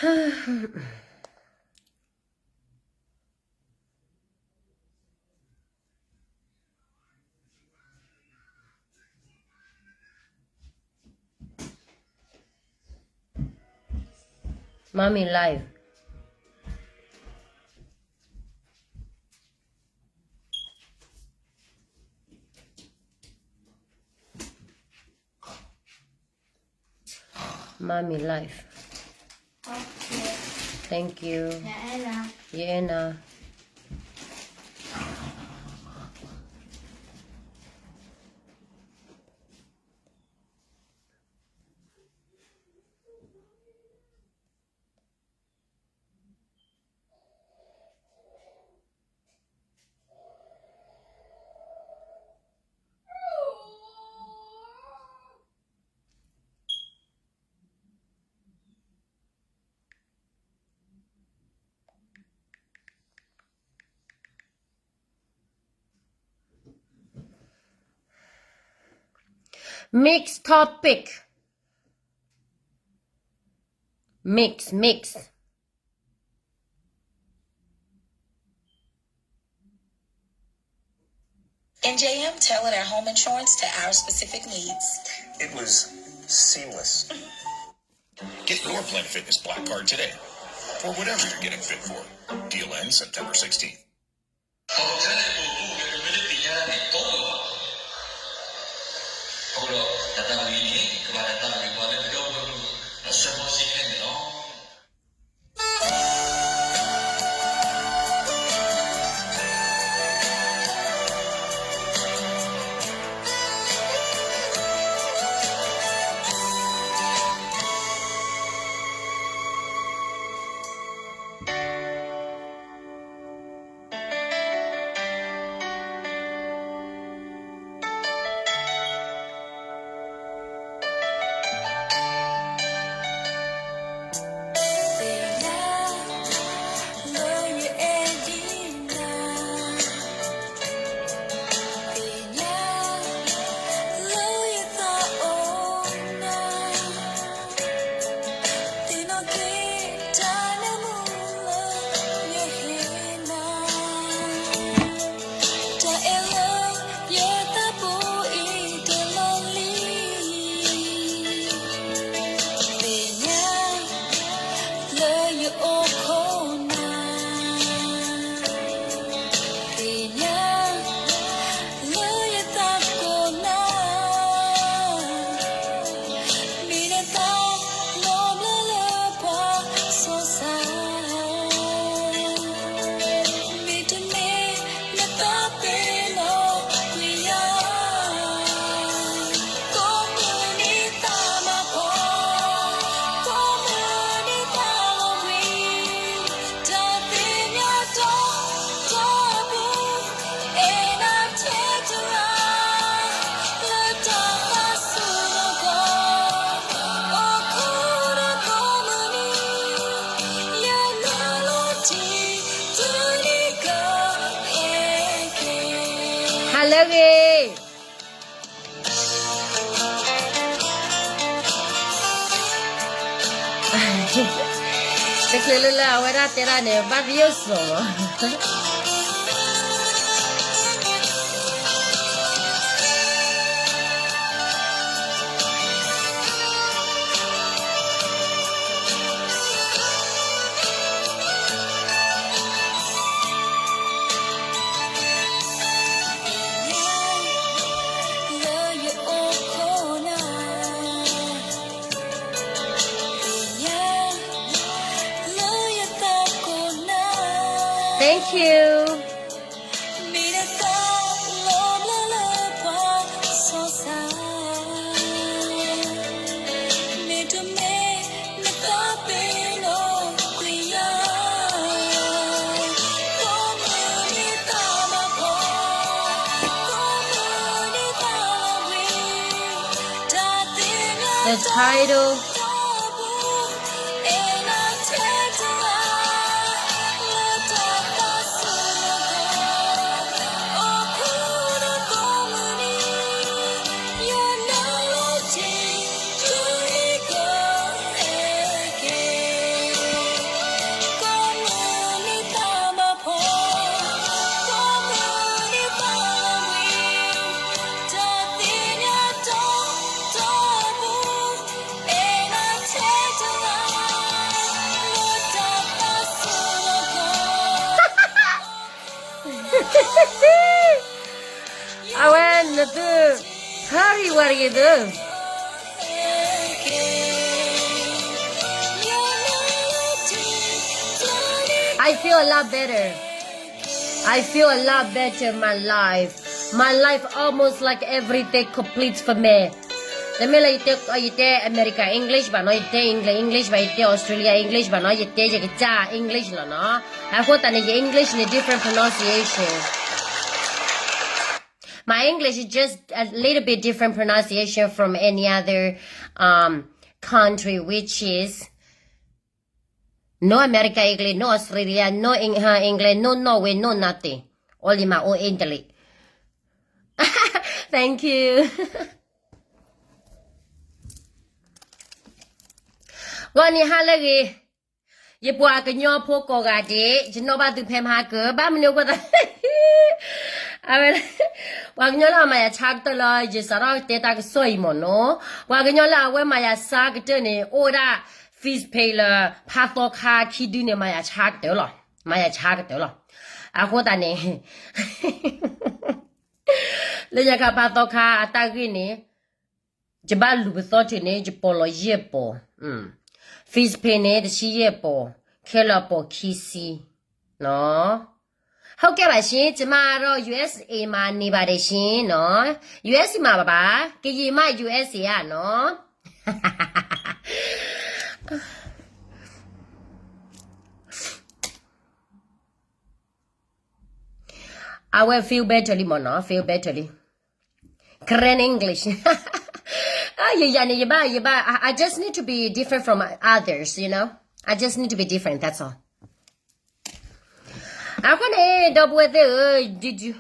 Mommy live. Mommy live. Thank you. Yena. Mix topic. Mix, mix. N J M tailored our home insurance to our specific needs. It was seamless. Get your Planet Fitness Black Card today for whatever you're getting fit for. Deal ends September sixteenth. အဃိဒီးတၢ်သးဝံၣ်န့ၣ် ကဘၣ်တၢ်သးဝံၣ်ပှၤလၢပဒီပုၢ်ဝဲၢ်မုၣ်အဆၢဖိဆံန့ၣ်လီၤ. Hello, တချုးလၢလၢအဝဲဒၣ်တဲဒၣ်န့ၣ် ဘၣ်သယိၣ်စိၤလီၤ. Thank you. အဝဲနသု ဟါရံဝါရံသု I feel a lot better. I feel a lot better my life. My life almost like everything complete for me. တမ့ၢ်လၢယတဲ ယတဲ America English ဘၣ်နီၤ, ယတဲ English English ဘၣ်, ယတဲ Australia English ဘၣ်နီၤ, ယတဲယကစၢ် English လီၤနီၤ. အဃိသတးန့ၣ် ယ English န့ၣ် different pronunciation. My English is just a little bit different pronunciation from any other um, country, which is no America English, no Australia, no Eng- uh, English, no Norway, no nothing. Only my own English. Thank you. ဂီၤနံၤဟါလၢအဂ့ၤ, ယပှၤကညီဖိကိးဂၤဒဲး, ယနီၣ်ဘၣ်သုဖဲမဟါကၢ, ဘၣ်မနုၤအဃိသတး, အဝဲ, ပှၤကညီလၢအမၤယၤဆါကတၢၢ်လၢ ယစးထီၣ်တဲတၢ်ကစီၣ်အံၤမ့ၢ်နီၤ, ပှၤကညီလၢအဝဲမၤယၤဆါကတၢၢ်န့ၣ် အိၣ်ဝဲဒၣ် Facebook လၢ ဖးသီခါခံဒုန့ၣ် မၤယၤဆါကတၢၢ်လီၤ, မၤယၤဆါကတၢၢ်လီၤ. အဃိသတးန့ၣ် လၢညါခါဖးသီခါအတၢ်ဂ့ၢ်န့ၣ် ယဘၣ်လူၤပသီထုးန့ၣ် ယပိာ်လီၤယဲၢ်ပိာ်, Facebook န့ၣ် တဆံယဲၢ်ပိာ်, ခဲလၢာ်ပိာ်ခံဆံနီၤ. ဟုတ်ကဲ့ပါရှင်, ကျမကတော့ USA မှာနေပါတယ်ရှင်နော်. USA မှာပါပါ, ကရင်မ USA อ่ะနော်. အဝဲ feel better လံမ့ၢ်နီၤ, feel better လံ. Karen English. ယယၤန့ၣ် ယဘၣ်, ယဘၣ်, I, I just need to be different from others, you know? I just need to be different, that's all. အဃိန့ၣ် ဒီပုၢ်ဝဲၢ်သ့ၣ်ဧၢ,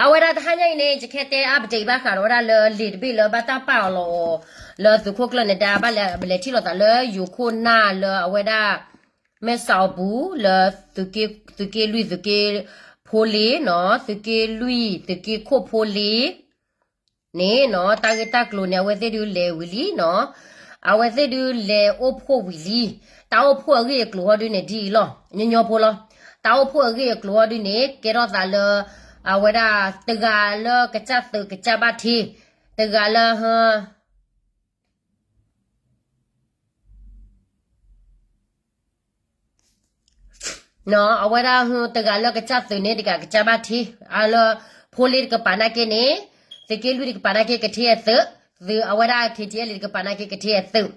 အဝဲဒၣ်တဟါညါအံၤန့ၣ် ယကဟဲတဲ update ဘၣ်ဃးဒီးဝဲဒၣ်လၢလံာ်တဘ့ၣ်လၢဘၣ်တၢ်ပာ်အီၤလီၤအီၤ လၢသုးခိၣ်ကျၢၢ်န့ၣ် ဒါဘၣ်လဲၤထံၣ်လိာ်သးလၢယိၤခိၣ်နၢ်လၢအဝဲဒၣ် မဲၢ်စးအပူၤ လၢသုးက့လွံၢ် သုးက့ဖိလ့နီၤ, သုးက့လွံၢ် သုးက့ခိၣ်ဖိလ့ န့ၣ်နီၤ, တၢ်ဂ့ၢ်တၢ်ကျိၤန့ၣ် အဝဲသ့ၣ်ဒုးလဲၤဝံၤလံနီၤ, အဝဲသ့ၣ်ဒုးလဲၤအိၣ်ဖှိၣ်ဝံၤလံ. တၢ်အိၣ်ဖှိၣ်အဂ့ၢ်အကျိၤဟီဒုန့ၣ် ဒ်အံၤလီၤ, ညီညီဖိလီၤ. တၢ်အိၣ်ဖှိၣ်အဂ့ၢ်အကျိၤဟီဒုန့ၣ် ကဲထီၣ်သးလၢ အဝဲဒၣ်တဂၤလၢကစၢ်သုးကစၢ်ဘၣ်ထံ, တဂၤလၢ အဝဲဒၣ်တဂၤလၢကစၢ်သုးန့ၣ် တဂၤကစၢ်ဘၣ်ထံ, အလၢဖိလ့တကပၤနာ်က့န့ၣ် သုးက့လွံၢ်တကပၤနာ်က့ကထံၣ်အသုး, သုးအဝဲဒၣ် KTLA တကပၤနာ်က့ကထံၣ်အသုး.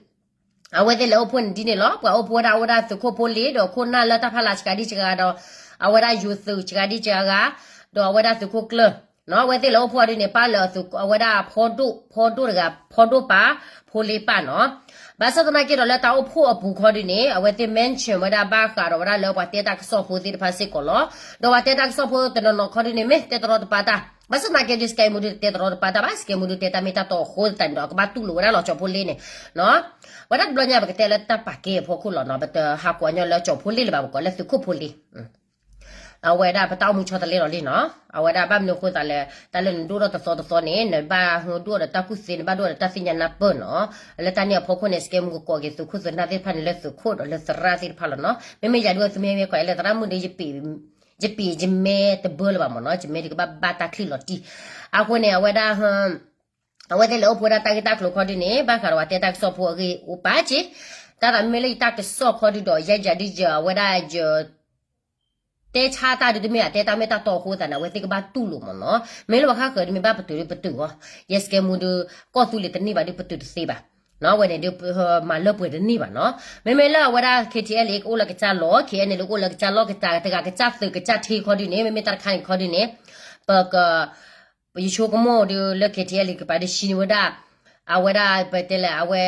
အဝဲသ့ၣ်လဲၤအိၣ်ဖှိၣ်န့ၣ်ဒ်န့ၣ်လီၤ. ပှၤအိၣ်ဖှိၣ်ဝဲဒၣ်အိၣ်ဝဲဒၣ်သုးခိၣ်ဖိလ့ဒီးခိၣ်နၢ်လၢတၢ်ဖီလာ်စှၤဒံစှၤဂၤဒီး အဝဲဒၣ်ယိၤသုးစှၤဒံစှၤဂၤ ဒီးအဝဲဒၣ်သုးခိၣ်ကျၢၢ် အဝဲသ့ၣ်လဲၤအိၣ်ဖှိၣ်ဒ်န့ၣ် ပၢ်လၢအဝဲဒၣ်ဖီဒိၣ်, ဖီဒိၣ်တဂၤ, ဖီဒိၣ်ပၢ်, ဖိလ့ပၢ်နီၤ. ဘၣ်ဆၣ်သနာ်က့ဒီးလၢတၢ်အိၣ်ဖှိၣ်အပူၤခီဒုန့ၣ် အဝဲသ့ၣ် mention ဝဲဒၣ်ဘၣ်ဃးဒီးဝဲဒၣ်လၢပှၤတဲတၢ်ကစီၣ်ဖိသ့ၣ်တဖၣ်စ့ၢ်ကီးလီၤ. ဒီးပှၤတဲတၢ်ကစီၣ်ဖိတနီၤနီၤခီဒုန့ၣ် မ့ၢ်တဲတရီတပါတၢ်, ဘၣ်ဆၣ်သနာ်က့ဒုး စကဲမူဒုး တတဲတရီတပါတၢ်ဘၣ်, စကဲမူဒုးတဲတၢ်မ့ၢ်တၢ်တီအဃိသတးန့ၣ်ဒီး ကဘၣ်တူၢ်လိာ်ဝဲဒၣ်လီၤကၠီၤဖိလ့န့ၣ် ဝဲဒၣ်တဘျီညါပကတဲလၢတၢ်ပာ်ကဲအဖီခိၣ်လီၤနီၤ, ပတဟးကွၢ်ညီလၢကၠီၤဖိလ့လၢၤဘၣ်, ပကိးလၢသုးခိၣ်ဖိလ့ အဝဲဒၣ်ပတၢ်အိၣ်မူဆီတလဲလီၤလံနီၤ. အဝဲဒၣ်ဘၣ်မနုၤအဃိသးလဲၣ်, တၢ်လၢနဒိၣ်ထီၣ်တသီတသီန့ၣ် နဘၣ်ဒိၣ်ထီၣ်ဒီးတၢ်ကူၣ်သ့, နဘၣ်ဒိၣ်ထီၣ်ဒီးတၢ်သ့ၣ်ညါနၢ်ပၢၢ်နီၤ. လၢတၢ်န့ၣ်အဖီခိၣ်န့ၣ် စကဲမူကကိးက့ၤသုးခိၣ်သုးနၢ်သ့ၣ်တဖၣ်န့ၣ် လၢသုးခိၣ်ဒီးလၢသရၣ်သ့ၣ်တဖၣ်လီၤနီၤ. မ့မ့ၢ်ယၤဒုးသုမ့ၢ်မ့ၢ်ကွၢ်လၢသရၣ်မုၣ်ဒီး ယပ့ၤယမဲတဘၢလၢၤဘၣ်မ့ၢ်နီၤ, ယမဲဒုးကဘၣ်ဘၣ်တၢ်ချံၣ်လီၤတံၢ်. အဃိန့ၣ် အဝဲဒၣ် အဝဲသ့ၣ်လဲၤအိၣ်ဖှိၣ်ဝဲဒၣ်တၢ်ဂ့ၢ်တၢ်ကျိၤခီဒုန့ၣ် ဘၣ်ဃးဒီးပှၤတဲတၢ်ကစီၣ်ဖိအဂ့ၢ်အိၣ်ပာ်က့ၤ, တၢ်သးမ့ၢ်လၢယတၢ်ကစီၣ်ခီဒုဒီး ယဲယၤဒုးယ အဝဲဒၣ်ယ တဲဆါတၢ်ဒုးတမ့ၢ် အတဲတၢ်မ့ၢ်တၢ်တီအဃိသတးန့ၣ် အဝဲသ့ၣ်ကဘၣ်တူၢ်လိာ်မ့ၢ်နီၤ. မ့ၢ်လၢပှၤဃါဃၢၤဒုးမ့ၢ်ဘၣ်ပတုာ်ဒုးပတုာ်အီၤ, ယဲစကဲမူဒုး ကီၢ်သူလ့ၤတန့ၢ်ဘၣ်ဒုးပတုာ်တသ့ဘၣ်. အဝဲန့ၣ်ဒုး မၤလၢပှဲၤတန့ၢ်ဘၣ်နီၤ. မ့မ့ၢ်လၢအဝဲဒၣ် KTLA ကအိၣ်လၢကစၢ်လီၢ်, KNLA ကအိၣ်လၢကစၢ်လီၢ်, တဂၤကစၢ်သုးကစၢ်ထံခီဒုန့ၣ် မ့မ့ၢ်တၢ်တခါန့ၣ်ခီဒုန့ၣ် ပက ယဆိကမိၣ်ဒုးလၢ KTLA တကပၤဒုး ရှင်းဝဲဒၣ် အဝဲဒၣ်ပတဲလဲၣ် အဝဲ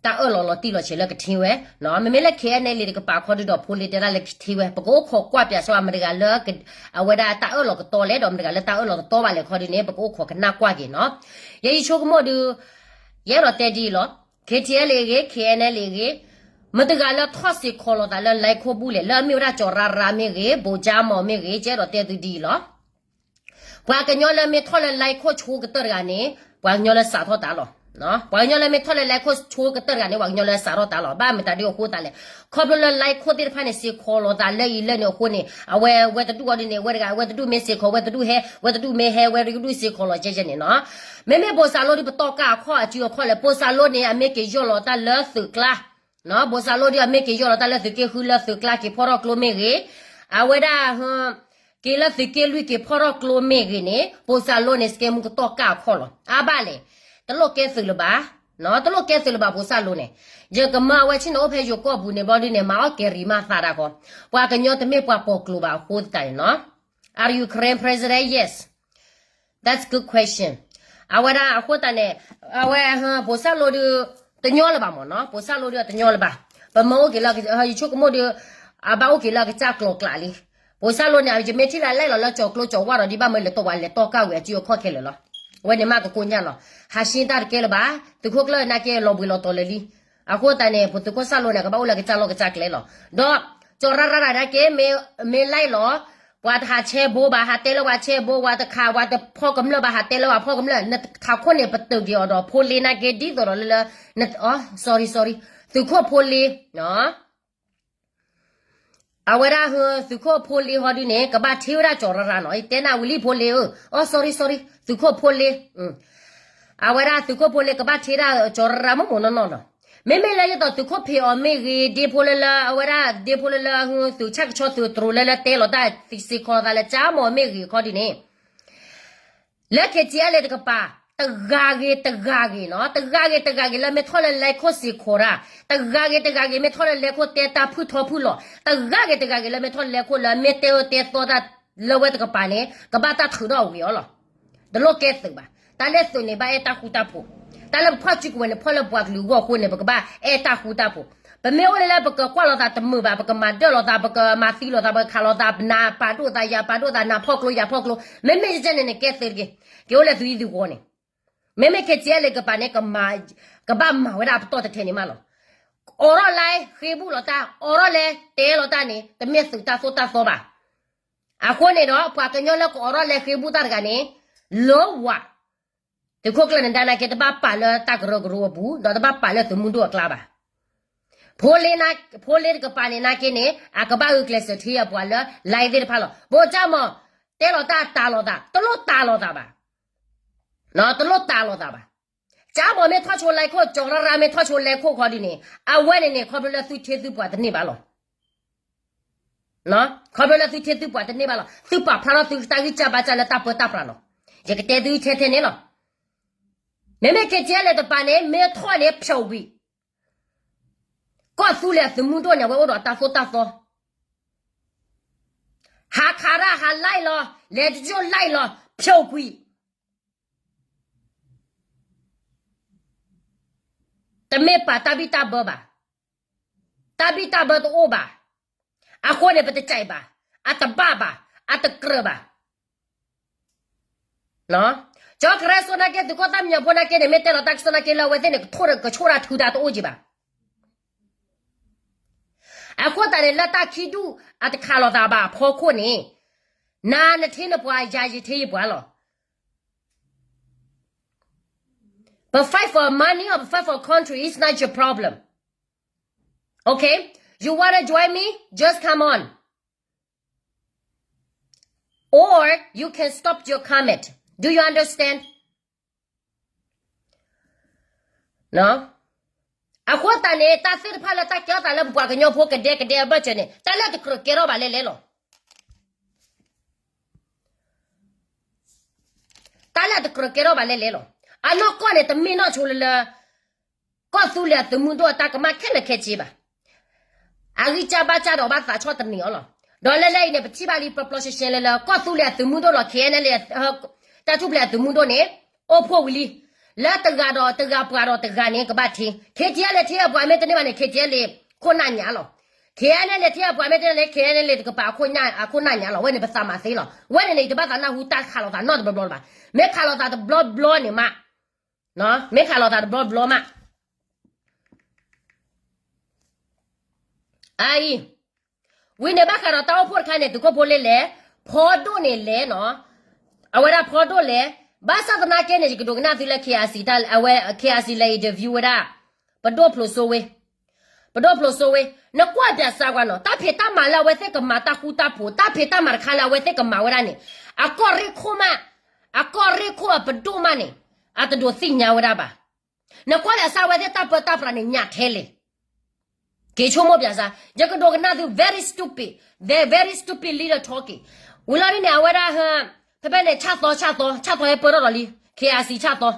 တၢ်အၢၣ်လီၤလီၤတံၢ်လီၤဆဲးလၢကထံၣ်ဝဲ, မ့မ့ၢ်လၢ KNLA တကပၤခီဒုဒီး ဖိလ့တဲဒၣ်လၢကထံၣ်ဝဲ, ပကအိၣ်ခိးကွၢ်ပြးစ့ၢ်ဝဲ မတၤတဂၤလၢ အဝဲဒၣ်တၢ်အၢၣ်လီၤကတီၤလဲၣ် ဒီးမတၤတဂၤလၢတၢ်အၢၣ်လီၤတတီၤဘၣ်လဲၣ်ခီဒုန့ၣ် ပကအိၣ်ခိးကနၣ်ကွၢ်က့ၤနီၤ. ယဲယဆိကမိၣ်ဒုး ယအဲၣ်ဒိးတဲဒ်အံၤလီၤ. KTLA အဂ့ၢ် KNLA အဂ့ၢ်, မတၤတဂၤလၢထီၣ်စ့ၢ်ကီးလိာ်သးလၢ လဲခိၣ်ဘူၣ်လဲၣ်, လၢအမ့ၢ်ဝဲဒၣ်ကၠီၤရၤရၤမ့ၢ်ဂ့ၤ, ဘိးကၠါမီၤမ့ၢ်ဂ့ၤ, ယအဲၣ်ဒိးတဲသုဒ်အံၤလီၤ. ပှၤကညီလၢမ့ၢ်ထီၣ်လၢလဲခိၣ်ဆိကတၢၢ်တဂၤန့ၣ် ပှၤကညီလၢစးထီၣ်တၢ်လီၤ. ပှၤကညီလၢမ့ၢ်ထီၣ်လၢ line ခိၣ်ဆိကတၢၢ်တဂၤန့ၣ် ပှၤကညီလၢစးထီၣ်တၢ်လီၤ. ဘၣ်မတၤဒ်အဃိသတးလဲၣ်, ခီဖျိလၢ line ခိၣ်သ့ၣ်တဖၣ်န့ၣ် စ့ၢ်ကီးလီၤသးလၢအံၤလၢန့ၣ်အဃိန့ၣ် အဝဲဝဲတဒူၣ်အီၤဒ်န့ၣ် အဝဲတဂၤ အဝဲတဒူၣ်မ့ၢ်စ့ၢ်ကီး ဝဲတဒူၣ်ဟဲ ဝဲတဒူၣ်မ့ၢ်ဟဲ ဝဲတဒူၣ်စ့ၢ်ကီးလီၤကဲကဲန့ၣ်နီၤ. မ့မ့ၢ်ဘိၣ်စၢ်လိဒုးပတီၢ်ကၢ်အခီၣ်အစုအခီၣ်လဲၣ်, ဘိၣ်စၢ်လိန့ၣ် အမ့ၢ်က့ၤယီၢ်လီၤတၢ်လၢသုးကျါ ဘိၣ်စၢ်လိဒုး အမ့ၢ်က့ၤယီၢ်လီၤတၢ်လၢသုးက့ဃုလၢသုးကျါ က့ၤဖီထီၣ်ကျိမ့ၢ်ဂ့ၤ, အဝဲဒၣ် က့ၤလၢသုးက့လွံၢ်က့ၤဖီထီၣ်ကျိမ့ၢ်ဂ့ၤန့ၣ် ဘိၣ်စၢ်လိန့ၣ် စကဲမူကတီၢ်ကၢ်အခီၣ်လီၤ. အါဘၣ်လဲၣ်, တလိၣ်ကဲသုးလၢၤဘၣ်, တလိၣ်ကဲသုးလၢၤဘၣ် ဘိၣ်စၢ်လိန့ၣ်. ယကမၤဝဲဆ့ၣ်နီၤအိၣ်ဖဲယိၤကီၢ်ပူၤန့ၣ် ဘျီဒ်န့ၣ် မၤအီၣ်ကဲၤရံၤမးသးဒၣ်ဃီ, ပှၤကညီတမ့ၢ်ပှၤပိာ်ကျိၤဘၣ်အဃိသတးန့ၣ်နီၤ. Are you Karen president? Yes. That's good question. အဝဲဒၣ်အဃိသတးန့ၣ် အဝဲ ဘိၣ်စၢ်လိဒုး တညီလၢၤဘၣ်မ့ၢ်နီၤ, ဘိၣ်စၢ်လိဒုးတညီလၢၤဘၣ်. ပမ့ၢ်အိၣ်က့ၤလၢ ယဆိကမိၣ်ဒုး အဘၣ်အိၣ်က့ၤလၢအကစၢ်ကျိၤကျးလံ. ဘိၣ်စၢ်လိန့ၣ် ယမ့ၢ်ထံၣ်လၢ လဲၣ်လီၤလၢကၠီၤကျိကၠီၤဝါဒီး ဒ်ဘၣ်မ့ၢ်လဲၤတီၢ်ဝဲလဲၤတီၢ်ကၢ်ဝဲအစုအခီၣ်ခဲလၢာ်လီၤ. အဝဲန့ၣ်မးကကိညၢ်လီၤ. ဟးရှ့တၢ်တကဲလၢၤဘၣ်, သုးခိၣ်ကျၢၢ်နာ်က့လီၤဘှံးလီၤတီၤလၢာ်လံ. အဃိသတးန့ၣ် ပသုးခိၣ်စၢ်လိန့ၣ် ကဘၣ်အိၣ်လၢကစၢ်လီၢ်ကစၢ်ကျဲလီၤ. ဒီး ကၠီၤရၢ်ရၢ်နာ်က့ မ့ၢ် မ့ၢ်လဲၣ်လီၤ ပှၤတဟးဆဲဘိဘၣ် ဟးတဲလၢပှၤဆဲဘိ, ပှၤတခး ပှၤတဖီၣ်ကမျၢၢ်ဘၣ် ဟးတဲလၢပှၤဖီၣ်ကမျၢၢ်, နထးခိၣ်န့ၣ် ပတုာ်က့ၤအီၤဒီးဖိလ့နာ်က့ ဒ်သိးဒီးလၢလၢ န sorry sorry, သုးခိၣ်ဖိလ့ အဝဲဒၣ်သုးခိၣ်ဖိလ့ဟီဒုန့ၣ် ကဘၣ်ထံၣ်ဝဲဒၣ်ကၠီၤရၢ်ရၢ်နီၤ, ယတဲနၤဝံၤလံဖိလ့ဧၢ, အ sorry sorry, သုးခိၣ်ဖိလ့ အဝဲဒၣ်သုးခိၣ်ဖိလ့ကဘၣ်ထံၣ်ဒၣ်ကၠီၤရၢ်ရၢ်မိၢ်မိၢ်နီၢ်နီၢ်နီၤ. မ့မ့ၢ်လၢယသိးသုးခိၣ်ဖံးအီၤမ့ၢ်ဂ့ၤ, ဒ့ဖိလၢလၢ အဝဲဒၣ်ဒ့ဖိလၢလၢ သုးဆၣ်ကဆီသုးတြူးလၢလၢတဲလီၤတၢ် စ့ၢ်ကီးသးလၢကၠါမီၤမ့ၢ်ဂ့ၤခီဒုန့ၣ် လၢ KTLA တကပၤ တဂၤဂ့ၤတဂၤဂ့ၤနီၤ, တဂၤဂ့ၤတဂၤဂ့ၤလၢမ့ၢ်ထီၣ်လၢ line ခိၣ်စ့ၢ်ကီးတၢ်, တဂၤဂ့ၤတဂၤဂ့ၤ မ့ၢ်ထီၣ်လၢလဲၤခိၣ်တဲတၢ်ဖုၣ်ထီဖုၣ်လီၤ, တဂၤဂ့ၤတဂၤဂ့ၤလၢမ့ၢ်ထီၣ်လၢလဲၤခိၣ်လၢမ့ၢ်တဲအၢတဲသီတၢ်လၢဝဲတကပၤန့ၣ် ကဘၣ်တၢ်ထုးထီၣ်အဂ့ၤအီၤလီၤ. တလိၣ်ကဲသုးဘၣ်. တၢ်လၢသုးန့ၣ် ဘၣ်အဲၣ်တၢ်ဃူတၢ်ဖိး, တၢ်လၢပဖီၣ်စုကဝဲၤန့ၣ် ဖီၣ်လၢပှၤကလုာ်အဂီၢ်အဃိန့ၣ် ပကဘၣ်အဲၣ်တၢ်ဃူတၢ်ဖိး. ပမ့ၢ်အိၣ်လၢလၢပကကွၢ်လိာ်သးတမုာ်ဘၣ်, ပကမၤဒၢၣ်လိာ်သး, ပကမၤသံလိာ်သး, ပကခးလိာ်သး, နၤပာ်ဒိၣ်သး, ယၤပာ်ဒိၣ်သး, နၤဖီၣ်ကျိယၤဖီၣ်ကျိ, မ့မ့ၢ်ကဲန့ၣ်န့ၣ် ကဲသုးတက့ၢ်. က့ၤအိၣ်လၢသုးအံၤသုးဂီၤန့ၣ်, မ့မ့ၢ် KTLA တကပၤန့ၣ် ကဘၣ်မၤဝဲဒၣ်ပတီၢ်တထဲန့ၣ်မးလီၤ. အိးထီၣ် line ဃ့ဘူၣ်လိာ်တၢ်, အိးထီၣ် line တဲလိာ်တၢ်န့ၣ် တမ့ၢ်သုးတၢ်သိၣ်တၢ်သီဘၣ်. အဃိန့ၣ်ဒီး ပှၤကညီလၢကအိးထီၣ် line ဃ့ဘူၣ်တၢ်တဂၤန့ၣ် လၢဝၤ သုးခိၣ်ကျၢၢ်နဒါနာ်က့ တဘၣ်ပာ်လၢတၢ်ကရၢကရိအပူၤ ဒီးတဘၣ်ပာ်လၢသုးမုၢ်ဒိၣ်အကျါဘၣ်. ဖိလ့တကပၤန့ၣ်နာ်က့န့ၣ် အကဘၣ်ဂုာ်ကျဲးစၢးထံအပှၤလၢ line သ့ၣ်တဖၣ်လီၤ. ဘိၣ်ကၠၢ်မီၤ တဲလီၤတၢ်တၤလီၤသး တလိၣ်တၤလီၤသးဘၣ်. တလိၣ်တၤလီၤသးဘၣ်. ကၠါမီၤမ့ၢ်ထီၣ်ဆိ line ခိၣ်, ကၠီၤရၢ်ရၢ်မ့ၢ်ထီၣ်ဆိ line ခိၣ်ခီဒ်န့ၣ် အဝဲန့ၣ်န့ၣ် ခီဖျိလၢသုထံသုပှၤတန့ၢ်ဘၣ်လီၤ. ခီဖျိလၢသုထံသုပှၤတန့ၢ်ဘၣ်လီၤ. သုပာ်ဖျါထီၣ်သုတၢ်ဂံၢ်စၢ်ဘါစၢ်လၢတၢ်ပၢတၢ်ပြးလီၤ. ယကတဲသုထဲထဲန့ၣ်လီၤ. မ့မ့ၢ် KTLA တကပၤန့ၣ် မ့ၢ်ထီၣ်န့ၣ် ဖျိးကွံာ် ကီၢ်သူလ့ၤအသုးမုၢ်ဒိၣ်န့ၣ် အဝဲအိၣ်ဒီးတၢ်သိၣ်တၢ်သီ ဟးခးတၢ်ဟး like လီၤ, လဲၤတယိၣ် like လီၤ, ဖျိးကွံာ် တမ့ၢ်ပာ်တၢ်ဘံၣ်တၢ်ဘၢဘၣ်. တၢ်ဘံၣ်တၢ်ဘၢတအိၣ်ဘၣ်. အဃိန့ၣ် ပတကြိုက်ဘၣ်, အတဘၣ်ဘၣ်, အတကြၢးဘၣ်. ကၠီကရဲစိနာ်က့ သုးခိၣ်သၣ်မံညီၤဖိနာ်က့န့ၣ် မ့ၢ်တဲလီၤတၢ်ကစီၣ်နာ်က့လၢအဝဲသ့ၣ်န့ၣ် ကထိၣ်ကဆိၣ်တၢ်ထုတၢ်တအိၣ်က့ဘၣ်. အဃိသတးန့ၣ် လၢတၢ်ခံဒူၣ်အတခးလိာ်သးဘၣ်အဖီခိၣ်န့ၣ်, နၤနထံၣ်နပှၤ ယၤယထံၣ်ယပှၤလီၤ. ပ fight for money or ပ fight for country is not your problem. Okay? You wanna join me? Just come on. Or you can stop your comment. Do you understand? အဃိသတးန့ၣ် တၢ်သ့ၣ်တဖၣ်လၢတၢ်ကဲထီၣ်သးလၢပပှၤကညီဖိကဒဲကဒဲအဘၢၣ်စၢၤန့ၣ် တၢ်လၢတကြၢးကဲထီၣ်ဘၣ်လဲၣ်လဲၣ်လီၤ. တၢ်လၢတကြၢးကဲထီၣ်ဘၣ်လဲၣ်လဲၣ်လီၤ. အနီၢ်ကီၢ်န့ၣ် တမ့ၢ်နီၢ်ဆိလၢလၢ ကီၢ်သူလ့ၤအသုးမုၢ်ဒိၣ်အတၢ်ကမၣ်ခဲလၢာ်ခဲဆ့ဘၣ်. အဂံၢ်စၢ်ဘါစၢ်ဒီးဘၣ်သးဆီၣ်တနံၤအီၤလီၤ. ဒီးလၢလၢအံၤန့ၣ် ပထံၣ်ဘၣ်လံပျီပျီရှဲရှဲလၢလၢ ကီၢ်သူလ့ၤအသုးမုၢ်ဒိၣ်လီၤ ခဲအံၤန့ၣ်လံ တၢ်ထူၣ်ဖျဲးအသုးမုၢ်ဒိၣ်န့ၣ် အိၣ်ဖှိၣ်ဝံၤလံ. လၢတဂၤဒီးတဂၤပှၤဒီးတဂၤန့ၣ် ကဘၣ်ထံ KTLA ထံအပှၤမ့ၢ်တန့ၢ်ဘၣ်န့ၣ် KTLA ခိၣ်နၢ်ညါလီၤ. KNLA ထံအပှၤမ့ၢ်တန့ၢ်န့ၣ် KNLA တကပၤအခိၣ်နၢ်ညါလီၤ. ဝဲန့ၣ်ပသးမၤသ့လီၤ. ဝဲန့ၣ်န့ၣ် ယတဘၣ်သးနၢ်ဟူတၢ်ခးလိာ်သးနီတဘျီဘျီလၢၤဘၣ်. မ့ၢ်ခးလိာ်သးတဘျီဘျီန့ၣ်မး မ့ၢ်ခးလိာ်သးတဘျီဘျီမး အအံၤ ဝံၤန့ၣ်ဘၣ်ဃးဒီးတၢ်အိၣ်ဖှိၣ်တခါန့ၣ် သုးခိၣ်ဖိလ့လဲၣ်, ဖီဒိၣ်န့ၣ်လဲၣ်နီၤ, အဝဲဒၣ်ဖီဒိၣ်လဲၣ်, ဘၣ်ဆၣ်သနာ်က့န့ၣ် ယကဒိကနၣ်သုလၢ K I C တၢ် အဝဲ K I C လဲၤ interview ဝဲဒၣ် ပဒိၣ်ဖျိးစိဝ့ ပဒိၣ်ဖျိးစိဝ့ နကွၢ်ပၠးစၢ်ကွၢ်နီၤ တၢ်ဖံးတၢ်မၤလၢအဝဲသ့ၣ်ကမၤတၢ်ဃူတၢ်ဖိး တၢ်ဖံးတၢ်မၤတခါလၢအဝဲသ့ၣ်ကမၤဝဲဒၣ်န့ၣ် အကီၢ်ရ့ၣ်ခိၣ်မး အကီၢ်ရ့ၣ်ခိၣ်အပဒိၣ်မးန့ၣ် အတဒိးသ့ၣ်ညါဝဲဒၣ်ဘၣ်. နကွၢ်ပၠးစၢ်အဝဲသ့ၣ်တၢ်ပၢတၢ်ပြးန့ၣ် ညၣ်ထဲလဲၣ် က့ၤဆိကမိၣ်ပၠးစၢ် ယကဒိကနၣ်သု very stupid, they very stupid little talking. ဝံၤလီၤဒ်န့ၣ် အဝဲဒၣ် ဖဲဖဲန့ၣ် ဆၣ်သီ ဆၣ်သီ ဆၣ်သီဟဲပၢၢ်ထီၣ်ဒီးလံ K I C ဆၣ်သီ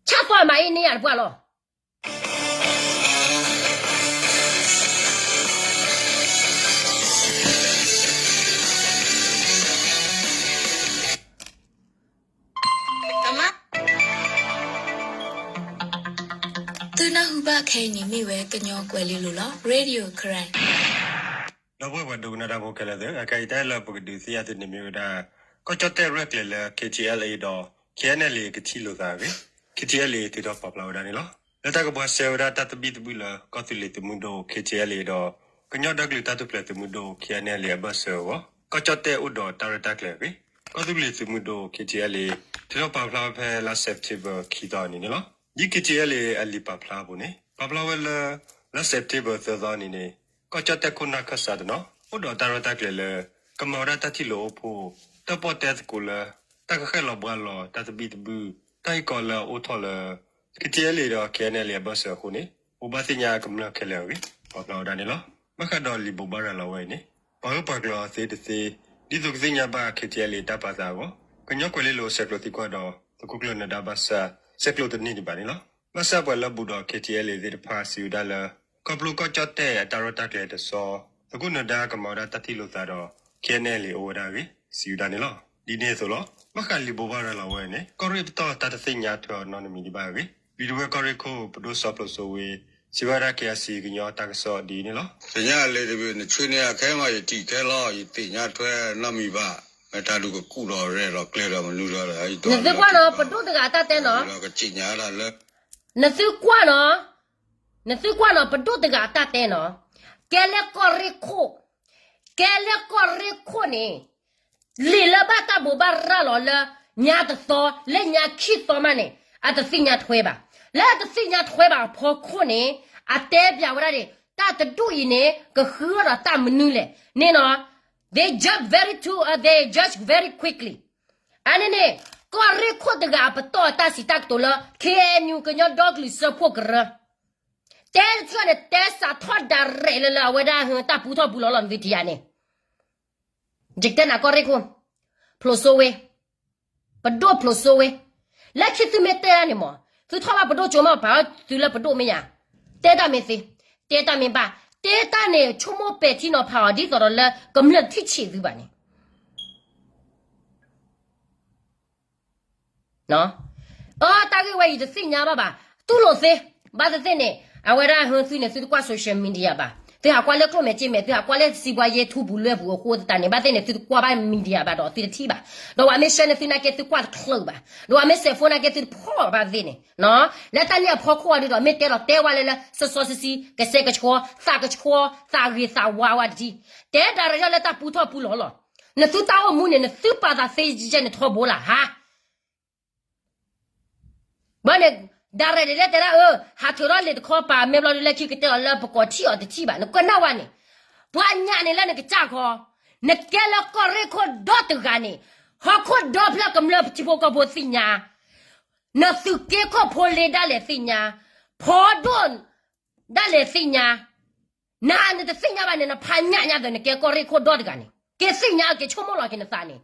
ဆၣ်သီမၤအံၤန့ၢ်ယၤတပှၢ်လီၤ. သုနၢ်ဟူဘၣ်ခဲအံၤန့ၣ်မ့ၢ်ဝဲကညီကွဲၤလ့လိၤလီၤ Radio Karen. ဒီပုၢ်ဝဲၢ်ပှၤဒိကနၣ်တၢ်ဖိခဲလၢာ်သ့ၣ် အခဲအံၤတၢ်လၢပကဒုးသ့ၣ်ညါသုန့ၣ်မ့ၢ်ဝဲဒၣ် ကီၢ်ကၠီၣ်တဲၣ်ရဲၣ်ကျဲၤလၢ K T L A ဒီး K N L A ကထံၣ်လိာ်သးအဂ့ၢ် K T L A ထုးထီၣ်ပာ်ဖျါဝဲဒၣ်န့ၣ်လီၤ. လၢတၢ်ကဘှါရှဲဝဲဒၣ်တၢ်သဘံၣ်သဘုၣ်လၢကီၢ်သူလ့ၤသုးမုၢ်ဒိၣ် K T L A ဒီး ကညီဒီကလုာ်တၢ်ထူၣ်ဖျဲးသုးမုၢ်ဒိၣ် K N L A အဘၢၣ်စၢၤအဂီၢ် ကီၢ်ကၠီၣ်တဲၣ်အိၣ်ဒီးတၢ်ရဲၣ်တၢ်ကျဲၤအဂ့ၢ် ကီၢ်သူလ့ၤသုးမုၢ်ဒိၣ် K T L A ထုးထီၣ်ပာ်ဖျါဝဲဖဲလါ September ခံသီအနံၤန့ၣ်လီၤ. ဒ် K T L A အလံာ်ပာ်ဖျါအပူၤန့ၣ် ပာ်ဖျါဝဲလၢ လါ September သၢသီအနံၤန့ၣ် ကီၢ်ကၠီၣ်တဲၣ်ခိၣ်နၢ်ခၢၣ်စးတနီၤ အိၣ်ဒီးတၢ်ရဲၣ်တၢ်ကျဲၤလၢ ကမၤဝဲဒၣ်တၢ်ထံၣ်လိာ်အိၣ်ဖှိၣ် တၢၣ်ပီၣ်တဲသကိးလၢ တၢ်ကဃဲၣ်လီၤဘှါလီၤတၢ်သဘံၣ်သဘုၣ် တၢ်ဟ့ၣ်ကီးလၢအအိၣ်ထီၣ်လၢ K T L A ဒီး K N L A အဘၢၣ်စၢၤအဃိန့ၣ် ဘိးဘၣ်သ့ၣ်ညါကမျၢၢ်ခဲလၢာ်အဂ့ၢ် ပာ်ဖျါဝဲဒၣ်န့ၣ်လီၤ. ဘၣ်ဃးဒီးလံာ်ဘိးဘၣ်ရၤလီၤဝဲအံၤန့ၣ် ပှၤဂုၤပှၤကျိၤသ့တသ့ ဒ်သိးကသ့ၣ်ညါဘၣ် K T L A တၢ်ပာ်သးအဂီၢ် ကညီကွဲၤလ့လိၤဆဲးကျိးသံကွၢ်ဒီး သုးခိၣ်ကျၢၢ်နၢၤဒါဘၣ်ဆၣ် ဆဲးကျိးတန့ၢ်ဒံးဘၣ်န့ၣ်လီၤ. ဘၣ်ဆၣ်ပှၤလၢဘူးဒီး K T L A သ့ၣ်တဖၣ်စံးဝဲဒၣ်လၢ ခီဖျိကီၢ်ကၠီၣ်တဲၣ်အတၢ်ရဲၣ်တၢ်ကျဲၤတစီ သုးခိၣ်နၢၤဒါကမၤဝဲဒၣ်တၢ်ထံၣ်လိာ်သးဒီး K N L A အိၣ်ဝဲဒၣ်အဂ့ၢ် စံးဝဲဒၣ်န့ၣ်လီၤ. ဒ်န့ၣ်အသိးလီၤ. ဘၣ်ဃးလံာ်ဘိးဘၣ်ရၤလီၤဝဲအံၤန့ၣ် ကီၢ်ရ့ၣ်ပတီၢ်တၢ်တသ့ၣ်ညါထွဲအီၤနီတမံၤဒံးဘၣ်အဂ့ၢ် ဘျံးဒဝဲၢ်ကီၢ်ရ့ၣ်ခိၣ်ပဒိၣ်စီၤဖျိးစိဝ့ စံးဝဲဒၣ် K I C ကညီတၢ်ကစီၣ်ဒ်အံၤန့ၣ်လီၤ. သ့ၣ်ညါလၢတဘ့ၣ် နဆှၢန့ၢ်အခဲမး ယထံၣ်ခဲလီၤ ယသ့ၣ်ညါထွဲနီတမံၤဘၣ်. မ့ၢ်တၢ်ဒုးကကူၣ်ဒီးရဲၣ်ဒီးကျဲၤဒီးမနုၤဒီး နသုကွၢ်နီၤ ပဒိၣ်တဂၤအတၢ်တဲနီၤ ကစံၣ်ညါဒၣ်လၢ နသုကွၢ်နီၤ နသုကွၢ်နီၤ ပဒိၣ်တဂၤအတၢ်တဲနီၤ ကဲလၢကီၢ်ရ့ၣ်ခိၣ် ကဲလၢကီၢ်ရ့ၣ်ခိၣ်န့ၣ် လံာ်လၢဘၣ်တၢ်ဘိးဘၣ်ရၤလီၤလၢ ညါတသီ လၢညါခံသီမးန့ၣ် အတသ့ၣ်ညါထွဲဘၣ်. လၢအတသ့ၣ်ညါထွဲဘၣ်အဖီခိၣ်န့ၣ် အတဲပၠးဝဲဒၣ်န့ၣ် တၢ်တဒူၣ်အံၤန့ၣ် ကဃုအီၣ်ဒီးတၢ်မနုၤလဲၣ်န့ၣ်နီၤ they judge very too, uh, they judge very quickly. အန့ၣ်န့ၣ် ကီၢ်ရ့ၣ်ခိၣ်တဂၤအပတီၢ်အတၢ်စံးတၢ်ကတိၤလၢ K N U ကညီဒီကလုာ်စၢဖှိၣ်ကရၢ တဲတထံၣ်န့ၣ် တဲစးထီၣ်ဒၣ်ရဲၣ်လၢလၢအဝဲဒၣ်ဟၢတၢ်ပူထီၣ်ပူလီၤလီၤ နသုထံၣ်ဧါန့ၣ် ယကတဲနၤကီၢ်ရ့ၣ်ခိၣ် ဖျိးစိဝ့ ပဒိၣ်ဖျိးစိဝ့ လၢခံသုမ့ၢ်တဲဒၣ်န့ၣ်မး သုထီၣ်ဘၣ်ပဒိၣ်ကၠိမး ပာ်အီၤသုလၢပဒိၣ်မ့ၢ်ယါ တဲတၢ်မ့ၢ်သ့ တဲတၢ်မ့ၢ်ဘၣ် တဲတၢ်န့ၣ် ဆိကမိၣ်ပဲာ်ထံနီၤဖးအီၤ ဒ်သိးဒီးလၢကမျၢၢ်တထံၣ်ဆံးသုဘၣ်န့ၣ် အတၢ်ဂ့ၢ်ဝဲအံၤတသ့ၣ်ညါဘၣ်ဘၣ် တူၢ်လိာ်သ့ ဘၣ်သ့ၣ်သ့ၣ်န့ၣ် အဝဲဒၣ်ဟၢသုန့ၣ် သုတကွၢ် social media ဘၣ် သုဟးကွၢ်လၢကျိၣ်မဲာ်စ့မဲာ် သုဟးကွၢ်လၢစံးပှၤယဲၢ်ထူပူၤလွဲၢ်ပူၤအဃိသတးန့ၣ် ဘၣ်သ့ၣ်န့ၣ် သုတကွၢ်ဘၣ် media ဘၣ်ဒီးသုတထံၣ်ဘၣ် ဒီးဝဲမ့ၢ် share န့ၣ်သုနာ်က့သုကွၢ်တချုးဘၣ် ဒီးဝဲမ့ၢ် cellphone နာ်က့သုတဖီၣ်ဘၣ်သ့ၣ်န့ၣ် လၢတၢ်န့ၣ်အဖီခိၣ်အီၤဒ်ဒီး မ့ၢ်တဲလီၤတဲဝဲလၢလၢ စီစီဆှံဆှံ ကစဲကဆှီ သးကဆှီ သးဂ့ၤသးဝါဝဲတထံၣ် တဲဒၣ်ရဲၣ်လၢတၢ်ပူထီၣ်ပူလီၤလီၤ နသုတၢ်အိၣ်မူန့ၣ် နသုပာ်သးသ့ယဲၢ်န့ၣ်ထီဘိလၢ်ဟါ ဘၣ်န့ၣ် ဒၣ်ရဲၣ်ဒ်လဲၣ်တဲဒၣ်အၢ ဟးထုးထီၣ်လံာ်တခီပၤ မ့ၢ်ဘျီဒ်လဲၣ်ခံကတဲလီၤလၢပကိးထံၣ်အီၤတထံၣ်ဘၣ် နကနၣ်ဝဲန့ၣ် ပှၤညၣ်န့ၣ်လၢနကစၢ်ခီ နကဲလၢကီၢ်ရ့ၣ်ခိၣ်ဒီတဂၤန့ၣ် ဟီၣ်ခိၣ်ဒီဖျၢၣ်ကမျၢၢ်ထံဖိကီၢ်ဖိသ့ၣ်ညါ နသုးက့ခိၣ်ဖိလ့ဒၣ်လဲာ်သ့ၣ်ညါ ဖီဒိၣ်ဒၣ်လဲာ်သ့ၣ်ညါ နၤနတသ့ၣ်ညါဘၣ်န့ၣ် နဖးညၣ်ညါသၢ နကဲကီၢ်ရ့ၣ်ခိၣ်ဒီတဂၤန့ၣ် က့ၤသ့ၣ်ညါက့ၤဆိကမိၣ်လီၤက့ၤနသးန့ၣ်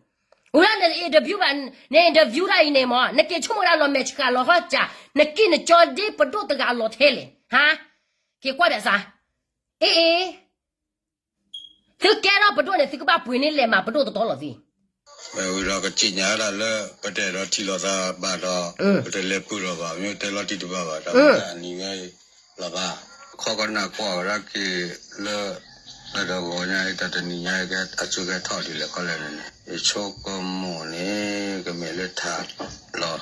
ဝဲဒၣ်န interview ဘၣ် န interview တၢ်အံၤန့ၣ်မး နက့ၤဆိကမိၣ်ဒၣ်လီၤမဲာ်ဆှးလီၤဟီၣ်စၢ် နက့ၤနကၠီဒ့ပဒိၣ်တဂၤအလီၤထဲလဲၣ် ဟါ က့ၤကွၢ်ဒၣ်စၢ် အ့အ့ သုကဲထီၣ်ပဒိၣ်န့ၣ် သုကဘၣ်ပှ့ၤန့ၢ်လဲၤမးပဒိၣ်တတီလီၤသ့ ဝဲဝံၤဒီးကစံၣ်ညါဒၣ်လၢ ပတဲဒီးထံၣ်လိာ်သးဘၣ်ဒီး ပတလဲၤပုၢ်လိာ်ဘၣ် မ့ၢ်တဲလီၤတံၢ်တဘၣ်ဘၣ် တၢ်မၤတၢ်အနံၤဝဲလီၤဘၣ် ခီကနၣ်ကွၢ်ဝဲဒၣ်က့ၤလၢ လၢတဂီၤညါအံၤ တၢ်တနံၤညါအံၤ အစုကဲထီၣ်ဒ်လဲၣ်ခီလဲၣ်န့ၣ် ယဆိကမိၣ်န့ၣ် ကမ့ၢ်လၢထးလီၤ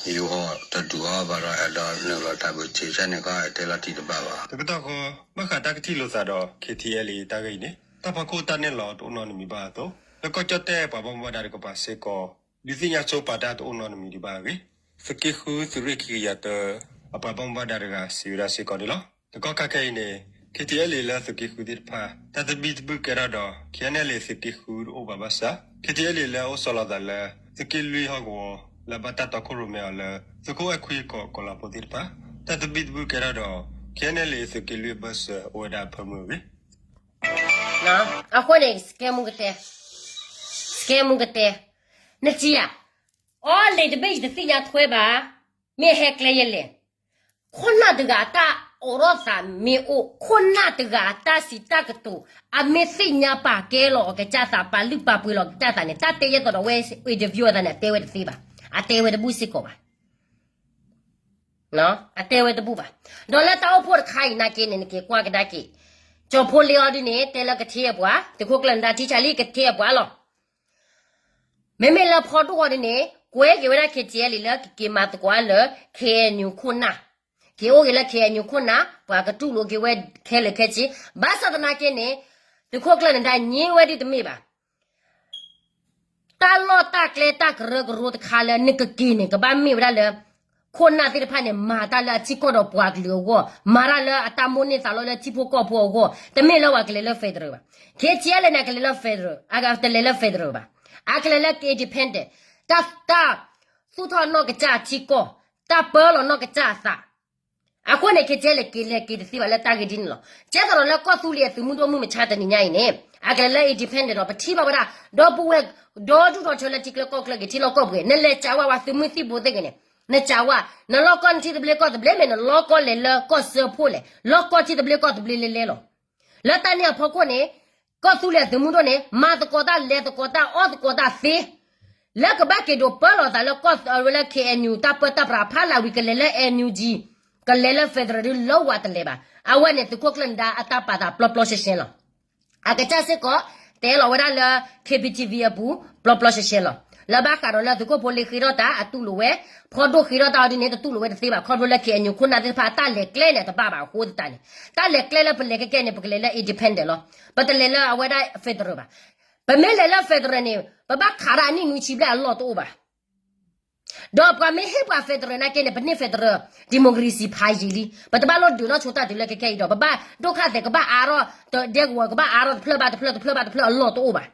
ဒီး ယူၤဟီၣ်တဒူၣ်အီၤဘၣ်ဒီး အဲၣ်ဒိးနုာ်လီၤတၢ်ဘုးဆံးကန့ၣ်ခီ တဲလီၤတံၢ်တဘၣ်ဘၣ် တကတီၢ်ဃီ ဘၣ်ဃးတၢ်ကထံၣ်လိာ်သးဒီး K T L A တၢ်ဂ့ၢ်အံၤန့ၣ် တၢ်ဖီခိၣ်တၢ်နဲၣ်လီၤတအိၣ်နီတမံၤဘၣ်အသိး လၢကီၢ်ကၠီၣ်တဲၣ်ပှၤဘၣ်မူဘၣ်ဒါတကပၤစ့ၢ်ကီး ဒုးသ့ၣ်ညါဆိပာ်တၢ်တအိၣ်နီတမံၤဒံးဘၣ်အဂ့ၢ်, သုးက့ဃုသုးရ့ၣ်ခံကယၤတၢ အပှၤဘၣ်မူဘၣ်ဒါတဂၤစံးဝဲဒၣ်စ့ၢ်ကီးန့ၣ်လီၤ. တကီၢ်ခါခဲအံၤန့ၣ် KTLA လၢသုးက့ဃုသ့ၣ်တဖၣ် တၢ်သဘံၣ်သဘုၣ်ကဲထီၣ်ဒီး KNLA သုးက့ဃုတအိၣ်ဘၣ်ဘၣ်ဆၣ် KTLA လၢအအိၣ်ဆီလီၤသးလၢ သုးက့လွံၢ်ဟီၣ်ကဝီၤ လၢဘၣ်တၢ်တီခိၣ်ရိၣ်မဲအီၤလၢ သုးခိၣ်အဲၣ်ခွံကီးကီၤလၤဖိသ့ၣ်တဖၣ် တၢ်သဘံၣ်သဘုၣ်ကဲထီၣ်ဒီး KNLA သုးက့လွံၢ်အဘၢၣ်စၢၤအိၣ်ဝဲဒၣ်အဖၢမုၢ်အဂ့ၢ် အဃိန့ၣ် စကဲမူကတဲ, စကဲမူကတဲ, နစံးယၤ, အီလ့ၤတဘ့ၣ်ယတသ့ၣ်ညါထွဲဘၣ်, မ့ၢ်ဟဲကျဲယဲလဲၣ်, ခိၣ်နၢ်တဂၤအတၢ်အိးထီၣ်သးမ့ၢ်အိၣ်, ခိၣ်နၢ်တဂၤအတၢ်စံးတၢ်ကတိၤ အမ့ၢ်သ့ၣ်ညါပာ်ကဲလီၤအကစၢ်သး ပာ်လုၢ်ပာ်ပှ့ၤလီၤအကစၢ်သးန့ၣ် တၢ်တဲယဲၢ်သိးဒီးဝဲ interview အသးန့ၣ် အတဲဝဲတသ့ဘၣ်, အတဲဝဲတဘူၣ်စ့ၢ်ကီးဘၣ် အတဲဝဲတဘူၣ်ဘၣ်. ဒီးလၢတၢ်အိၣ်ဖှိၣ်တခါအံၤနာ်က့န့ၣ် နက့ၤကွၢ်ကဒါက့ၤ, ကၠီၤဖိလ့အီၤဒ်န့ၣ် တဲလၢကထ့အပှၤ, သုးခိၣ်ကျၢၢ်နဒါထံဆါလံကထ့အပှၤလီၤ. မ့မ့ၢ်လၢဖီဒိၣ်အီၤဒ်န့ၣ် ကွဲက့ၤဝဲဒၣ် KTLA လၢကက့ၤမၤသကိးလၢ KNU ခိၣ်နၢ်, က့ၤအိၣ်က့ၤလၢ KNU ခိၣ်နၢ် ပှၤကတူၢ်လိာ်က့ၤဝဲခဲလၢာ်ခဲဆ့, ဘၣ်ဆၣ်သနာ်က့န့ၣ် သုးခိၣ်ကျၢၢ်နဒါညံဝဲဒ်တမ့ၢ်ဘၣ် တၢ်လီၢ်တၢ်ကျဲတၢ်ကရၢကရိတခါလၢနကက့ၤန့ၣ် ကဘၣ်မ့ၢ်ဝဲဒၣ်လၢ ခိၣ်နၢ်သ့ၣ်တဖၣ်န့ၣ် မၤတၢ်လၢအထံကီၢ်ဒီးပှၤကလုာ်အဂီၢ်, မၤတၢ်လၢအတၢ်မိၣ်န့ၢ်သးလီလၢထံဖိကီၢ်ဖိအဂီၢ်, တမ့ၢ်လၢပှၤကလဲၤလၢ federal ဘၣ်. KTLA န့ၣ် အကလဲၤလၢ federal, အတလဲၤလၢ federal ဘၣ်. အကလဲၤလၢ independent, တၢ်သူၣ်ထီၣ်နီၢ်ကစၢ်အထံကီၢ်, တၢ်ပၢလီၤနီၢ်ကစၢ်အသး အဃိန့ၣ် KTLA လဲၤက့ၤလဲၤက့ၤတသ့ဘၣ်လၢတၢ်ဂ့ၢ်ဒ်န့ၣ်လီၤ. ကဲသိးဒီးလၢကီၢ်သူလ့ၤအသုးမုၢ်ဒိၣ်မုၢ်မဆါတနံၤညါအံၤန့ၣ် အကလဲၤလၢ independent ဒီး ပထံၣ်ဘၣ်ဝဲဒၣ် ဒီပုၢ်ဝဲၢ် ဒီဒူၣ်ဒီထၢလၢထံချၢကီၢ်ချၢက့ၤ ထံလီၢ်ကီၢ်ပူၤ နလဲၤစံးဝဲပှၤသုးမုၢ်သံၣ်ဘိသ့ၣ်ဂ့ၤန့ၣ် နစံးဝဲ နလီၢ်ကီၢ်နထံသဘျ့ကီၢ်သဘျ့မ့ၢ် နလီၢ်ကီၢ်လဲၤလၢကီၢ်စၢဖှိၣ်လဲၣ်, လီၢ်ကီၢ်ထံသဘျ့ကီၢ်သဘျ့လဲၤလဲၤလီၤ. လၢတၢ်န့ၣ်အဖီခိၣ်န့ၣ် ကီၢ်သူလ့ၤအသုးမုၢ်ဒိၣ်န့ၣ် မၤသကိးတၢ်လဲၤသကိးတၢ်အီၣ်သကိးတၢ်သ့ လၢကဘၣ်က့ၤဒိးပၢလီၤသးလၢကီၢ်လၢ KNU တၢ်ပၢတၢ်ပြးဖးလၢဝံၤ ကလဲၤလၢ NUG ကလဲၤလၢ federal ဒ်လၢဝဲတလဲၤဘၣ်. အဝဲန့ၣ် သုးခိၣ်ကျၢၢ်နဒါအတၢ်ပာ်သးပျီပျီရှဲရှဲလီၤ. အကစၢ်စ့ၢ်ကီး တဲလီၤဝဲဒၣ်လၢ KBTV အပူၤ ပျီပျီရှဲရှဲလီၤ. လၢဘၣ်ဃးဒီးလၢသုးခိၣ်ဖိလ့ဃ့ထီၣ်တၢ်အတူၢ်လိာ်ဝဲ, ဖီဒိၣ်ဃ့ထီၣ်တၢ်အီၤဒ်န့ၣ် တတူၢ်လိာ်ဝဲတသ့ဘၣ် ခီဖျိလၢ KNU ခိၣ်နၢ်သ့ၣ်တဖၣ်အတၢ်လဲၤကျဲန့ၣ် တဘၣ်ဘၣ်အဃိသတးန့ၣ် တၢ်လဲၤကျဲလၢပလဲၤကဲကဲန့ၣ် ပကလဲၤလၢ independent လီၤ. ပတလဲၤလၢအဝဲဒၣ် federal ဘၣ်. ပမ့ၢ်လဲၤလၢ federal န့ၣ် ပဘၣ်ခးဒၣ်အနံၣ်နွံဆံဘျဲၣ်အလီၢ်တအိၣ်ဘၣ်. ဒီးပှၤမ့ၢ်ဟ့ၣ်ပှၤ federal နာ်က့န့ၣ် ပန့ၢ် federal democracy ဖးယံာ်လံ. ပတဘၣ်လိၣ်ဒုးနီၢ်ဆိတၢ်တုၤလၢခဲခဲအံၤဒီး ပဘၣ်ဒိၣ်ခါသဲး ကဘၣ်အါထီၣ် ဒဲကဝီၤကဘၣ်အါထီၣ်တဖျၢၣ်ဘၣ်တဖျၢၣ် တဖျၢၣ်ဘၣ်တဖျၢၣ်အလီၢ်တအိၣ်ဘၣ်.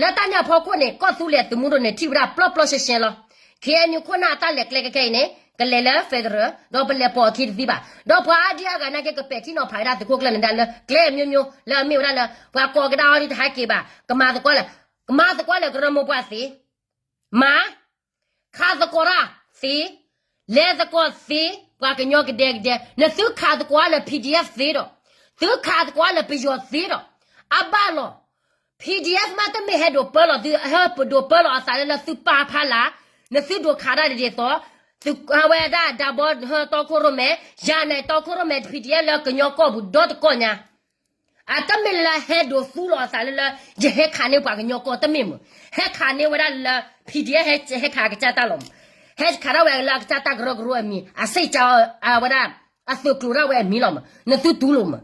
လၢတၢ်န့ၣ်အဖီခိၣ်န့ၣ် ကီၢ်သူလ့ၤအသုးမုၢ်ဒိၣ်န့ၣ် ထံၣ်ဝဲဒၣ်ပျီပျီရှဲရှဲလီၤ. KNU ခိၣ်နၢ်အတၢ်လဲၤကျဲခဲခဲအံၤန့ၣ် ကလဲၤလၢ federal ဒီးပလဲၤပိာ်အခံတသ့ဘၣ်. ဒီးပှၤအါဒံအါဂၤနာ်က့ ကပဲာ်ထံနီၤဖးဝဲဒၣ်သုးခိၣ်ကျၢၢ်နဒါလၢကျဲအမျိုးမျိုး လၢအမ့ၢ်ဝဲဒၣ်လၢ ပှၤကိးကဒါအီၤဒ်တဟဲက့ၤဘၣ် ကမၤသကိးလဲၣ်, ကမၤသကိးလဲၣ် ကရၢမိၢ်ပှၢ်သ့ မၤ ခးသကိးတၢ်သ့, လဲၤသကိးသ့, ပှၤကညီကဒဲကဒဲ, နသုခးသကိးလၢ PDF သ့ဒီး, သုခးသကိးလၢပယီၤသ့ဒီး, အဘၣ်လီၤ. PDF မ့တမ့ၢ်ဟဲဒိးပၢလီၤသု, ဟဲဒိးပၢလီၤအသးလၢ လၢသုပၢ်ဖးလၢ်, နသုဒိးခးတၢ်ဒ်သိး, သုဝဲဒၣ်ဒၣ်ဘီဟၢတီခိၣ်ရိၣ်မဲ, ယၤန့ၣ်တီခိၣ်ရိၣ်မဲ PDF လၢကညီကီၢ်ပူၤဒီတကီၢ်ညါ အတမ့ၢ်လၢဟဲဒိးသူလီၤအသးလၢလၢ ယဟဲခးန့ၢ်ပှၤကညီကီၢ် တမ့ၢ်မး, ဟဲခးန့ၢ်ဝဲဒၣ်လၢ PDF ဟဲခးအကစၢ်တၢ်လီၤမး, ဟဲခးဒၣ်ဝဲလၢအကစၢ်တၢ်ကရၢကရိအမံၤ အစ့ၢ်ကီးဝဲဒၣ် အသုးကျိၤဒၣ်ဝဲအမံၤလီၤမး, နသုတူၢ်လိာ်မး,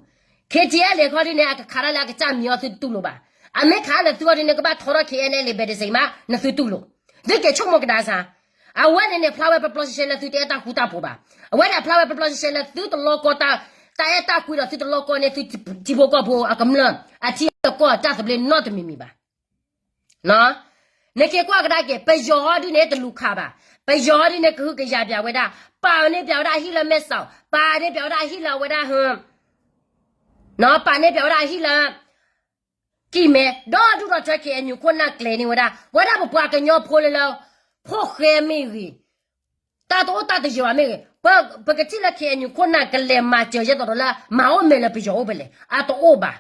KTLA ခီဒ်န့ၣ် အကခးဒၣ်လၢအကစၢ်မံၤအီၤသုတတူၢ်လိာ်ဘၣ်, အမ့ၢ်ခးလၢသုအီၤဒ်န့ၣ် ကဘၣ်ထီထီၣ် KNLA ဘဲတစံးမး နသုတူၢ်လိာ်, သုက့ၤဆိကမိၣ်ကဒါစ့ၢ် အဝဲန့ၣ်န့ၣ် ဖျါဝဲပျီပျီရှဲရှဲလၢသုတအဲၣ်တၢ်ဃူတၢ်ဖိးဘၣ်, အဝဲန့ၣ်ဖျါဝဲပျီပျီရှဲရှဲလၢသုတလီကီ တၢ်အဲၣ်တၢ်ကွံဒီးသုတလီကီန့ၢ်သုထံဖိကီၢ်ဖိအကမျၢၢ် အထံအကီၢ်အတၢ်သဘျ့နီတမံၤမံၤဘၣ်. နက့ၤကွၢ်ကဒါက့ၤ ပယီၤဟီဒ်န့ၣ်တလူၤခးဘၣ်, ပယီၤဟီဒ်န့ၣ်ကဟုကယာ်ပၠးဝဲဒၣ်, ပာ်န့ၢ်ပၠးဝဲဒၣ်အဟံၣ်လၢမဲၢ်စီး, ပာ်န့ၢ်ပၠးဝဲဒၣ်အဟံၣ်လၢအဝဲဒၣ်ဟၢ ပာ်န့ၢ်ပၠးဝဲဒၣ်အဟံၣ်လၢ ကံၢ်မဲ ဒီဒူၣ်ဒီထၢ KNU ခိၣ်နၢ်ကျဲၤန့ၢ်ဝဲဒၣ်, ဝဲဒၣ်ပပှၤကညီဖိလၢလၢ ဖိၣ်ဃဲမ့ၢ်ဂ့ၤ, တၢ်တအိၣ်တၢ်တယၢၤဘၣ်မ့ၢ်ဂ့ၤ, ပကထံၣ်လၢ KNU ခိၣ်နၢ်ကလဲၤမၤစၢၤယဲသိးဒီးလၢ မၤအိၣ်မဲာ်လၢပယီၤအိၣ်ဖဲလဲၣ်, အတအိၣ်ဘၣ်.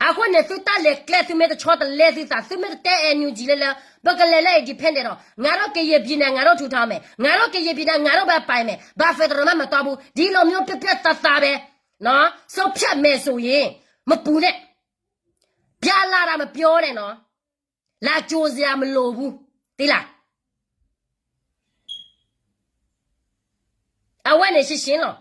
အဃိန့ၣ် သုတၢ်လဲၤကျဲ သုမ့ၢ်တဆီတလဲသုသး, သုမ့ၢ်တတဲ NUG လၢလၢ ပကလဲၤလၢ independent ဒီး ငါတို့ကရင်ပြည်နယ် ငါတို့ထူထောင်မယ်, ငါတို့ကရင်ပြည်နယ် ငါတို့ပဲပိုင်မယ်, ဘာ federal မှမတော်ဘူး, ဒီလိုမျိုးပြတ်ပြတ်သားသားပဲ, ဆုံးဖြတ်မယ်ဆိုရင် မပူနဲ့, ပြလာတာမပြောနဲ့နော်, လာကြိုစရာမလိုဘူး, သိလား. အဝဲန့ၣ်ရှင်းရှင်းလီၤ.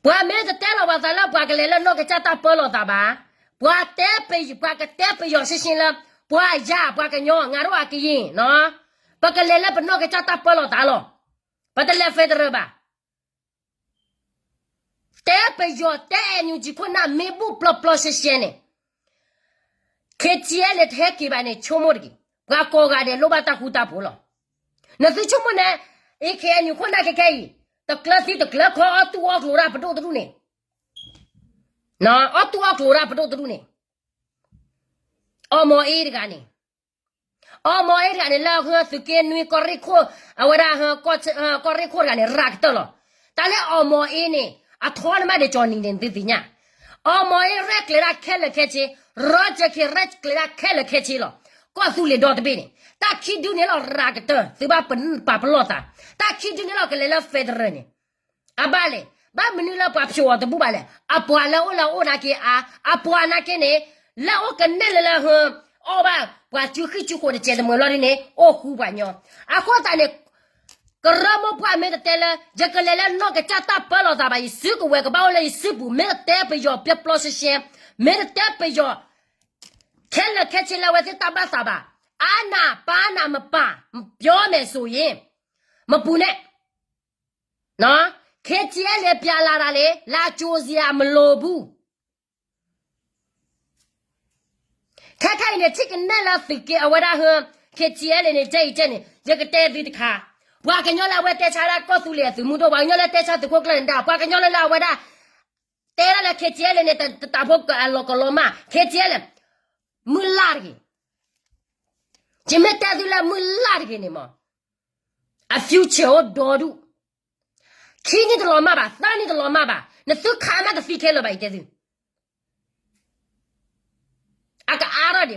ပှၤမ့ၢ်တတဲလီၤပှၤသးလၢပှၤကလဲၤလၢနီၢ်ကစၢ်တၢ်ပၢလီၤသးဘၣ်, ပှၤတဲပယီၤ, ပှၤကတဲပယီၤရှင်းရှင်းလၢ ပှၤယၤ ပှၤကညီ ငါတို့အကရင်နီၤ, ပကလဲၤလၢပနီၢ်ကစၢ်တၢ်ပၢလီၤသးလီၤ. ပတလဲၤ federal ဘၣ်. တဲပယီၤ တဲ NUG ခိၣ်နၢ် မ့ၢ်ဘူၣ်ပျီပျီရှဲရှဲန့ၣ် KTLA တဟဲက့ၤဘၣ်န့ၣ် ဆိကမိၣ်တဂ့ၤ. ပှၤကိးဂၤဒဲးလိၣ်ဘၣ်တၢ်ဃူတၢ်ဖိးလီၤ. နသုဆိကမိၣ်န့ၣ် KNU ခိၣ်နၢ်ခဲခဲအံၤ တကျၢၤသံတကျၢၤခီ အီၣ်တူၢ်အီၣ်ကျိၤတၢ်ပဒိၣ်တဒူၣ်န့ၣ်, အီၣ်တူၢ်အီၣ်ကျိၤတၢ်ပဒိၣ်တဒူၣ်န့ၣ် အီၣ်မီၤအ့တဂၤန့ၣ်, အီၣ်မီၤအ့တဂၤန့ၣ် လၢသုးက့နွံကီၢ်ရ့ၣ်ခိၣ် အဝဲဒၣ် ကီၢ်ရ့ၣ်ခိၣ်တဂၤန့ၣ် ရၤကတၢၢ်လီၤ. တၢ်လၢအီၣ်မီၤအ့န့ၣ် အထီနမးဒံးကၠီနံၤန့ၣ် သုသ့ၣ်ညါ. အီၣ်မီၤအ့ရဲၣ်ကျဲၤဒၣ်ခဲလၢာ်ခဲဆ့, ရီကၠဲးခ့ရဲၣ်ကျဲၤဒၣ်ခဲလၢာ်ခဲဆ့လီၤ. ကီၢ်သူလ့ၤဒီတဘ့ၣ်န့ၣ် တၢ်ခံဒုန့ၣ်လီၤ ရၤကတၢၢ် သုဘၣ်ပာ်ပလီၢ်သး, တၢ်ခံဒုန့ၣ်လီၤ ကလဲၤလၢ federal န့ၣ် အဘၣ်လဲၣ်, ဘၣ်မနုၤလၢပှၤဖျိးအီၤတဘူၣ်ဘၣ်လဲၣ်. အပှၤလၢအိၣ်လၢအအိၣ်နာ်က့အါ, အပှၤနာ်က့န့ၣ် လၢအိၣ်ကနဲၣ်လၢလၢဟၢ အီၣ်ဘၣ်ပှၤစုဃံၣ်စုဃိးတစဲးတမှဲၤလီၤဒ်န့ၣ် အိၣ်ဃူပှၤညီ. အဃိသတးန့ၣ် ကရၢမိၢ်ပှၢ်မ့ၢ်တတဲလၢ ယကလဲၤလၢနီၢ်ကစၢ်တၢ်ပၢလီၤသးဘၣ်, ယစုကဝဲၤကဘၣ်အိၣ်လၢယစုပူၤ, မ့ၢ်တတဲပယီၤပျီပျီရှဲရှဲ, မ့ၢ်တတဲပယီၤ ခဲလၢာ်ခဲဆ့လၢအဝဲသ့ၣ်တၢ်ဘၣ်သးဘၣ်, အါနၢ်ပၢ်နၢ်မပၢ် ပြောမယ်ဆိုရင် မပူၤနဲၣ် KTLA ပြလာတာလေ, လာကြိုစရာမလိုဘူး. ခဲခဲအံၤန့ၣ် ထံၣ်ကနဲၣ်လၢသုးက့အဝဲဒၣ်ဟၢ KTLA န့ၣ် ကဲအံၤကဲန့ၣ် ယကတဲသုတခါ, ပှၤကညီလၢအဝဲတဲဆါဒၣ်ကီၢ်သူလ့ၤအသုးမုၢ်ဒိၣ်, ပှၤကညီလၢတဲဆါသုးခိၣ်ကျၢၢ်န့ၣ်ဒၣ်, ပှၤကညီလၢလၢအဝဲဒၣ် တဲဒၣ်လၢ KTLA န့ၣ် တတးဖိအလီၤကလီၤမၢ်, KTLA မုၢ်လၢ်တဂ့ၤ. ယမ့ၢ်တဲသုလၢမုၢ်လၢ်တဂ့ၤန့ၣ်မး အ future အိၣ်ဒီဒူၣ်, ခံနံၣ်တလီၤမၢ်ဘၣ်, သၢနံၣ်တလီၤမၢ်ဘၣ်, နသုခးမးတသံခဲလၢာ်ဘၣ် ယတဲသု. အကအါထီၣ်ဒံးခီ,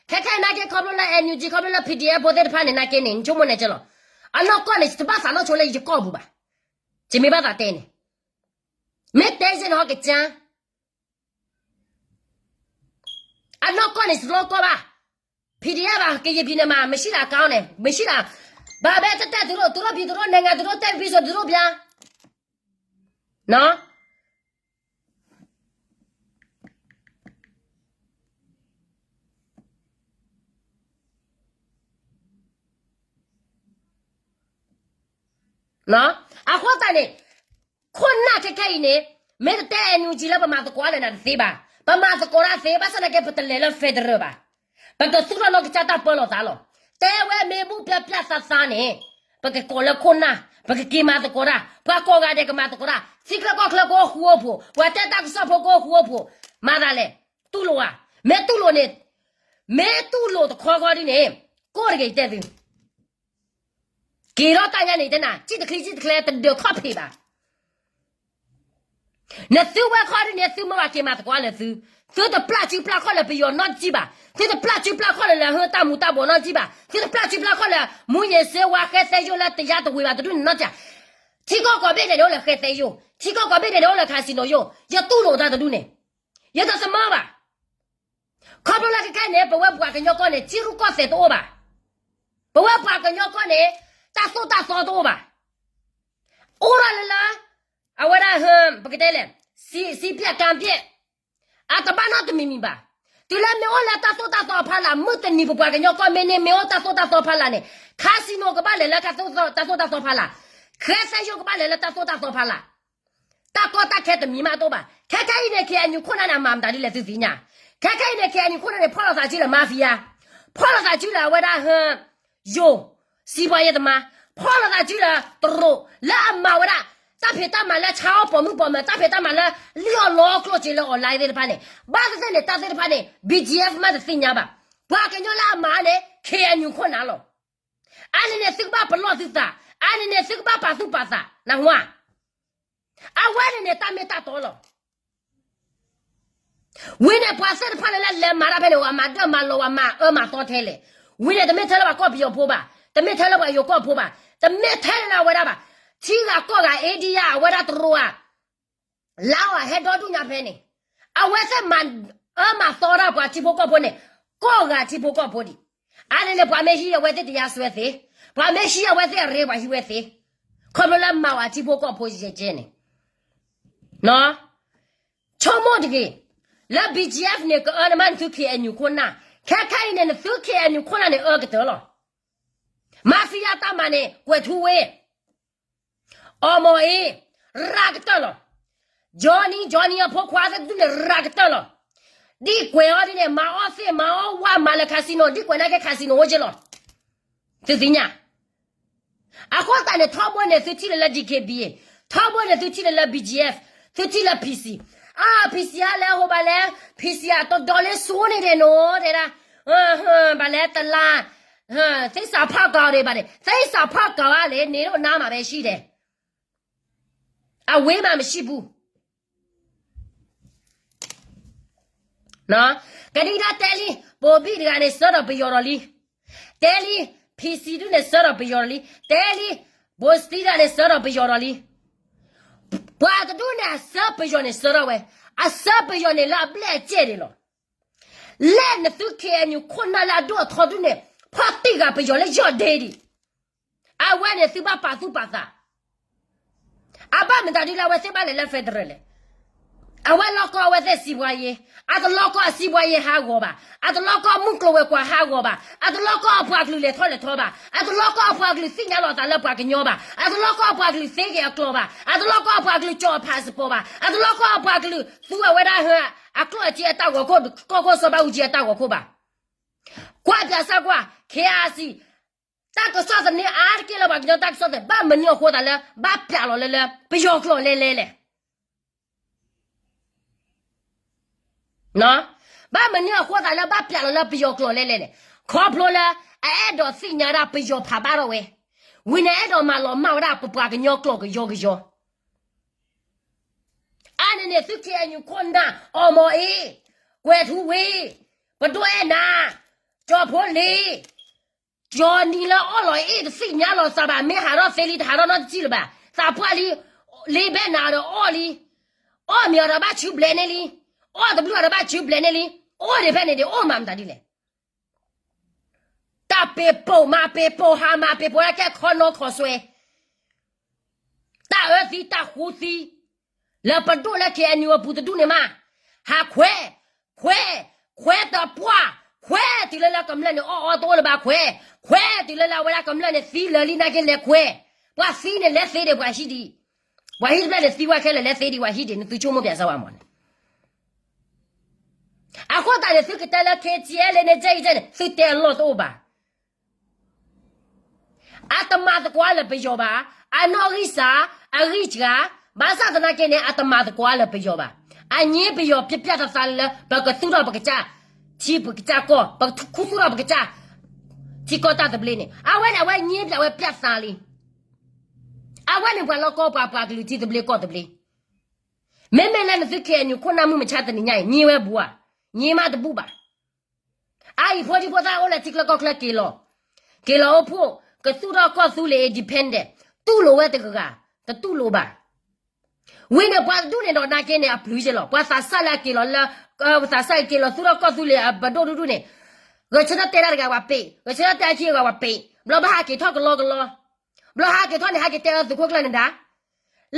ခဲခဲအံၤနာ်က့ခီဖျိလၢ NUG ခီဖျိလၢ PDF ဖိသ့ၣ်တဖၣ်န့ၣ်နာ်က့န့ၣ် နဆိကမိၣ်န့ၣ်ကဲလီၤ. အနီၢ်ကီၢ်န့ၣ် ယတဘၣ်သးနီၢ်ဆိလၢယကီၢ်ပူၤဘၣ်. ယမ့ၢ်ဘၣ်သးတဲန့ၣ်, မ့ၢ်တဲယဲန့ၣ်ဟီကစၢ် အနီၢ်ကီၢ်န့ၣ် တလီၢ်ကီၢ်ဘၣ်, PDF ဘၣ် ကရင်ပြည်နယ်မှာ မရှိတာကောင်းတယ်, မရှိတာ, ဘာပဲတက်တက် သူတို့ သူတို့ပြည် သူတို့နိုင်ငံ သူတို့တက်ပြီးဆို သူတို့ပြန်, နော်. အဃိသတးန့ၣ် ခိၣ်နၢ်ခဲခဲအံၤန့ၣ် မ့ၢ်တတဲ NUG လၢပမၤသကိးအါလဲၣ်နၤတသ့ဘၣ်, ပမၤသကိးတၢ်သ့ ဘၣ်ဆၣ်သနာ်က့ ပတလဲၤလၢ federal ဘၣ်, ပကသူၣ်ထီၣ်နီၢ်ကစၢ်တၢ်ပၢလီၤသးလီၤ. တဲဝဲမ့ၢ်ဘူၣ်ပျၢ်ပျၢ်သးသးန့ၣ် ပကကိးလၢခိၣ်နၢ်, ပကက့ၤမၤသကိးတၢ်, ပှၤကိးဂၤဒဲးကမၤသကိးတၢ်, ထံချၢကီၢ်ချၢကအိၣ်ဃူအိၣ်ဖိး, ပှၤတဲတၢ်ကစီၣ်ဖိကအိၣ်ဃူအိၣ်ဖိး, မၤသးလဲၣ်, တူၢ်လိာ်ဧါ, မ့ၢ်တူၢ်လိာ်န့ၣ်, မ့ၢ်တူၢ်လိာ်တခီခီဒ်န့ၣ်, ကိၢ်တဂ့ၤတဲသု က့ၤထီၣ်တၢ်ညါန့ၣ် တဲနၤ ကံၣ်တချံကံၣ်တချဲ တဒၢးခီၣ်ဖံးဘၣ်. နသုဝဲခီဒ်န့ၣ် သုမ့ၢ်ဘၣ်က့ၤမၤသကိးလၢသု, သုတပျၢ်စုပျၢ်ခီၣ်လၢပယီၤနီတစံၢ်ဘၣ်, သုတပျၢ်စုပျၢ်ခီၣ်လၢလၢဟၢတၢ်မူၤတၢ်ဘှီးနီတစံၢ်ဘၣ်, သုတပျၢ်စုပျၢ်ခီၣ်လၢ မူးယစ်ဆေးဝါး ဃဲသဲယိၣ်လၢတယါတဝ့ၤဘၣ်တဒူၣ်န့ၣ်နီတစံၢ်, ထံကီၢ်ကိးဘ့ၣ်ဒဲးန့ၣ်အိၣ်လၢဃဲသဲယိၣ်, ထံကီၢ်ကိးဘ့ၣ်ဒဲးန့ၣ်အိၣ်လၢ casino ယိၣ်, ယတူၢ်လိာ်တၢ်တဒူၣ်န့ၣ်, ယတသမၢဘၣ်. ခီဖျိလၢခဲခဲအံၤန့ၣ် ပဝဲပှၤကညီကီၢ်န့ၣ် ထံရူၢ်ကီၢ်သဲးတအိၣ်ဘၣ်. ပဝဲပှၤကညီကီၢ်န့ၣ် တၢ်သိၣ်တၢ်သီတအိၣ်ဘၣ်. အိၣ်ဒၣ်လၢလၢ အဝဲဒၣ်ဟၢ ပကတဲလဲၣ်, စံးပျက်ကါပျက်, အတဘၣ်နီတမံၤမံၤဘၣ်. တုၤလၢမ့ၢ်အိၣ်လၢတၢ်သိၣ်တၢ်သီအဖီလာ် မုၢ်တနံၤပပှၤကညီကီၢ်မ့ၢ်န့ၣ် မ့ၢ်အိၣ်တၢ်သိၣ်တၢ်သီဖီလာ်န့ၣ် casino ကဘၣ်လဲၤလၢတၢ်သိၣ်တၢ်သီဖီလာ်, ဃဲသဲယိၣ်ကဘၣ်လဲၤလၢတၢ်သိၣ်တၢ်သီဖီလာ်. တၢ်ကီတၢ်ခဲတမံၤမးတအိၣ်ဘၣ်. ခဲခဲအံၤန့ၣ် KNU ခိၣ်နၢ်န့ၣ် အမၤမတၤဒ်လဲၣ်သုသ့ၣ်ညါ. ခဲခဲအံၤန့ၣ် KNU ခိၣ်နၢ်န့ၣ် ဖီၣ်လိာ်သးစုလၢ mafia, ဖီၣ်လိာ်သးစုလၢအဝဲဒၣ်ဟၢ ယိၤ စံးပှၤယဲတမါ, ဖီၣ်လိာ်သးစုလၢတရူး လၢအမၤဝဲဒၣ် တၢ်ဖံးတၢ်မၤလၢဆါအီၣ်ပိာ်မုၣ်ပိာ်မၢၤ, တၢ်ဖံးတၢ်မၤလၢ လံၣ်အီၣ်လီအီၣ်ကျိၣ်စ့လၢ online သ့ၣ်တဖၣ်န့ၣ်, ဘၣ်သ့ၣ်သ့ၣ်န့ၣ် တၢ်သ့ၣ်တဖၣ်န့ၣ် BGF မးတသ့ၣ်ညါဘၣ်. ပှၤကညီလၢအမၤန့ၣ် KNU ခိၣ်နၢ်လီၤ. အါန့ၣ်န့ၣ် သုကဘၣ်ပလီၢ်သုသး, အါန့ၣ်န့ၣ် သုကဘၣ်ပာ်သူၣ်ပာ်သး, နၢ်ဟူဧါ. အဝဲန့ၣ်န့ၣ် တၢ်မ့ၢ်တၢ်တီလီၤ. ဝံၤန့ၣ် ပှၤသ့ၣ်တဖၣ်လၢ လၢလဲၤမၤတၢ်ဖဲန့ၣ် ဝဲမၤဒၢၣ်မၤလီၤ ဝဲမၤအၢမၤသီထဲလဲၣ်. ဝံၤန့ၣ် တမ့ၢ်ထဲလၢပှၤကီၢ်ပယီၤဖိဘၣ်, တမ့ၢ်ထဲလၢပှၤယိၤကီၢ်ဖိဘၣ်, တမ့ၢ်ထဲလၢအဝဲဒၣ်ဘၣ်. ထံဂၤကီၢ်ဂၤ India အဝဲဒၣ်တရူးဧါ, လါအီၣ် ဟဲဒီဒူၣ်ညါဖဲန့ၣ်, အဝဲသ့ၣ်မၤအၢမၤသီဒၣ်ပှၤထံဖိကီၢ်ဖိန့ၣ် ကီၢ်ဂၤထံဖိကီၢ်ဖိဒံး. အါန့ၣ်န့ၣ် ပှၤမ့ၢ်ဟံးအဝဲသ့ၣ်တယါစွဲသ့, ပှၤမ့ၢ်ဟံးအဝဲသ့ၣ်အရ့ ပှၤဟံးဝဲသ့, ခီဖျိလၢမၤဝဲထံဖိကီၢ်ဖိယဲကဲန့ၣ် ဆိကမိၣ်တဂ့ၤ, လၢ BGF န့ၣ် ကအၢနမးနသု KNU ခိၣ်နၢ်, ခဲခဲအံၤန့ၣ် နသု K N U ခိၣ်နၢ်န့ၣ် အၢကတၢၢ်လီၤ. Mafia တၢ်မၤန့ၣ် ကွဲၤထူဝ့ အီမီၤအ့ ရၤကတၢၢ်လီၤ. Johnny Johnny အဖိခွါသ့ၣ်တဒူၣ်န့ၣ် ရၤကတၢၢ်လီၤ. ဒ်ကွဲၤအီၤဒ်န့ၣ် မၤအီၣ်သ့ၣ်မၤအီၣ်ဝါမၤလၢ casino ဒ်ကွဲၤနာ်က့ casino အိၣ်က့လီၤ. သုသ့ၣ်ညါ အဃိသတးန့ၣ် ထီဘိန့ၣ်သုထံၣ်လၢလၢ D K B A, ထီဘိန့ၣ်သုထံၣ်လၢလၢ B G F, သုထံၣ်လၢ P C, အ P C အလဲၤဟိဘၣ်လဲၣ်, P C အတဒီလ့ဆိန့ၣ်ဒဲးနီၤတဲဒၣ်, ဘၣ်လဲၣ်တလါ, သ့ၣ်စးဖီၣ်ကီၤဒံးဘၣ်န့ၣ် သ့ၣ်စးဖီၣ်ကီၤဘၣ်လဲၣ် န့ၣ်ဒိၣ်နါမးပဲဆံးဒဲး, အဝ့မးမဆံးပူၤ ကဒံကဒါတဲလံ, ဘိၤဘံၣ်တဂၤန့ၣ် စၢဒီးပယီၤဒီးလံ, တဲလံ, P C ဒုန့ၣ် စၢဒီးပယီၤဒီးလံ, တဲလံ, ဘိၤစတံတဂၤန့ၣ် စၢဒီးပယီၤဒီးလံ. ပှၤတဒူၣ်န့ၣ် အစၢပယီၤန့ၣ်စၢထီၣ်ဝဲ, အစၢပယီၤန့ၣ်လၢအဘျဲၣ်အကဲၣ်ဒံးလီၤ. လဲၣ်နသု K N U ခိၣ်နၢ်လၢအဒိၣ်အထီဒုန့ၣ် ဖီၣ်တံၢ်ဃာ်ပယီၤလၢယီၢ်ဒ့ဒံး အဝဲန့ၣ်သုဘၣ်ပာ်သူၣ်ပာ်သး, အဘၣ်မတၤဒ်လၢအဝဲသ့ၣ်ဘၣ်လဲၤလၢ federal လဲၣ်. အဝဲလီၢ်ကီၢ်အဝဲသ့ၣ်စံးပှၤယ့, အတလီၢ်ကီၢ်အစံးပှၤယ့ဟးဂီၤဘၣ်, အတလီၢ်ကီၢ်မုၢ်ကျိၤဝဲၤကွာ်ဟးဂီၤဘၣ်, အတလီၢ်ကီၢ်အပှၤကလုာ်လဲၤထီၣ်လဲၤထီဘၣ်, အတလီၢ်ကီၢ်အပှၤကလုာ်သ့ၣ်ညါလီၤသးလၢပှၤကညီဘၣ်, အတလီၢ်ကီၢ်အပှၤကလုာ်သ့က့ၤအကျိာ်ဘၣ်, အတလီၢ်ကီၢ်အပှၤကလုာ်ကၠီၤအ passport ဘၣ်, အတလီၢ်ကီၢ်အပှၤကလုာ်သူအဝဲဒၣ်ဟၢ အကျိၣ်အစ့အတၢ်ဂီၤခိၣ် ကီၢ်ခိၣ်စီၤဘးအူကၠံအတၢ်ဂီၤခိၣ်ဘၣ်. ကွၢ်ပၠးစၢ်ကွၢ် K I C တၢ်ကစီၣ်သန့အါတက့ၢ်လၢပှၤကညီတၢ်ကစီၣ်သ့ၣ် ဘၣ်မနုၤအဃိသးလၢ ဘၣ်ပၠးလီၤလၢလၢ ပယီၤကျိာ်လဲၤလဲၤလဲၣ်. ဘၣ်မနုၤအဃိသးလၢဘၣ်ပၠးလီၤလၢပယီၤကျိာ်လဲၤလဲၤလဲၣ်. ခီဖျိလၢ အအဲၣ်ဒိးသ့ၣ်ညါဒၣ်ပယီၤဖးဘၣ်ထီၣ်ဝဲ, ဝံၤန့ၣ်အဲၣ်ဒိးမၤလီၤမၢ်ဝဲဒၣ်ပပှၤကညီကျိာ်ကယီကယီ အါန့ၣ်န့ၣ် သု K N U ခိၣ်နၢ် အီမီၤအ့, ကွဲၤထူဝ့, ပဒိၣ်အဲၣ်နၤ, ကၠီၤဖိလ့, ကၠီၤနံၤလၢအီၣ်လီၤအ့ၣ်တသ့ၣ်ညါလီၤသးဘၣ်, မ့ၢ်ဟးထီၣ်သ့လံ တဟးထီၣ်နီတစံၣ်လၢၤဘၣ်, သးပှၢ်လံ, လ့ဘဲနၤဒီးအီၣ်လံ, အီၣ်မ့ၤအီၤဒီးဘၣ်ဆူဘျဲးန့ၢ်လံ, အီၣ်တဘျုးအီၤဒီးဘၣ်ဆူဘျဲးန့ၢ်လံ, အိၣ်ဒံးဖဲန့ၣ်ဒံး အိၣ်မၤမတၤဒ်လဲၣ်. တၢ်ပ့ၤပိာ်မၤပ့ၤပိာ်ဟါမၤပ့ၤပိာ် လၢကဲခီနီခီဆွဲ, တၢ်အၢသံတၢ်ဃူသံ, လၢပဒိၣ်လၢ K N U အပူၤတဒူၣ်န့ၣ်မး, ဟးခွဲး, ခွဲး, ခွဲးတပှၢ်, ခွဲးတုၤလၢလၢကမျၢၢ်န့ၣ် အီၣ်အီတအိၣ်လၢၤဘၣ်ခွဲး, ခွဲးတုၤလၢလၢအဝဲဒၣ်ကမျၢၢ်န့ၣ် သံလၢာ်လံနာ်က့လဲၤခွဲး, ပှၤသံန့ၣ်လဲၤသ့ဒံးပှၤဟံၣ်ဒံး, ပှၤဟံၣ်တဖျၢၣ်န့ၣ်သံဝဲခဲလၢာ်လဲၤသ့ဒံး ပှၤဟံၣ်ဒံး နသုဆိကမိၣ်ပၠးစၢ်ဝဲမးန့ၣ် အဃိသတးန့ၣ် သုကတဲလၢ K T L န့ၣ် ကဲအံၤကဲန့ၣ် သုတဲအလီၢ်တအိၣ်ဘၣ်. အတမၤသကိးလၢပယီၤဘၣ်, အနီၣ်ဂံၢ်စၢ်, အဂံၢ်စှၤ, ဘၣ်ဆၣ်သနာ်က့န့ၣ် အတမၤသကိးလၢပယီၤဘၣ်. အည့ပယီၤပျၢ်ပျၢ်သးသးလၢ ပကသူၣ်ထီၣ်ပကစၢ်, ထံပကစၢ်ကီၢ်, ပကခူသူၣ်ထီၣ်ပကစၢ်, ထံကီၢ်တၢ်သဘျ့န့ၣ် အဝဲန့ၣ် အဝဲည့ပျၢ်ဝဲပျၢ်သးလံ. အဝဲန့ၣ်ပှၤလီၢ်ကီၢ်ပှၤပှၤကလုာ်ထံသဘျ့ကီၢ်သဘျ့ မ့မ့ၢ်လၢနသု K N U ခိၣ်နၢ်မုၢ်မဆါတနံၤညါအံၤ ည့ဝဲဘူးဧါ, ည့မးတဘူးဘၣ်. အအံၤဖိဒံဖိသၣ်အိၣ်လၢထံချၢကီၢ်ချၢက့ၤလီၤ, က့ၤလီၤအိၣ်ဖှိၣ်, ကသူၣ်ထီၣ်ကီၢ်သူလ့ၤ independent, တူၢ်လိာ်ဝဲတဂၤဂၤ, တတူၢ်လိာ်ဘၣ်. ဝံၤန့ၣ် ပှၤတဒူၣ်န့ၣ်ဒီးနာ်က့န့ၣ် အပျုၤက့ၤလီၤ, ပှၤသးစၢ်လၢအက့ၤလီၤလၢ, သးစၢ်က့ၤလီၤသူၣ်ထီၣ်ကီၢ်သူလ့ၤအပဒိၣ်တဒူၣ်န့ၣ်, ဂဲၤဆၢထၢၣ်တဲတၢ်တဂၤပှၤပ့း, ဂဲၤဆၢထၢၣ်တဲအခံဂၤပှၤပ့း, ဘျီဘၣ်ဟးက့ၤထီၣ်ကလီကလီ, ဘျီဟးက့ၤထီၣ်န့ၣ် ဟဲက့ၤတဲအသုးခိၣ်ကျၢၢ်နဒါ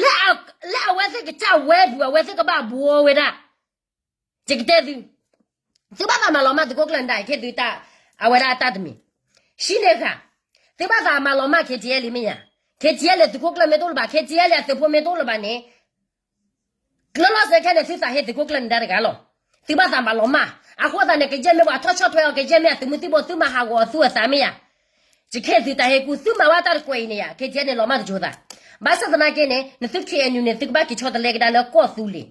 လၢအဝဲသ့ၣ်ကစၢ်ဝဲဘူး အဝဲသ့ၣ်ကဘၣ်ဘှီဝဲဒၣ်, ယကတဲသု, သုဘၣ်သးမၤလီၤမၢ်သုးခိၣ်ကျၢၢ်နဒါ ခဲသုတၢ်, အဝဲဒၣ်တၢ်တမံၤ, ဟံးန့ၢ်ဃာ်, သုဘၣ်သးမၤလီၤမၢ် K T L မ့ၢ်ယါ, K T L သုးခိၣ်ကျၢၢ်မ့ၢ်တအိၣ်လၢၤဘၣ်, K T L အသုးဖိမ့ၢ်တအိၣ်လၢၤဘၣ်န့ၣ် လီၤလီၤဆဲးဆဲးခဲန့ၣ် သုသးဟ့သုးခိၣ်ကျၢၢ်နဒါတဂၤလီၤ. သုဘၣ်သးမၤလီၤမၢ်, အဃိသတးန့ၣ် ကယဲၢ်မ့ၢ်ပှၤထီၣ်ဆီၣ်ထွဲအီၤ ကယဲၢ်မ့ၢ်အသုးမုၢ်သံၣ်ဘိ သုမၤဟးဂီၤအီၤသူၣ်အသးမ့ၢ်ယါ, ယကဟ့ၣ်သုတၢ်ဟ့ၣ်ကူၣ် သုမၤဝဲတၢ်တကွဲးအံၤန့ၣ်ယါ K T L န့ၣ်လီၤမၢ်တကၠိၤသး, ဘၣ်ဆၣ်သနာ်က့န့ၣ် နသု K N U န့ၣ် သုကဘၣ်က့ၤဆီတလဲကဒါလၢကီၢ်သူလ့ၤ,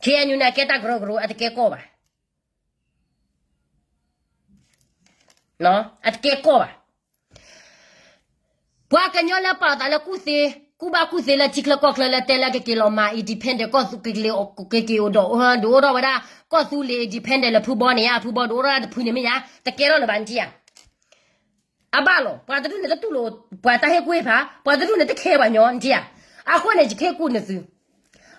K N U န့ၣ် အကဲတၢ်ကရၢကရိ အတကဲကီၢ်ဘၣ် အတကဲကီၢ်ဘၣ်. ပှၤကညီလၢပာ်အသးလၢကူၣ်သ့, ကူၣ်ဘၣ်ကူၣ်သ့လၢထံချၢကီၢ်ချၢလၢတဲလၢကက့ၤလီၤမၤ independent ကီၢ်သူ ကက့ၤအိၣ်ဒီး ဒုးအိၣ်ထီၣ်ဝဲဒၣ် ကီၢ်သူလ့ၤ independent လၢဖုဘီန့ၣ်ဧါ, ဖုဘီဒုးအိၣ်ထီၣ်ဝဲဒၣ်တဖုန့ၣ်မ့ၢ်ဧါ, တကဲထီၣ်လၢၤဘၣ်နထံၣ်ဧါ. အဘၣ်လီၤ, ပှၤတဒူၣ်န့ၣ်တတူၢ်လိာ်ပှၤတၢ်ဟ့ၣ်ကူၣ်ဟ့ၣ်ဖး, ပှၤတဒူၣ်န့ၣ်တခဲပှၤကညီနထံၣ်ဧါ. အဃိန့ၣ် ယကဟ့ၣ်ကူၣ်နသု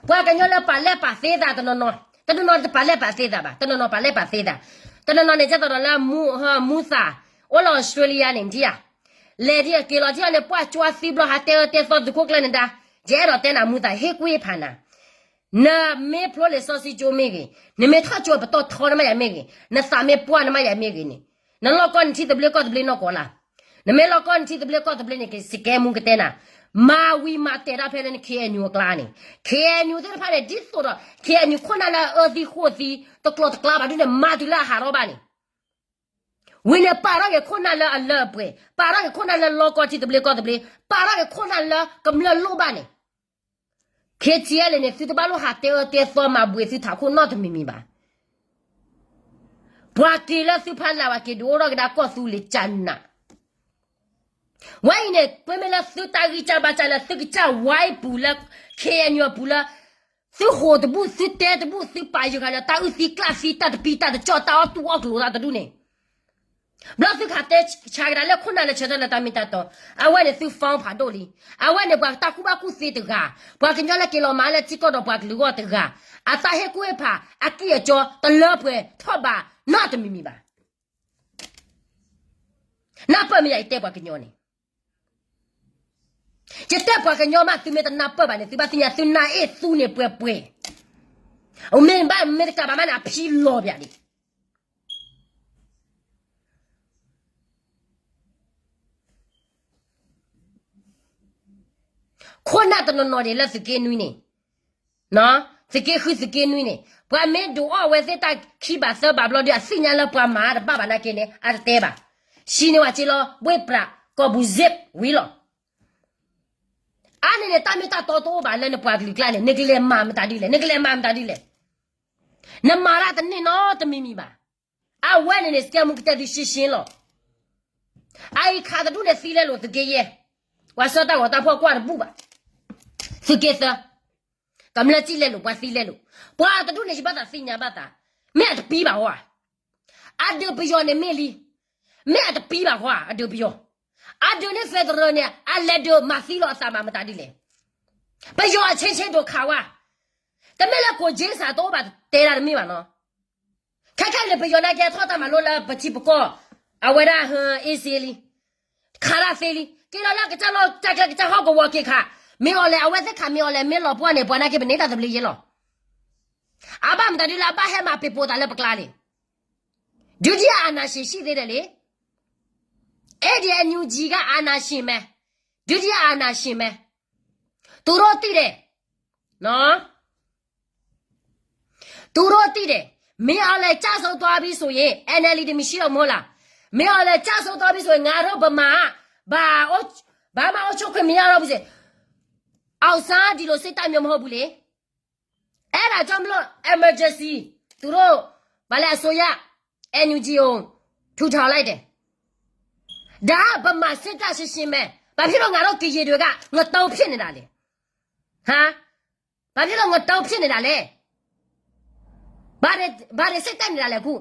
ပှၤကညီလၢပာ်လဲၢ်ပာ်သ့သးတနီၤနီၤ, တနီၤနီၤတပာ်လဲၢ်ပာ်သ့သးဘၣ်, တနီၤနီၤပာ်လဲၢ်ပာ်သ့သး, တနီၤနီၤန့ၣ် ဒ်သိးဒီးလၢ မူသး အိၣ်လၢ Australia န့ၣ် နထံၣ်ဧါ, လဲၤဒ်အက့ၤလီၤထံၣ်အီၤန့ၣ် ပှၢ်ကွၢ်သံဘျီ ဟးတဲအၢတဲသီသုးခိၣ်ကျၢၢ်နဒါ, ယအဲၣ်ဒိးတဲနၤ မူသး ဟ့ၣ်ကူၣ်ဟ့ၣ်ဖးနၤ နမ့ၢ်ဖျိလံာ်စီဆှံကၠိမ့ၢ်ဂ့ၤ, နမ့ၢ်ထီၣ်ကၠိပတီၢ်ထီနမးယၤမ့ၢ်ဂ့ၤ, နသးမ့ၢ်ပှၢ်နမးယၤမ့ၢ်ဂ့ၤန့ၣ်, နလီၢ်ကီၢ်နထံသဘျ့ကီၢ်သဘျ့နီၢ်ကီၢ်လၢ်. နမ့ၢ်လီၢ်ကီၢ်နထံသဘျ့ကီၢ်သဘျ့န့ၣ် စကဲမူကတဲနၤ, မၤဝံၤမၤတဲာ်တၢ်ဖဲလၢန ခ့အဲၣ်ယူၣ် အကျါန့ၣ်, ခ့အဲၣ်ယူၣ် သ့ၣ်တဖၣ်န့ၣ် ဒ်သိးဒီး ခ့အဲၣ်ယူၣ် ခိၣ်နၢ်လၢအအၢသံဃိၣ်သံ တကျိၤတကျါဘၣ်ဒုးန့ၣ် မၤတုၤလၢအဟးထီၣ်ဘၣ်န့ၣ် ဝံၤန့ၣ် ပာ်ထီၣ်က့ၤခိၣ်နၢ်လၢအလၢအပှဲၤ, ပာ်ထီၣ်က့ၤခိၣ်နၢ်လၢလီၢ်ကီၢ်ထံသဘျ့ကီၢ်သဘျ့, ပာ်ထီၣ်က့ၤခိၣ်နၢ်လၢကမျၢၢ်လိၣ်ဘၣ်န့ၣ်, ခ့ၣ်ထံၣ်အဲၣ်လ့ၣ်န့ၣ် သုတဘၣ်လိၣ်ဟးတဲအၢတဲသီမၤဘှံးသုထးခိၣ်နီတမံၤမံၤဘၣ်. ပှၤက့ၤလၢသုဖီလာ် ပှၤက့ၤဒုးအိၣ်ထီၣ်ကဒါကီၢ်သူလ့ၤကနး ဝဲအံၤန့ၣ် ပမ့ၢ်လၢသုတၢ်ဂံၢ်စၢ်ဘါစၢ်လၢသုကစၢ်ဝါအံၤပူၤလၢ ခ့အဲၣ်ယူၣ် အပူၤလၢ သုဟိးတဘူၣ်သုတဲတဘူၣ် သုပာ်ယဂၤလၢတၢ်အုၣ်သံကျၣ်သံ တၢ်တပံတၢ်တကၠီၣ် တၢ်အီၣ်တူၢ်အီၣ်ကျိၤတၢ်တဒူၣ်န့ၣ်, ဘျီသုခးတဲဆါကဒါလၢခိၣ်နၢ်လၢဆၢထၢၣ်လၢတၢ်မ့ၢ်တၢ်တီ, အဝဲန့ၣ်သု fund ဖးဒိၣ်လံ. အဝဲန့ၣ်ပှၤတၢ်ကူၣ်ဘၣ်ကူၣ်သ့တဂၤ, ပှၤကညီလၢက့ၤလီၤမၤလၢထံကီၢ်ဒီးပှၤကလုာ်ဂီၢ်တဂၤ, အတၢ်ဟ့ၣ်ကူၣ်ဟ့ၣ်ဖး အကံၢ်အကၠီတလၢပှဲၤထီၣ်ဘးနီတမံၤမံၤဘၣ်. နၢ်ပၢၢ်မ့ၢ်ယၤယတဲပှၤကညီန့ၣ်, ယတဲပှၤကညီမး သုမ့ၢ်တနၢ်ပၢၢ်ဘၣ်န့ၣ် သုဘၣ်သ့ၣ်ညါ သုနၢ်အ့ၣ်သူန့ၣ်ပှဲၤပှဲၤ, အမ့ၢ်ဘၣ်မ့ၢ်တကးဘၣ်မးန့ၣ် အဖံလီၤပၠးဒံး ခိၣ်နၢ်တနီၤနီၤဒံးလၢသုးက့နွံန့ၣ်, သုးက့ဃုသုးက့နွံန့ၣ် ပှၤမ့ၢ်ဒုးအီၣ်ဝဲသ့ၣ်တၢ်ခံဘးသၢဘးဘျီဒီး အသ့ၣ်ညါလၢပှၤမၤတဘၣ်ဘၣ်နာ်က့န့ၣ် အတတဲဘၣ်. ဟံးန့ၢ်ဝဲက့လီၤ ဘှ့ၣ်ပြး ကီၢ်ပူၤ zip ဝံၤလီၤ. အါန့ၣ်န့ၣ် တၢ်မ့ၢ်တၢ်တီတအိၣ်ဘၣ်လၢနပှၤကလုာ်ကျါန့ၣ် နကလဲၤမၤမတၤဒ်လဲၣ်, နကလဲၤမၤမတၤဒ်လဲၣ်. နမၤတၢ်တန့ၢ်နီတမံၤမံၤဘၣ်. အဝဲန့ၣ်န့ၣ် စကဲမူကတဲသုရှင်းရှင်းလီၤ. အအံၤခးတဒူၣ်န့ၣ်သံလဲလိာ်သုးက့ယဲၢ်, ပှၤဆှၢတၢ်ဂီၤတၢ်ဖှီၣ်ကွၢ်တဘူၣ်ဘၣ်. သုးက့သၢ, ကမျၢၢ်စံၣ်လဲလိာ် ပှၤသံလဲလိာ်, ပှၤတဒူၣ်န့ၣ် ယဘၣ်သးသ့ၣ်ညါဘၣ်သး, မ့ၢ်အတပံဘၣ်ဃီဧါ. အဒုးပယီၤန့ၣ်မ့ၢ်လံ, မ့ၢ်အတပံဘၣ်ဃီဧါ အဒုးပယီၤ. အဒုးန့ၣ် federal န့ၣ် အလဲၤဒုးမၤသံလီၤအသးမးမတၤဒ်လဲၣ်. ပယီၤအဆ့ဆ့ဒိးခးဝဲ, တမ့ၢ်လၢကိးက့စးတအိၣ်ဘၣ်တဲဒၣ်တမ့ၢ်ဘၣ်နီၤ. ခဲခဲအံၤန့ၣ် ပယီၤနာ်က့ထီၣ်တၢ်မၤလိလၢပထံပကီၢ်, အဝဲဒၣ် ဟ့စ့လံ, ခးတၢ်သ့လံ, က့ၤလီၤလၢကစၢ်လီၢ်ကစၢ်ကျဲကစၢ်ဟီၣ်ကဝီၤက့ၤခး, မ့ၢ်အီၤလဲၣ် အဝဲသ့ၣ်ခးမ့ၢ်အီၤလဲၣ် မ့ၢ်လီၤပှီၢ်န့ၣ် ပှၤနာ်က့ပန့ၢ်တၢ်သဘျ့ယဲၢ်လီၤ. အဘၣ်မတၤဒ်လၢအဘၣ်ဟဲမၤပ့ၤပိာ်သးလၢပကျါန့ၣ်, ဒုတိယအာဏာရှင်ရှိသေးတယ်လေ. အဲဒ်အ NUG က အာဏာရှင်မဲ, ဒုတိယအာဏာရှင်မဲ, သူတို့သိတယ်, နော်. သူတို့သိတယ်, မင်းအောင်လှိုင်ကျဆုံးသွားပြီဆိုရင် NLD မရှိတော့ဘူးမဟုတ်လား. မင်းအောင်လှိုင်ကျဆုံးသွားပြီဆိုရင် ငါတို့ဗမာက ဘာအုပ်-, ဘာမှအုပ်ချုပ်ခွင့်မရတော့ဘူးဆိုရင် အောင်ဆန်းဒီလိုစိတ်ဓာတ်မျိုးမဟုတ်ဘူးလေ. အဲဒါကြောင့်မလို့ emergency သူတို့ ဘာလဲ အစိုးရ NUG ကို ထူထောင်လိုက်တယ်. ဒါက ဗမာစစ်တပ် ရှင်းရှင်းပဲ. ဘာဖြစ်လို့ ငါတို့ ကရင်တွေက ငတုံးဖြစ်နေတာလဲ. ဟမ်. ဘာဖြစ်လို့ ငတုံးဖြစ်နေတာလဲ. ဘာတွေ ဘာတွေ စိတ်တက်နေတာလဲ အခု.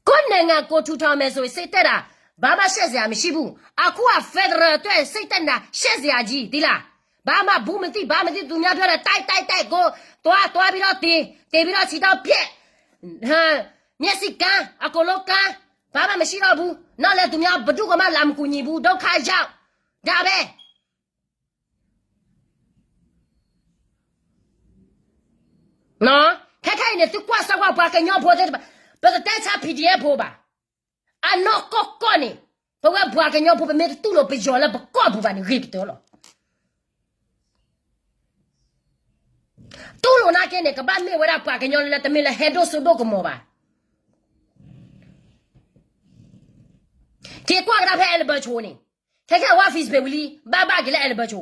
ကိုယ့်နိုင်ငံကိုယ် ထူထောင်မယ်ဆိုရင် စိတ်တက်တာ ဘာမှ ရှက်စရာ မရှိဘူး. အခုက federal အတွက် စိတ်တက်နေတာ ရှက်စရာကြီး သိလား. ဘာမှ ဘူးမသိ ဘာမသိ သူများပြောတာ တိုက် တိုက် တိုက် ကို သွား သွားပြီးတော့ သေ သေပြီးတော့ ခြေထောက်ပြတ် ဟမ် မျက်စိကန်း အကုန်လုံးကန်း ဘာမှ မရှိတော့ဘူး နောက်လည်း သူများ ဘယ်သူကမှ လာမကူညီဘူး ဒုက္ခရောက် ဒါပဲ. နော်. ခဲခဲအံၤန့ၣ် သုကွၢ်စၢ်ကွၢ် ပှၤကညီဖိသ့ၣ်တဖၣ် ပတတဲဆါ PDF ဖိဘၣ်. အနီၢ်ကီၢ်ကီၢ်န့ၣ် ပဝဲပှၤကညီဖိ ပမ့ၢ်တတူၢ်လိာ်ပယီၤလၢပကီၢ်ပူၤဘၣ်န့ၣ် ဂ့ၤကတၢၢ်လီၤ. တူၢ်လိာ်နာ်က့န့ၣ် ကဘၣ်မ့ၢ်ဝဲဒၣ်ပှၤကညီလၢ တမ့ၢ်လၢဟဲဒိၣ်စိဒိၣ်ကမီၤဘၣ်. က့ၤကွၢ်ကဒါဖဲ အဲလဘၢၣ်ဆိန့ၣ် ခဲခဲအဝဲ Facebook ဝံၤလံ ဘၣ်ဘၣ်က့ၤလၢ အဲလဘၢၣ်ဆိ.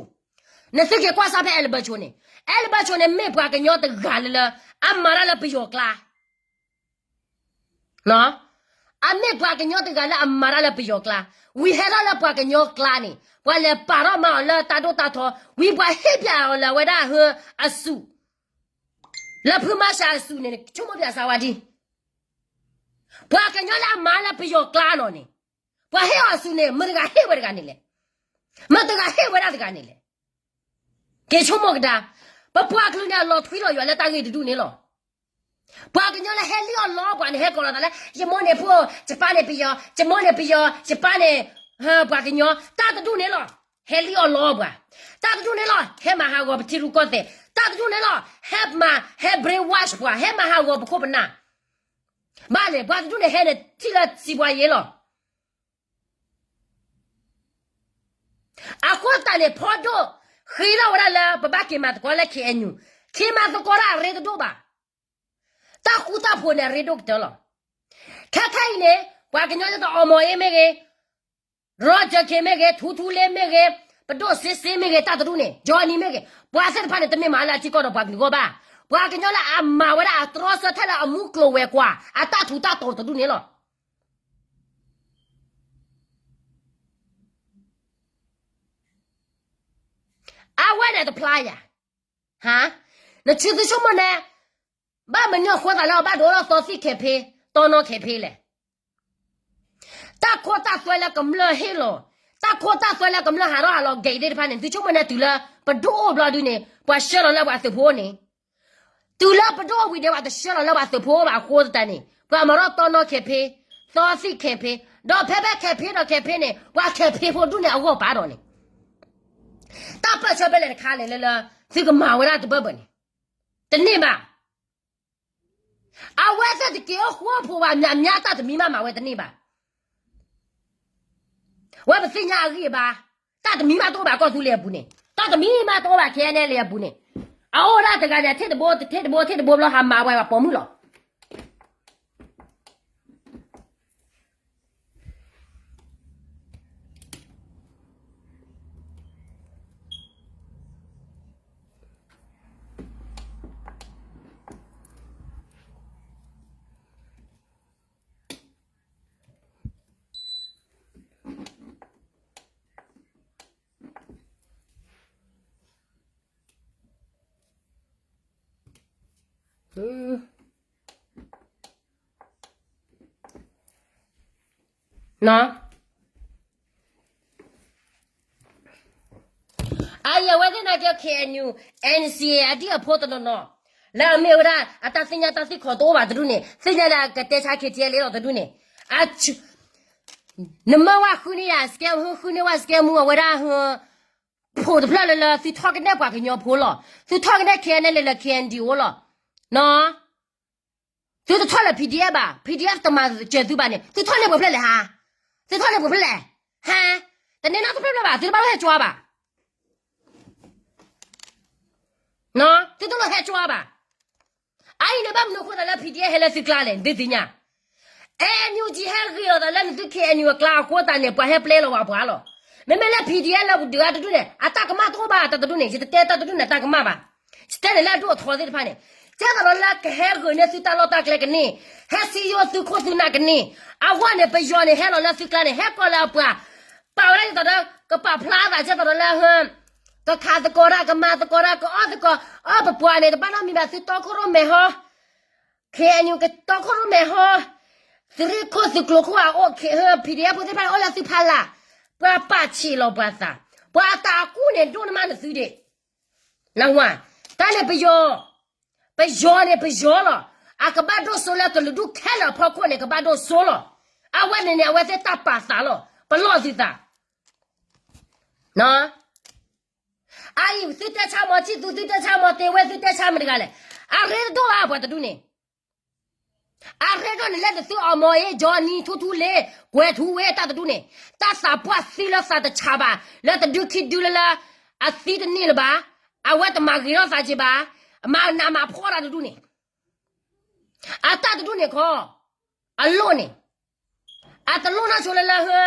နသုက့ၤကွၢ်စၢ်ဖဲ အဲလဘၢၣ်ဆိန့ၣ် အဲလဘၢၣ်ဆိန့ၣ် မ့ၢ်ပှၤကညီတဂၤလၢလၢ အမၤတၢ်လၢပယီၤကျါ အမ့ၢ်ပှၤကညီတဂၤလၢအမၤတၢ်လၢပယီၤကျါ, ဝံၤဟဲထီၣ်လၢပှၤကညီကျါန့ၣ် ပှၤလဲၤပာ်ထီၣ်မၤအီၤလၢတၢ်ဒိၣ်တၢ်ထီ, ဝံၤပှၤဟ့ၣ်ပၠးအီၤလၢအဝဲဒၣ်ဟၢအစူၢ်, လၢဖုမၤရှးအစူၢ်န့ၣ် ဆိကမိၣ်ပၠးစၢ်ဝဲဒၣ်, ပှၤကညီလၢအမၤလၢပယီၤကျါနီၤန့ၣ်, ပှၤဟ့ၣ်အီၤအစူၢ်န့ၣ် မတၤတဂၤဟ့ၣ်ဝဲတဂၤန့ၣ်လဲၣ်, မတၤတဂၤဟ့ၣ်ဝဲဒၣ်တဂၤန့ၣ်လဲၣ်. က့ၤဆိကမိၣ်ကဒါ, ပပှၤကလုာ်န့ၣ် အလီၤထွံလီၤယွၤလၢတၢ်ဂ့ၢ်တဒူၣ်န့ၣ်လီၤ. ပှၤကညီလၢဟဲလံၣ်အီၣ်လီပှၤန့ၣ် ဟဲကိးလီၤသးလၢ ယမိၢ်န့ၣ်ဖိ, ယပၢ်န့ၣ်ပယီၤ, ယမိၢ်န့ၣ်ပယီၤ, ယပၢ်န့ၣ် ပှၤကညီ, တၢ်တဒူၣ်န့ၣ်လီၤ. ဟဲလံၣ်အီၣ်လီအီၣ်ပှၤ, တၢ်တဒူၣ်န့ၣ်လီၤ ဟဲမၤဟးဂီၤပထံရူၢ်ကီၢ်သဲး, တၢ်တဒူၣ်န့ၣ်လီၤ ဟဲမၤ ဟဲ brainwash ပှၤ ဟဲမၤဟးဂီၤပခိၣ်ပနၢ်, ဘၣ်လဲၣ် ပှၤတဒူၣ်န့ၣ်ဟဲန့ၣ်ထံၣ်လၢစံးပှၤယ့လီၤ. အဃိသတးန့ၣ် ဖီဒိၣ် ဃ့ထီၣ်ဝဲဒၣ်လၢပဘၣ်က့ၤမၤသကိးလၢ ခ့ၣ်အဲၣ်ယူၣ်, ခ့မၤသကိးတၢ်အရ့တဒိၣ်ဘၣ်, တၢ်ဃူတၢ်ဖိးန့ၣ်အရ့ဒိၣ်ကတၢၢ်လီၤ. ခဲခဲအံၤန့ၣ် ပှၤကညီဒ်သိးအီမီၤအ့မ့ၢ်ဂ့ၤ, ရီကၠၢၣ်ခ့မ့ၢ်ဂ့ၤ, ထူထူလ့မ့ၢ်ဂ့ၤ, ပဒိၣ်စ့စ့မ့ၢ်ဂ့ၤ, တၢ်တဒူၣ်န့ၣ် ကၠီနံၤမ့ၢ်ဂ့ၤ, ပှၤသ့ၣ်တဖၣ်န့ၣ် တမ့ၢ်မၤလၢအထံကီၢ်ဒီးပှၤကလုာ်အဂီၢ်ဘၣ်. ပှၤကညီလၢအမၤဝဲဒၣ်အတြီဆၢထဲလၢအမူကျိၤဝဲၤကွာ် အတၢ်ထူးတၢ်တီၤတဒူၣ်န့ၣ်လီၤ. အဝဲန့ၣ်တဖျါယၤ, နဆံသုဆိကမိၣ်န့ၣ် ဘၣ်မနုၤအဃိသးလၢအဘၣ်ဒိလီၤသီသံၣ်ခဲဖ့, တီနီခဲဖ့လဲၣ်. တၢ်ခိတၢ်သွဲလၢကမျၢၢ်ဟ့ၣ်လီၤ, တၢ်ခိတၢ်သွဲလၢကမျၢၢ်ဟးထီၣ်ဟးလီၤ gate သ့ၣ်တဖၣ်န့ၣ် သုဆိကမိၣ်န့ၣ် တုၤလၢပဒိၣ်အိၣ်ဘျီဒုန့ၣ် ပှၤဆှၢလီၤလၢပှၤသုးဖိန့ၣ်, တုၤလၢပဒိၣ်အိၣ်ဝံၤဒီး ပှၤတဆှၢလီၤလၢပှၤသုးဖိဘၣ်အဃိသတးန့ၣ် ပှၤမၤထီၣ်တီနီခဲဖ့, သီသံၣ်ခဲဖ့, ဒီးဖဲဖဲခဲဖ့ဒီးခဲဖ့န့ၣ် ပှၤခဲဖ့ဖိဒူၣ်န့ၣ်အဂီၢ်ပာ်ဒီးန့ၣ် တၢ်ပၢၢ်ဆၢဖဲလဲၣ်တခါလဲၣ်လၢလၢ သုကမၤဝဲဒၣ်တဘၢဘၢန့ၣ်, တန့ၢ်ဘၣ်. အဝဲသ့ၣ်တက့ၤအိၣ်ဃူအိၣ်ဖိးဘၣ် မၤမၤတၢ်တမံၤမးမၤဝဲတန့ၢ်ဘၣ်. ဝဲပသ့ၣ်ညါအဂံၢ်အဘါ, တၢ်တမံၤမးတအိၣ်ဘၣ်ကီၢ်သူလ့ၤအပူၤန့ၣ်, တၢ်တမံၤမးတအိၣ်ဘၣ် ခဲအံၤန့ၣ် လ့ၤအပူၤန့ၣ်, အအိၣ်ဒၣ်တဂၤန့ၣ် ထံၣ်တဘိ ထံၣ်တဘိ ထံၣ်တဘိဘျီ ဟးမၤဝဲပှၤပိာ်မုၣ်လီၤ. အအံၤအဝဲသ့ၣ်နာ်က့ KNU NCA အဒံၣ်အဖိတနီၤနီၤ, လၢအမ့ၢ်ဝဲဒၣ် အတၢ်သ့ၣ်ညါတၢ်သ့ၣ်ခီၣ်တအိၣ်ဘၣ်တဒူၣ်န့ၣ် သ့ၣ်ညါလၢအကတဲဆါ KTLA လီၤတဒူၣ်န့ၣ်, နမ့ၢ်ဝဲဃုန့ၢ်ယၤ scam ဃုန့ၢ်ဝဲ scam မူအဝဲဒၣ်ဟ ဖိတဖျၢၣ်လၢလၢ သုထီၣ်ကနဲၣ်ပှၤကညီဖိလီၤ. သုထီၣ်ကနဲၣ် KNLA လၢ KNDO လီၤ. သုတထီၣ်လၢ PDF ဘၣ်, PDF တမၤစၢၤသုဘၣ်န့ၣ် သုထီၣ်န့ၢ်ပှဲၤဖျၢၣ်လဲၣ်ဟါ, သုထီၣ်န့ၢ်ပှဲၤဖျၢၣ်လဲၣ်, ဟါ, တန့ၢ်နီတဖျၢၣ်ဖျၢၣ်ဘၣ်, သုတဘၣ်လိၣ်ဟဲကၠီဘၣ်, သုတလိၣ်ဟဲကၠီဘၣ်. အအံၤန့ၣ် ဘၣ်မနုၤအဃိသးလၢ PDF ဟဲလၢသုကျါလဲၣ် နသုသ့ၣ်ညါ NUG ဟဲဂ့ၤလီၤသးလၢနသု KNU အကျါအဃိသတးန့ၣ် ပှၤဟဲပျဲလီၤဝဲပှၤလီၤ. မ့မ့ၢ်လၢ PDF လၢပဒုးဂၤတဒူၣ်န့ၣ် အတၢ်ကမၣ်တအိၣ်ဘၣ် တၢ်တဒူၣ်န့ၣ် ယတတဲတၢ်တဒူၣ်န့ၣ် တၢ်ကမၣ်ဘၣ်. ယတဲန့ၣ်လၢအဒိၣ်အထီသ့ၣ်တဖၣ်န့ၣ် ကဲသိးဒီးလၢကဟဲဂုာ်န့ၢ်သုတၢ်လီၢ်တၢ်ကျဲကန့ၢ်, ဟဲစံယိၣ်သုခိၣ်သုနၢ်ကန့ၢ်, အဂီၢ်န့ၣ် ပယီၤန့ၣ် ဟဲလီၤလၢသုကျါန့ၣ် ဟဲကိးလၢအပှၤ ပာ်ဝဲဒၣ်ဒ်သိးဒီး ကပာ်ဖျါသးကဲသိးဒီးလၢ ကခးသကိးတၢ် ကမၤသကိးတၢ် ကအီၣ်သကိး အီၣ်ပပှၤန့ၣ် တဘၣ်နီတမံၤဘၣ် သုတီခိၣ်ရိၣ်မဲာ်ဟီ KNU ကတီခိၣ်ရိၣ်မဲာ်ဟီ, သုးရ့ၣ်ခိၣ်သုးကျိၤခိၣ်အအိၣ် PDF ဖိသ့ၣ်တဖၣ်န့ၣ် အိၣ်လၢသုဖီလာ်, ပှၤပာ်ဆံးလီၤပှၤသး, ပှၤအတၢ်အကူၣ်န့ၣ် ဒိၣ်နမးနသုဒံး, နဝၤ, တၢ်န့ၣ်ပယီၤ, ပယီၤန့ၣ်ပယီၤလီၤ, အကဘၣ်ဒိၣ်စိလၢကလုာ်ဒူၣ်ခဲလၢာ်အဖီခိၣ်န့ၣ် ကဘၣ်ဒိၣ်စိလီၤ. အဝဲန့ၣ်န့ၣ် အဝဲသ့ၣ်တၢ်ပာ်သးလီၤ, ပလီၢ်သုသး အအံၤ သုတဲဆါမီၤ ထံၣ်သူ သုတဲဆါမီၤ တ့ဝဲ သုတဲဆါမတၤတဂၤလဲၣ်. အရ့တဒိၣ်ဘၣ် ပှၤတဒူၣ်န့ၣ်, အရ့ဒိၣ်န့ၣ်လၢနသုအီမီၤအ့ ကၠီနံၤ ထူထူလ့ ကွဲၤထူဝ့ တၢ်တဒူၣ်န့ၣ်, တၢ်သးပှၢ်သံလၢသးတဆါဘၣ်, လၢတဒုခံဒုလၢလၢ အသံတန့ၢ်လၢၤဘၣ်, အဝဲတမၤဂ့ၤထီၣ်သးက့ၤဘၣ်, အမၤနးမၤဖှီၣ်တၢ်တဒူၣ်န့ၣ်, အတၢ်တဒူၣ်န့ၣ်ခီ အလိၣ်န့ၣ်, အတလိၣ်နီၢ်ဆိလၢလၢဟၢ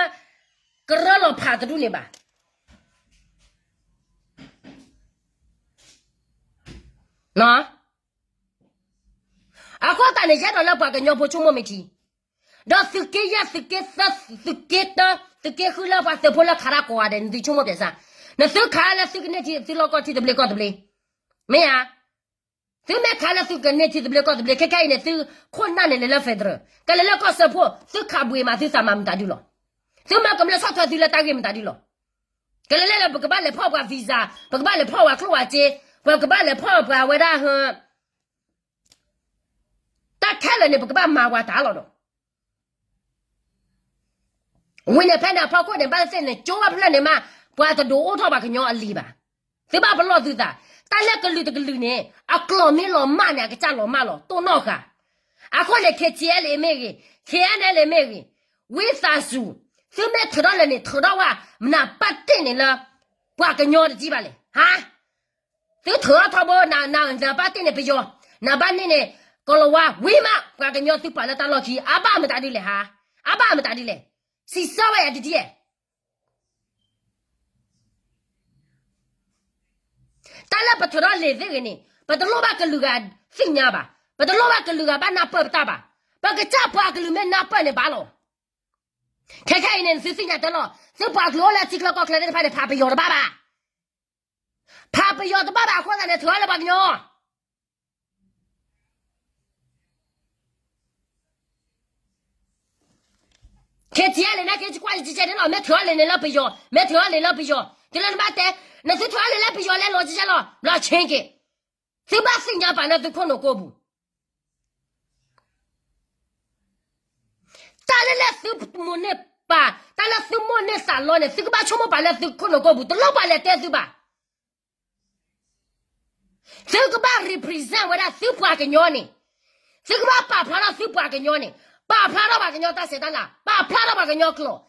ကရၢလီၤဖးတဒူၣ်န့ၣ်ဘၣ်. အဃိသတးန့ၣ် ယဲဒီးလၢပှၤကညီဖိဆိကမိၣ်မ့ၢ်ထံ, ဒီးသုးက့ယဲၢ် သုးက့သၢ သုးက့တၢ သုးက့ဃုလၢပှၤသုးဖိလၢခးတၢ်ကိးဂၤဒဲးန့ၣ် သုဆိကမိၣ်ပျဲစၢ်, နသုခးလၢသုကန့ၢ်ထံ သုလီၢ်ကီၢ်ထံသဘျ့ကီၢ်သဘျ့, မ့ၢ်ဧါ. သုမ့ၢ်ခးလၢသုကန့ၢ်ထံသဘျ့ကီၢ်သဘျ့ ခဲခဲအံၤန့ၣ် သုခိၣ်နၢ်န့ၣ်လဲၤလၢ federal ကလဲၤလၢကီၢ်စၢဖှိၣ် သုခးဘှ့ၣ်မး သုသးမၤမတၤဒုလီၤ. သုမၤကမျၢၢ်ဆီၣ်ထွဲသုလၢတၢ်ဂ့ၢ်မတၤဒုလီၤ. ကလဲၤလၢလၢပကဘၣ်လဲၤဖီၣ်ပှၤ visa, ပကဘၣ်လဲၤဖီၣ်ပှၤကျိၣ်ဝဲစ့, ပကဘၣ်လဲၤဖီၣ်ပှၤဝဲဒၣ်ဟၢ တၢ်ခဲလၢာ်န့ၣ် ပကဘၣ်မၤပှၤတၢ်လီၤဒီး ဝံၤန့ၣ်ဖဲန့ၣ်အဖီခိၣ်န့ၣ် ဘၣ်သ့ၣ်သ့ၣ်န့ၣ် ကၠိဝဲဖျၢၣ်န့ၣ်မး, ပှၤတဒိးအိၣ်ထီၣ်ပှၤကညီအလံာ်ဘၣ်. သုဘၣ်ပလီၢ်သုသး, တၢ်လၢကလုာ်တကလုာ်န့ၣ် အကျိာ်မ့ၢ်လီၤမၢ်န့ၣ် အကစၢ်လီၤမၢ်လီၤ တိၢ်နီၣ်ဃာ်. အဃိန့ၣ် K T L A မ့ၢ်ဂ့ၤ, K N L A မ့ၢ်ဂ့ၤ, ဝံသးစူၤ, သုမ့ၢ်ထုးထီၣ်လဲၤန့ၣ် ထုးထီၣ်ဝဲ နံပါတ်တစ်န့ၣ်လၢ ပှၤကညီတကံၢ်ဘၣ်လဲၣ်, ဟါ သုထုးထီၣ်ထီဘိ နံပါတ်တစ်န့ၣ် ပယီၤ, နံပါတ်နှစ်န့ၣ် ကိၤလၤဝါ, ဝံၤမး ပှၤကညီသုပာ်လၢတၢ်လီၢ်ခံ အဘၣ်မတၤဒ်လဲၣ်ဟါ, အဘၣ်မတၤဒ်လဲၣ်, စံးဆၢဝဲယၤတဒ်ဧါ. တၢ်လၢပထုးထီၣ်လဲၤသ့ၣ်ဂ့ၤန့ၣ် ပတလိၣ်ဘၣ်ကလုာ်ဂၤသ့ၣ်ညါဘၣ်, ပတလိၣ်ဘၣ်ကလုာ်ဂၤဘၣ်နၢ်ပၢၢ်ပတၢ်ဘၣ်, ပကစၢ်ပှၤကလုာ်မ့ၢ်နၢ်ပၢၢ်န့ၣ်ဘၣ်လီၤ. ခဲခဲအံၤန့ၣ် သုသ့ၣ်ညါတၢ်လီၤ, သုပှၤကလုာ်အိၣ်လၢထံချၢကီၢ်ချၢသ့ၣ်တဖၣ်န့ၣ် ဖးပယီၤတဘၣ်ဘၣ်, ဖးပယီၤတဘၣ်ဘၣ်အဃိသတးန့ၣ် ထုးထီၣ်လၢပှၤကညီ K T L A န့ၣ် က့ၤကွၢ်ယကဲန့ၣ်လီၤ, မ့ၢ်ထုးထီၣ်လဲၤန့ၣ်လၢပယီၤ, မ့ၢ်ထုးထီၣ်လဲၤလၢပယီၤ, တုၤလၢနဘၣ်တဲ, နသုထုးထီၣ်လဲၤလၢပယီၤလဲၤလီၤကဲလီၤ, ဘျီဆ့က့ၤ, သုဘၣ်သ့ၣ်ညါပာ်လၢသုခိၣ်နူာ်ကိးပူၤ တၢ်လၢလၢသုမိၣ်န့ၢ်ပာ်, တၢ်လၢသုမိၣ်န့ၢ်သးလီန့ၣ် သုကဘၣ်ဆိကမိၣ်ပာ်လၢသုခိၣ်နူာ်ကိးပူၤ, တလိၣ်ပှၤလဲၤတဲသုဘၣ်. သုကဘၣ် represent ဝဲဒၣ်သုပှၤကညီန့ၣ်, သုကဘၣ်ပာ်ဖျါထီၣ်သုပှၤကညီန့ၣ်, ပာ်ဖျါထီၣ်ပှၤကညီတၢ်ဆဲးတၢ်လၤ, ပာ်ဖျါထီၣ်ပှၤကညီကျိာ်,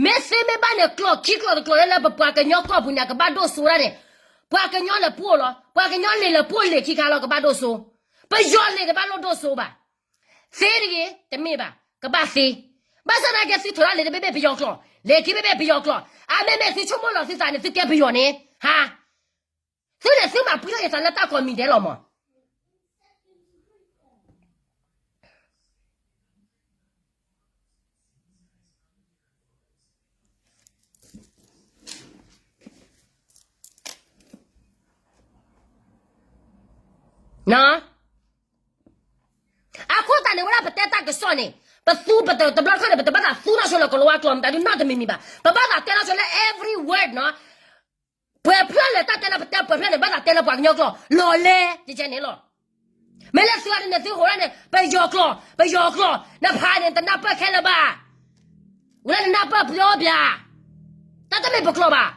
မ့ၢ်သ့မ့ၢ်ဘၣ်န့ၣ် ကျိာ်ခံကျိာ်တကျိာ်လၢလၢပပှၤကညီကီၢ်ပူၤန့ၣ် အကဘၣ်ဒိၣ်စိဒၣ်န့ၣ်, ပှၤကညီလဲၤပိာ်လီၤ, ပှၤကညီလဲၤလၢပိာ်လဲၤခံခါလီၤ ကဘၣ်ဒိၣ်စိ, ပယီၤလဲၤတဘၣ်လိၣ်ဒိၣ်စိဘၣ်. သ့တဂ့ၤ, တမ့ၢ်ဘၣ်, ကဘၣ်သ့, ဘၣ်ဆၣ်သနာ်က့သုထုးထီၣ်လဲၤတဘ့ၣ်ဘ့ၣ်ပယီၤကျိာ်, လဲၤခံဘ့ၣ်ဘ့ၣ်ပယီၤကျိာ်, အမ့မ့ၢ်သုဆိကမိၣ်လီၤသုသးန့ၣ် သုကဲပယီၤန့ၣ်, ဟါ, သုန့ၣ်သုမၤပှံထီၣ်ယသးလၢတၢ်ကိးမံၤဒဲးလီၤမး. အဃိသတးန့ၣ် ဝဲဒၣ်ပတဲတၢ်ကစီၣ်န့ၣ် ပသူပတဘျီတခီၣ်န့ၣ် ပတဘၣ်သးသူနီၢ်ဆိလၢကလၤဝါကျိာ်မတၤဒုနီတမံၤမံၤဘၣ်. ပဘၣ်သးတဲနီၢ်ဆိလၢ every word နီၤ. ပှဲၤဖျၢၣ်လဲၣ်တၢ်တဲလၢပတဲပှဲၤဖျၢၣ်န့ၣ် ဘၣ်သးတဲလၢပှၤကညီကျိာ် လီၤလဲၤ ကကဲန့ၣ်လီၤ. မ့ၢ်လၢသုဂၤန့ၣ် သုဟိးဒၣ်န့ၣ် ပယီၤကျိာ် ပယီၤကျိာ် နဖးန့ၣ် တနၢ်ပၢၢ်ခဲလၢာ်ဘၣ်. ဝံၤလၢနနၢ်ပၢၢ်ပျီပျါ တၢ်တမ့ၢ်ပကျိာ်ဘၣ်.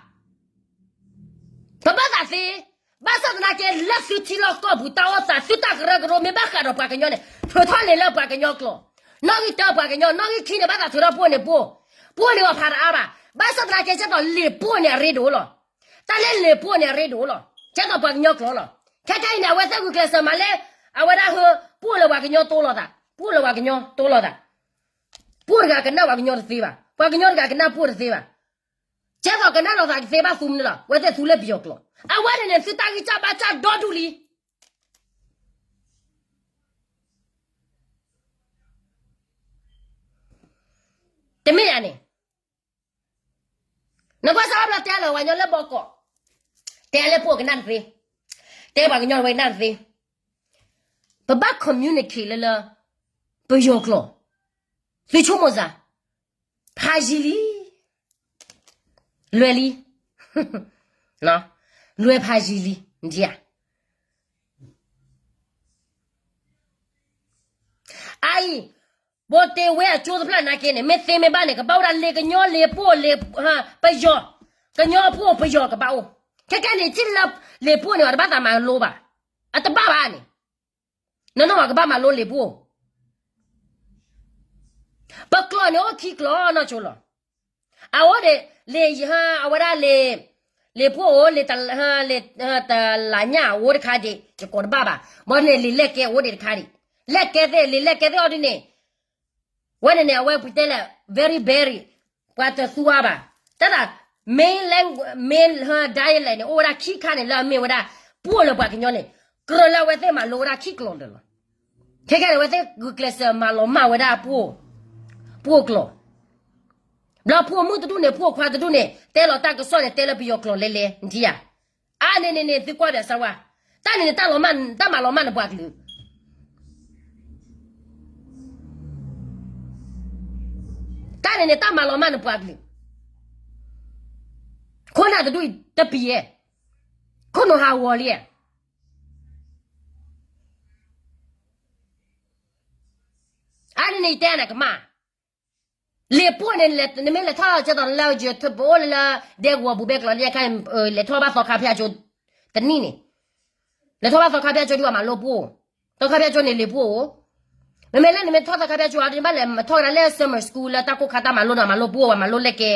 ပဘၣ်သးသ့, ဘၣ်ဆၣ်သနာ်က့ လၢသုထံလီၢ်ကီၢ်ပူၤ တၢ်အိၣ်သး သုတၢ်ကရၢကရိမ့ၢ်ဘၣ်ဃးဒီးပှၤကညီန့ၣ် ထုးထီၣ်လဲၤလၢပှၤကညီကျိာ်, နီၣ်ဂံၢ်တၢပှၤကညီ, နီၣ်ဂံၢ်ခံန့ၣ် ဘၣ်သးထုးထီၣ်ပိာ်န့ၣ်ပိာ်, ပိာ်န့ၣ်အီၤဖးတအါဘၣ်. ဘၣ်ဆၣ်သနာ်က့ ကဲသိးလ့ၣ်ပိာ်န့ၣ်အရ့ဒိၣ်လီၤ. တၢ်လၢလ့ၣ်ပိာ်န့ၣ်အရ့ဒိၣ်လီၤ. ကဲသိးပှၤကညီကျိာ်လီၤ. ခဲခဲအံၤန့ၣ် အဝဲသ့ၣ်ဂုာ်ကျဲးစၢးမၤလၢ အဝဲဒၣ်ဟၢ ပိာ်လၢပှၤကညီတိလိာ်သး, ပိာ်လၢပှၤကညီတိလိာ်သး, ပိာ်တဂၤကနၣ်ပှၤကညီတသ့ဘၣ်, ပှၤကညီတဂၤကနၣ်ပိာ်တသ့ဘၣ်. ကဲသိးကနၣ်လိာ်သးကသ့ဘၣ်သူမနုၤလီၤ, အဝဲသ့ၣ်သူလၢပယီၤကျိာ်. အဝဲန့ၣ်န့ၣ် သုတၢ်ဂံၢ်စၢ်ဘါစၢ်ဒီဒူၣ်လံ. တမ့ၢ်ယၤန့ၣ် နကွၢ်စၢ်ဘၣ်ဘျီတဲလီၤပှၤကညီလၢဘီကီး, တဲလၢပိာ်ကနၣ်တသ့, တဲပှၤကညီဝဲကနၣ်တသ့, ပဘၣ် communicate လၢလၢ ပယီၤကျိာ်, သုဆိကမိၣ်စ့ၢ်, ဖးယံာ်လံ, လွဲလံ, လွဲဖးယံာ်လံ, နထံၣ်ဧါ. အအံၤ ဘိးတ့ဝဲအကၠိတဖျၢၣ်နာ်က့န့ၣ် မ့ၢ်သ့မ့ၢ်ဘၣ်န့ၣ် ကဘၣ်အိၣ်ဒၣ်လ့ၣ်ကညီလ့ၣ်ပိာ်လ့ၣ်, ပယီၤ, ကညီပိာ်ပယီၤကဘၣ်အိၣ်. ခဲကဲန့ၣ် ထံၣ်လၢလ့ၣ်ပိာ်န့ၣ် အတဘၣ်သးမၤလိဘၣ်, အတဘၣ်ဘၣ်န့ၣ်, နနီၢ်ကဘၣ်မၤလိလ့ၣ်ပိာ်. ပကျိာ်န့ၣ်အိၣ်ခံကျိာ်နီၢ်ဆိလီၤ. အအိၣ်ဒံး လ့ၣ်, အဝဲဒၣ်လ့ၣ်, လ့ၣ်ပိာ်အိၣ်, လ့ၣ်တလးညၣ်အိၣ်တခါဒံး ယကိးတဘၣ်ဘၣ်. ဘၣ်န့ၣ် လ့ၣ်လဲၣ်ကဲအိၣ်ဒံးတခါဒံး. လဲၣ်ကဲသ့ၣ်, လ့ၣ်လဲၣ်ကဲသ့ၣ်အီၤဒ်န့ၣ်, ဝဲန့ၣ်န့ၣ် အဝဲပတဲလၢ very very ပှၤတသူအါဘၣ်. တၢ်သး main language, main dialect န့ၣ် အိၣ်ဝဲဒၣ်ခံခါန့ၣ် လၢအမ့ၢ်ဝဲဒၣ် ပိာ်လၢပှၤကညီန့ၣ်, ကြၢးလၢအဝဲသ့ၣ်မၤလိဝဲဒၣ်ခံကျိာ်ဒီးလီၤ. ခဲကဲန့ၣ် အဝဲသ့ၣ်ဂုာ်ကျဲးစၢးမၤလီၤမၢ်ဝဲဒၣ် ပိာ်ကျိာ်. ဘျီဖိမုၣ်တဒူၣ်န့ၣ် ဖိခွါတဒူၣ်န့ၣ် တဲလီၤတၢ်ကစီၣ်န့ၣ် တဲလၢပယီၤကျိာ်လဲၤလဲၤ နထံၣ်ဧါ. အါန့ၣ်န့ၣ်န့ၣ် သုကွၢ်ဘၣ်စၢ်ဝါ, တၢ်န့ၣ်န့ၣ် တၢ်လီၤမၢ်, တၢ်မၤလီၤမၢ်နပှၤကလုာ်, တၢ်န့ၣ်န့ၣ် တၢ်မၤလီၤမၢ်နပှၤကလုာ်. ခိၣ်နၢ်တဒူၣ်အံၤတပံၤဧါ, ခိၣ်နူာ်ဟးဂီၤလံဧါ. အါန့ၣ်န့ၣ် ယတဲနၤကမၣ်, လံာ်ပှိၢ်န့ၣ် နမ့ၢ်လဲၤထီၣ်ကဲသိးလၢယထၢၣ်ပအိၣ်လၢ ဒဲကဝီၤပူၤ ဘဲကျီးလၢညါခါန့ၣ် လဲၤထီၣ်ဘၣ်သီခါဖဲအကၠိတနံၣ်န့ၣ်, လဲၤထီၣ်ဘၣ်သီခါဖဲအကၠိဒ်ပှၤမၤလိပှိၢ်, သီခါဖဲအကၠိန့ၣ်လံာ်ပှိၢ်အိၣ်, မ့မ့ၢ်လၢနမ့ၢ်ထီၣ်သီခါဖဲအကၠိအီၤ နဘၣ်လဲၤမၤထီၣ်ကဒါလၢ summer school လၢတၢ်ကိၢ်ခါတၢ်မၤလိန့ၣ် မၤလိပှိၢ် ပှၤမၤလိလဲကဲ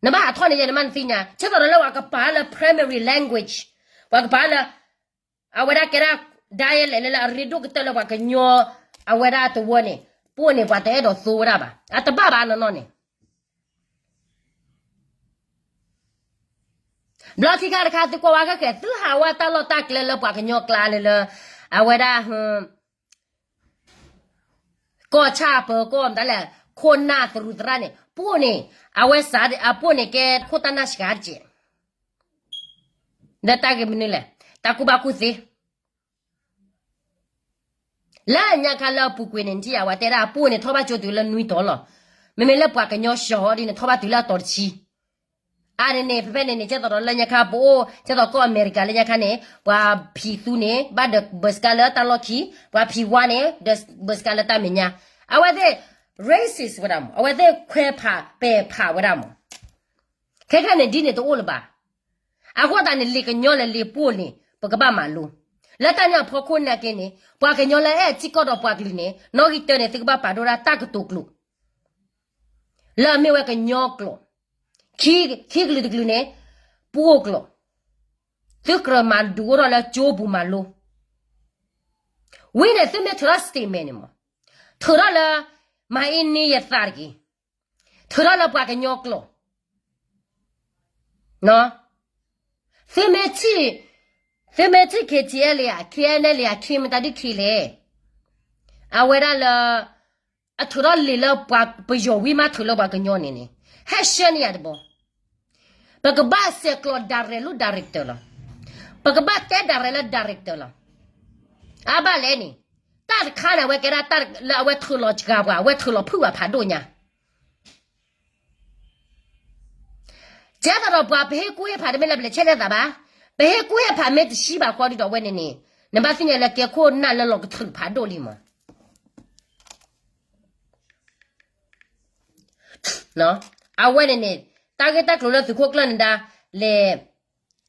နဘၣ်ဟးထီၣ်န့ၣ်ယဲ နမ့ၢ်နသ့ၣ်ညါ ဆဲးသိးဒီးလၢပှၤကပာ်လၢ primary language, ပှၤကပာ်လၢ အဝဲဒၣ်ကဲဒၣ် dialect လၢလၢအရ့ဒိၣ်ကတၢၢ်လၢပှၤကညီ အဝဲဒၣ်တဝၢန့ၣ် ပှိၢ်န့ၣ် ပှၤတအဲၣ်ဒိးသိဝဲဒၣ်ဘၣ် အတဘၣ်ဘၣ်နီၢ်နီၢ်န့ၣ် ဘျီခံခါတခါ သုကွၢ်ဝဲခဲခဲ သုဟးဝဲတၢ်လီၢ်တၢ်ကျဲလၢပှၤကညီကျါလၢလၢ အဝဲဒၣ် ကီၢ်ဆၣ်ပၢၤကီၢ်မတၤလဲၣ် ခိၣ်နၢ်သရူးသရၣ်န့ၣ် ပှိၢ်န့ၣ် အဝဲစးအပှိၢ်န့ၣ်ကဲခိၣ်တၢ်နၢ်စှၤတက့ၢ် လၢတၢ်ဂ့ၢ်မနုၤလဲၣ် တၢ်ကူၣ်ဘၣ်ကူၣ်သ့ လၢညါခါလၢအပူၤကွံာ်န့ၣ် နထံၣ်ယၤဝဲတဲဒၣ်အပှိၢ်န့ၣ် ထီၣ်ဘၣ်ကၠိတုၤလၢနွံတီၤလီၤ. မ့မ့ၢ်လၢပှၤကညီစှၤဒ်န့ၣ် ထီၣ်ဘၣ်တုၤလၢအတီၤတဆံ. အါန့ၣ်န့ၣ် ဖဲဖဲန့ၣ်န့ၣ် ကဲသိးဒီးလၢညါခါပအိၣ် ကဲသိးကီၢ်အမဲရကၤလၢညါခါန့ၣ် ပှၤဖံးသူန့ၣ် ဘၣ်ဒီးဘၢၣ်စကါလၢတၢ်လီၢ်ခံ, ပှၤဖံးဝါန့ၣ် ဒီးဘၢၣ်စကါလၢတၢ်မဲာ်ညါ. အဝဲသ့ၣ် racist ဝဲဒၣ်မး, အဝဲသ့ၣ်ခွဲးဖးပဲာ်ဖးဝဲဒၣ်မး. ခဲခဲန့ၣ်ဒ်န့ၣ်တအိၣ်လၢၤဘၣ်. အဃိသတးန့ၣ် လံာ်ကညီလၢလံာ်ပှိၢ်န့ၣ် ပကဘၣ်မၤလိ. လၢတၢ်န့ၣ်အဖီခိၣ်နာ်က့န့ၣ် ပှၤကညီလၢအဲၣ်ထံကီၢ်ဒီးပှၤကလုာ်န့ၣ် နီၣ်ဂံၢ်တၢန့ၣ် သုကဘၣ်ပာ်ဒိၣ်ဒၣ်တၢ်ကတိၤကျိာ် လၢအမ့ၢ်ဝဲကညီကျိာ်, ခံကလုာ်တကလုာ်န့ၣ် ပှိၢ်ကျိာ်, သုကြၢးမၤဒုးအိၣ်ထီၣ်လၢကၠိပူၤမၤလိ. ဝံၤန့ၣ် သုမ့ၢ်ထုးထီၣ် statement န့ၣ်မး, ထုးထီၣ်လၢ မၤအ့န့ယသးတက့ၢ်. ထုးထီၣ်လၢပှၤကညီကျိာ် သုမ့ၢ်ထံၣ်, သုမ့ၢ်ထံၣ် KTLA ဧါ KNLA ဧါ ခ့မတၤဒုးခ့လဲၣ်. အဝဲဒၣ်လၢ အထုးထီၣ်လံာ်လၢပှၤပယီၤဝံၤမးထုးလၢပှၤကညီန့ၣ်န့ၣ် ဟဲရှဲန့ၢ်ယၤတဘျီ. ပကဘၣ်ဆဲးကျိး direct လၢ director လီၤ. ပကဘၣ်တဲ direct လၢ director လီၤ. အဘၣ်လဲၣ်န့ၣ် တၢ်တခါန့ၣ် အဝဲကဲဒၣ်တၢ်လၢအဝဲထုးလီၤစှၤပှၤ အဝဲထုးလီၤဖုၣ်ပှၤဖးဒိၣ်ညါ ကဲသိးဒီးပှၤပဟ့ၣ်ကူၣ်ဟ့ၣ်ဖးတမ့ၢ်လၢပလဲၤဆဲးလၢသးဘၣ်. ပဟ့ၣ်ကူၣ်ဟ့ၣ်ဖးမ့ၢ်တဆံဘၣ်ဃီဒ်ဒီးအဝဲန့ၣ်န့ၣ် နဘၣ်သ့ၣ်ညါလၢကဲခိၣ်နၢ်လၢလီၤကထုးဖးဒိၣ်လံမး. အဝဲန့ၣ်န့ၣ် တၢ်ဂ့ၢ်တၢ်ကျိၤလၢသုးခိၣ်ကျၢၢ်နဒါလဲၤ,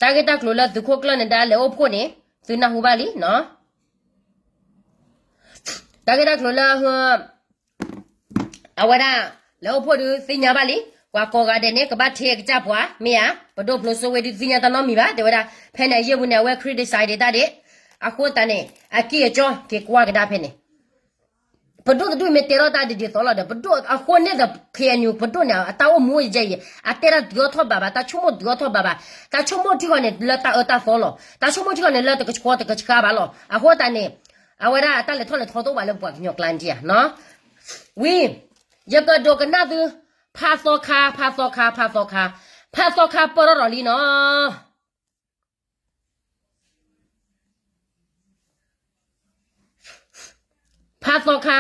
တၢ်ဂ့ၢ်တၢ်ကျိၤလၢသုးခိၣ်ကျၢၢ်နဒါလဲၤအိၣ်ဖှိၣ်န့ၣ် သုနၢ်ဟူဘၣ်လံနီၤ. တၢ်ဂ့ၢ်တၢ်ကျိၤလၢ အဝဲဒၣ် လဲၤအိၣ်ဖှိၣ်ဒုးသ့ၣ်ညါဘၣ်လံ. ပှၤကိးဂၤဒဲးန့ၣ် ကဘၣ်ထံၣ်အကစၢ်ပှၤ မ့ၢ်ဧါ. ပဒိၣ်ဖျိစိဝ့ဒုးသ့ၣ်ညါတၢ်နီတမံၤဘၣ် တဲဝဲဒၣ်. ဖဲန့ၣ်အယဲၢ်ပူၤန့ၣ် အဝဲ criticize ဒံးတၢ်ဒံး. အဃိသတးန့ၣ် အက့ၢ်အကီက့ၤကွၢ်ကဒါဖဲန့ၣ် ပဒိၣ်တဒူၣ်မ့ၢ်တဲထီၣ်တၢ်ဒ်သိးလီၤဒီး ပဒိၣ်အဃိန့ၣ်ဒီး ခ့ၣ်အဲၣ်ယူၣ် ပဒိၣ်န့ၣ် အတၢ်အိၣ်မူအိၣ်ယဲၢ်အံၤ အတဲတၢ်ဒုးအိၣ်ထီၣ်ဘၣ်ဘၣ် တၢ်ဆိကမိၣ်ဒုးအိၣ်ထီၣ်ဘၣ်ဘၣ်. တၢ်ဆိကမိၣ်ထံဃီန့ၣ် လၢတၢ်အၢတၢ်သီလီၤ. တၢ်ဆိကမိၣ်ထံဃီန့ၣ် လၢတကဆှီတကဆှါဘၣ်လီၤ. အဃိသတးန့ၣ် အဝဲဒၣ်တၢ်လဲၤထီၣ်လဲၤထီတအိၣ်ဘၣ်လၢပပှၤကညီကျါန့ၣ်ဧါနီၤ. ဝံၤ ယကဒိကနၣ်သု ဖးသီခါ ဖးသီခါ ဖးသီခါ ဖးသီခါပၢၢ်ထီၣ်ဒီးလံနီၤ. ဖးသီခါ,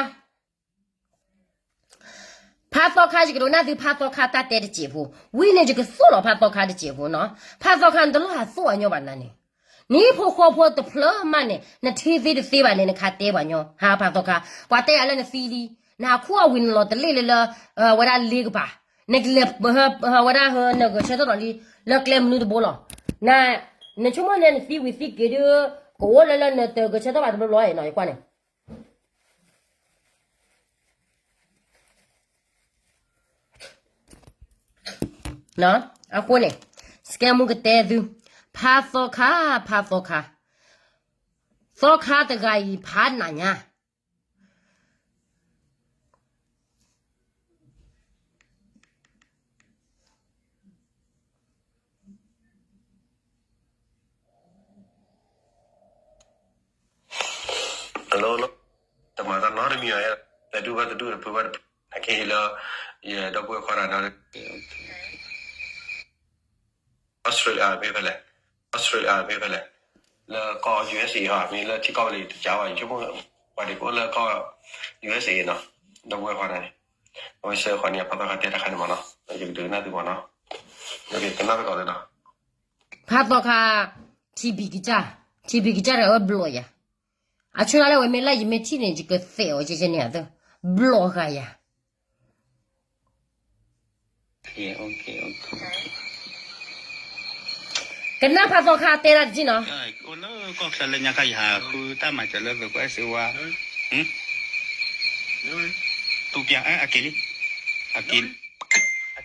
ဖးသီခါ ယကဒိကနၣ်သုဖးသီခါတၢ်တဲတစဲးဖိ, ဝံၤန့ၣ်ယကသိၣ်လီၤဖးသီခါတစဲးဖိနီၤ. ဖးသီခါန့ၣ်တလိၣ်ဟးသိၣ်အညီဘၣ်နၤန့ၣ်, နဟံၣ်ဖိဃီဖိတဖျၢၣ်မးန့ၣ် နထံၣ်သ့တသ့ဘၣ်န့ၣ် နကတဲပှၤညီ, ဟးဖးသီခါ, ပှၤတဲယၤလၢနသံလံ, နဟးခူၣ်အဝံၤနလီၤတလ့ၣ်လၢလၢ အဝဲဒၣ်လ့ကပၤ, နကလဲၤ အဝဲဒၣ်နဂဲၤဆၢထၢၣ်ဒီးလံ, လၢကျဲမနုၤတဘိလီၤ. နဆိကမိၣ်န့ၣ်နသံဝံၤသံက့ၤဒုး ကအိၣ်လၢလၢနတဂဲၤဆၢထၢၣ်ဘၣ်တဘျီဘျီနီၤ ယကွၢ်န့ၣ် အဃိန့ၣ် စကဲမူကတဲသု, ဖးသီခါ, ဖးသီခါ, သီခါတဂၤအံၤဖးနးညါ Hello, တမၤတၢ်နီတမံၤဘၣ်, တဒူၣ်ဘၣ်တဒူၣ် တဖုဘၣ်တဖု, အခဲအံၤလၢ ယဒီပုၢ်ဝဲၢ်ခွါတဂၤဒီး Australia မ့ၢ်ဖဲလဲၣ်, Australia မ့ၢ်ဖဲလဲၣ်, လၢကီၢ် USA ဟီ မ့ၢ်လၢထံကီၢ်ဝဲလံတကးဘၣ်, ယဆိကမိၣ် ပှၤဒံးကအိၣ်လၢကီၢ် USA နီၤ, ဒီပုၢ်ဝဲၢ်ခွါတဂၤန့ၣ်, အဝဲဆှၢဃီန့ၣ် ဖးသီခါတဲတခါန့ၣ်မးနီၤ, ယကဒုးကနၣ်သုမးနီၤ, ကနၣ်သကိးလၢနီၤ, ဖးသီခါ ထံဘံၣ်ကစၢ်, ထံဘံၣ်ကစၢ်တဂၤဝဲဘျီယၤ, အဆိဒၣ်လၢဝဲမ့ၢ်လၢယမ့ၢ်ထံၣ်န့ၣ် ယကသဲးအီၤယဲယဲန့ၣ်အသၢ, ဘျီၣ်ဃာ်ယၤ, ကနၣ်ဖးသီခါတဲဒၣ်တက့ၢ်နီၤ, လၢကီၢ်ချၢလၢညါခါယဟးဃုတၢ်မၤစၢၤလၢသုးကီၢ်စ့ဝါ, တူပျၢ်အက့ၤလံ, အက့ၤလံ,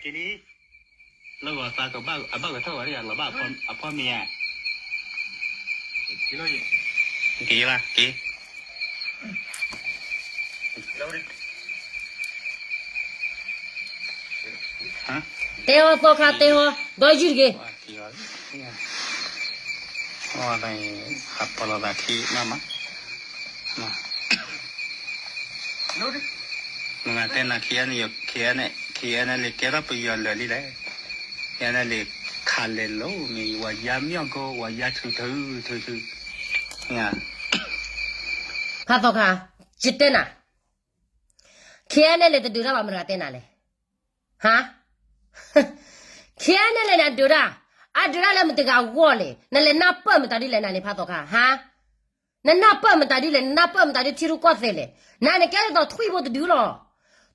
လၢဂီၤသးကဘၣ်အဘၣ်ကထီၣ်ဝဲဒၣ်ယၤလီၤဘၣ်အဖီမ့ၤဧါ, က့ၤလၢက့ၤ တဲအီၤသီခါတဲအီၤ ဒီးယုၢ်တက့ၢ်, ဟးပီၤလီၤသးခံမးမး, မ့ၢ်တဲနၤ ခံဂၤန့ၣ် ခံဂၤန့ၣ် ခံဂၤန့ၣ်လံ ကဲထီၣ်ပယီၤလၢာ်လံလဲၣ်, ခံဂၤန့ၣ်လံ ခးလဲၤလိၤမ့ၢ် ဝၤယါမၠီၣ်ကိ ဝၤယါထုထုထုထု, ဖးသီခါ, ယတဲနၤ ခံဂၤန့ၣ်လံ တဒုးတၢ်ဘၣ်မတၤတဂၤတဲနၤလဲၣ်, ဟါ, ခံဂၤန့ၣ်လံ နဒုးတၢ်, အဒုးတၢ်လၢမတၤတဂၤဂီၢ်လဲၣ်, နလဲၤနၢ်ပၢၢ်မတၤဒ်လဲၣ်နၤန့ၣ် ဖးသီခါ ဟါ, နနၢ်ပၢၢ်မတၤဒ်လဲၣ်, နနၢ်ပၢၢ်မတၤဒ်ထံရူၢ်ကီၢ်သဲးလဲၣ်, နၤန့ၣ်ကဲဒ်သိးထွံၣ်ဖိတဒုလီၤ,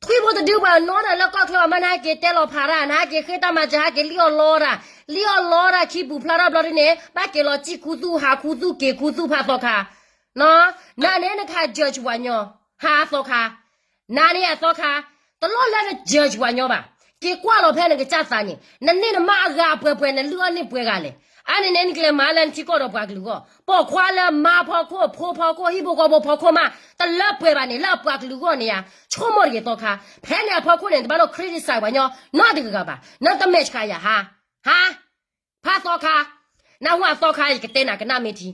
ထွံၣ်ဖိတဒုပှၤနီၢ်ဒီးလၢကီၢ်ချၢဘၣ်မး နဟဲက့ၤတဲလီၤဖးတၢ်, နဟဲက့ၤဃ့တၢ်မၤစၢၤ ဟဲက့ၤလံၣ်အီၣ်လီတၢ်, လံၣ်အီၣ်လီတၢ် ခံပူၤဖျါထီၣ်ဘျီဒ်န့ၣ် ဘၣ်က့ၤလီၤစံၣ်ခူသူၣ် ဟးခူသူၣ် က့ၤခူသူၣ် ဖးသီခါ, နၤန့ၣ်နကဟး judge ပှၤညီ, ဟါသီခါ, နၤန့ၣ်အသီခါ, တလိၣ်လၢန judge ပှၤညီဘၣ်, က့ၤကွၢ်လီၤဖဲနကစၢ်သးန့ၣ် နန့ၢ်နမါအဂၤပှဲၤပှဲၤ နလုၢ်အီၣ်န့ၢ်ပှဲၤဂၤလဲၣ်, အါန့ၣ်န့ၣ် နကလဲၤမၤလၢနထံကီၢ်ဒီးပှၤကလုာ်အဂီၢ်, ပိာ်ခွါလၢမါဖီခိၣ် ဖိဖီခိၣ် ဟံၣ်ဖိဃီဖိဖီခိၣ်မး တလၢပှဲၤဘၣ်န့ၣ် လၢအပှၤကလုာ်အဂီၢ်န့ၣ်ယါ, ဆိကမိၣ်တဂ့ၤသီခါ, ဖဲန့ၣ်အဖီခိၣ်န့ၣ် နတဘၣ်လိၣ် criticize ပှၤညီနီတဂၤဂၤဘၣ်, နတမဲာ်ဆှးယၤဟါ, ဟါ, ဖးသီခါ, နၢ်ဟူအသီခါ ယကတဲနၤကနၣ်မ့ၢ်ထံ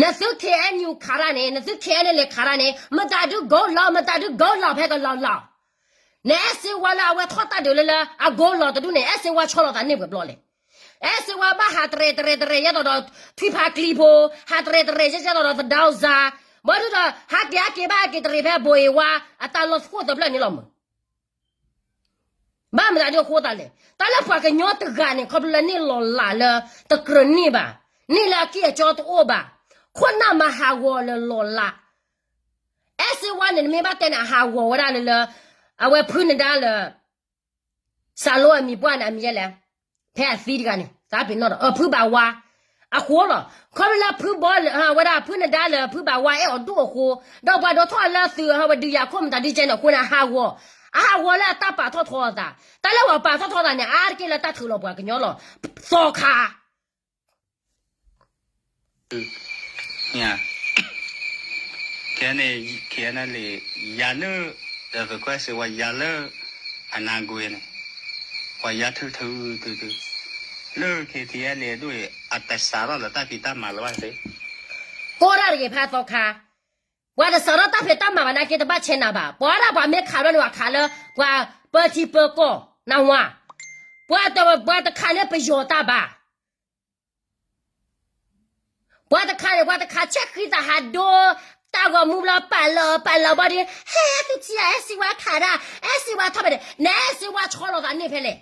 နသု K N U ခးတၢ်န့ၣ် နသု K N L A ခးတၢ်န့ၣ် မတၤဒု goal လီၤ မတၤဒု goal လီၤ ဖဲကလီၤလီၤ, နအဲၣ်စ့ဝါလၢအဝဲထီၣ်တၢ်ဒုးလၢလၢအ goal လီၤတဒူၣ်န့ၣ် အဲၣ်စ့ဝါဆီလီၤသးန့ၢ်ပှဲၤဘျီလဲၣ်, အဲၣ်စ့ဝါဘၣ်ဟးတရဲၣ်တရဲၣ်တရဲၣ် ယဲသိးဒီး ထွံၣ်ဖးကျံဖိ, ဟးတရဲၣ်တရဲၣ် ယဲသိးဒီး သဒၢစါ, ဘၣ်ဒုဒီး ဟးက့ၤဟးက့ၤဘၣ်ဟးက့ၤတရဲၣ်ဖဲဘိအ့ဝါ အတၢ်လီၢ်သကိးသၢဖျၢၣ်န့ၣ်လီၤမး ဘၣ်မတၤဒုအဃိသးလဲၣ်, တၢ်လၢပှၤကညီတဂၤန့ၣ် ခီဖျိလၢန့ၢ်လီၤလးလၢ တကြၢးန့ၢ်ဘၣ်, န့ၢ်လၢအကံၢ်အကီတအိၣ်ဘၣ်, ခိၣ်နၢ်မၤဟးဂီၤလၢလီၤလး, အဲၣ်စ့ဝါန့ၣ် နမ့ၢ်ဘၣ်တဲန့ၣ် အဟးဂီၤဝဲဒၣ်လၢလၢ အဝဲဖုနဒါလၢ စးလိအမံၤပှၢ်န့ၣ် အမံၤယဲလဲၣ်, ဖဲအသံတဂၤန့ၣ် သးပ့ၤနီၣ်ဒီး အဖုဘၣ်ဝါ, အဃိလီၤ, ခီဖျိလၢဖုဘီလၢ ဝဲဒၣ်ဖုနဒါလၢဖုဘၣ်ဝါအဲၣ်အီၤဒိၣ်အဃိ, ဒီးပှၤဒိးထီၣ်လၢသုး ဟးဝဲဒုးယၤခိၣ်မတၤဒုကဲန့ၣ်အဃိန့ၣ် အဟးဂီၤ, အဟးဂီၤလၢအတၢ်ပာ်ထီၣ်ထီအသး, တၢ်လၢပှၤပာ်ထီၣ်ထီသးန့ၣ် အါတက့ၢ်လၢတၢ်ထုးလီၤပှၤကညီလီၤ, သီခါ ခဲန့ၣ် ခဲန့ၣ်လံ ယၤလၢ ဒီးသုးကီၢ်စ့ဝါယၤလၢ အနါကွ့န့ၣ် ပှၤယါထုထုထုထု လၢ ခဲထံအန့ၣ်ဒိၣ်အံၤ အတစးထီၣ်လၢတၢ်ဖံးတၢ်မၤလၢၤဘၣ်သ့, ကိးဒၣ်တဂ့ၤဖးသီခါ, ပှၤတစးထီၣ်တၢ်ဖံးတၢ်မၤဘၣ်နာ်က့ တဘၣ်ဆဲးနၤဘၣ်, ပှၤဒၣ်ပှၤမ့ၢ်ခးဘျီန့ၣ် ပှၤခးလၢ ပှၤပၢထံပၢကီၢ် နၢ်ဟူဧါ, ပှၤတ ပှၤတခးန့ၢ်ပယီၤတၢ်ဘၣ် ပှၤတခးန့ၣ် ပှၤတခးဆဲးဃံသးဟးဒိ တၢ်ဂီၤမူဘျီ ပာ်လီၤ ပာ်လီၤဘၣ်ဒီး ဟဲသုထံၣ်ဧါ အဲၣ်စ့ဝါခးဒၣ် အဲၣ်စ့ဝါထီၣ်ဖဲန့ၣ် နအဲၣ်စ့ဝါဆီလီၤသးန့ၢ်ဖဲလဲၣ်,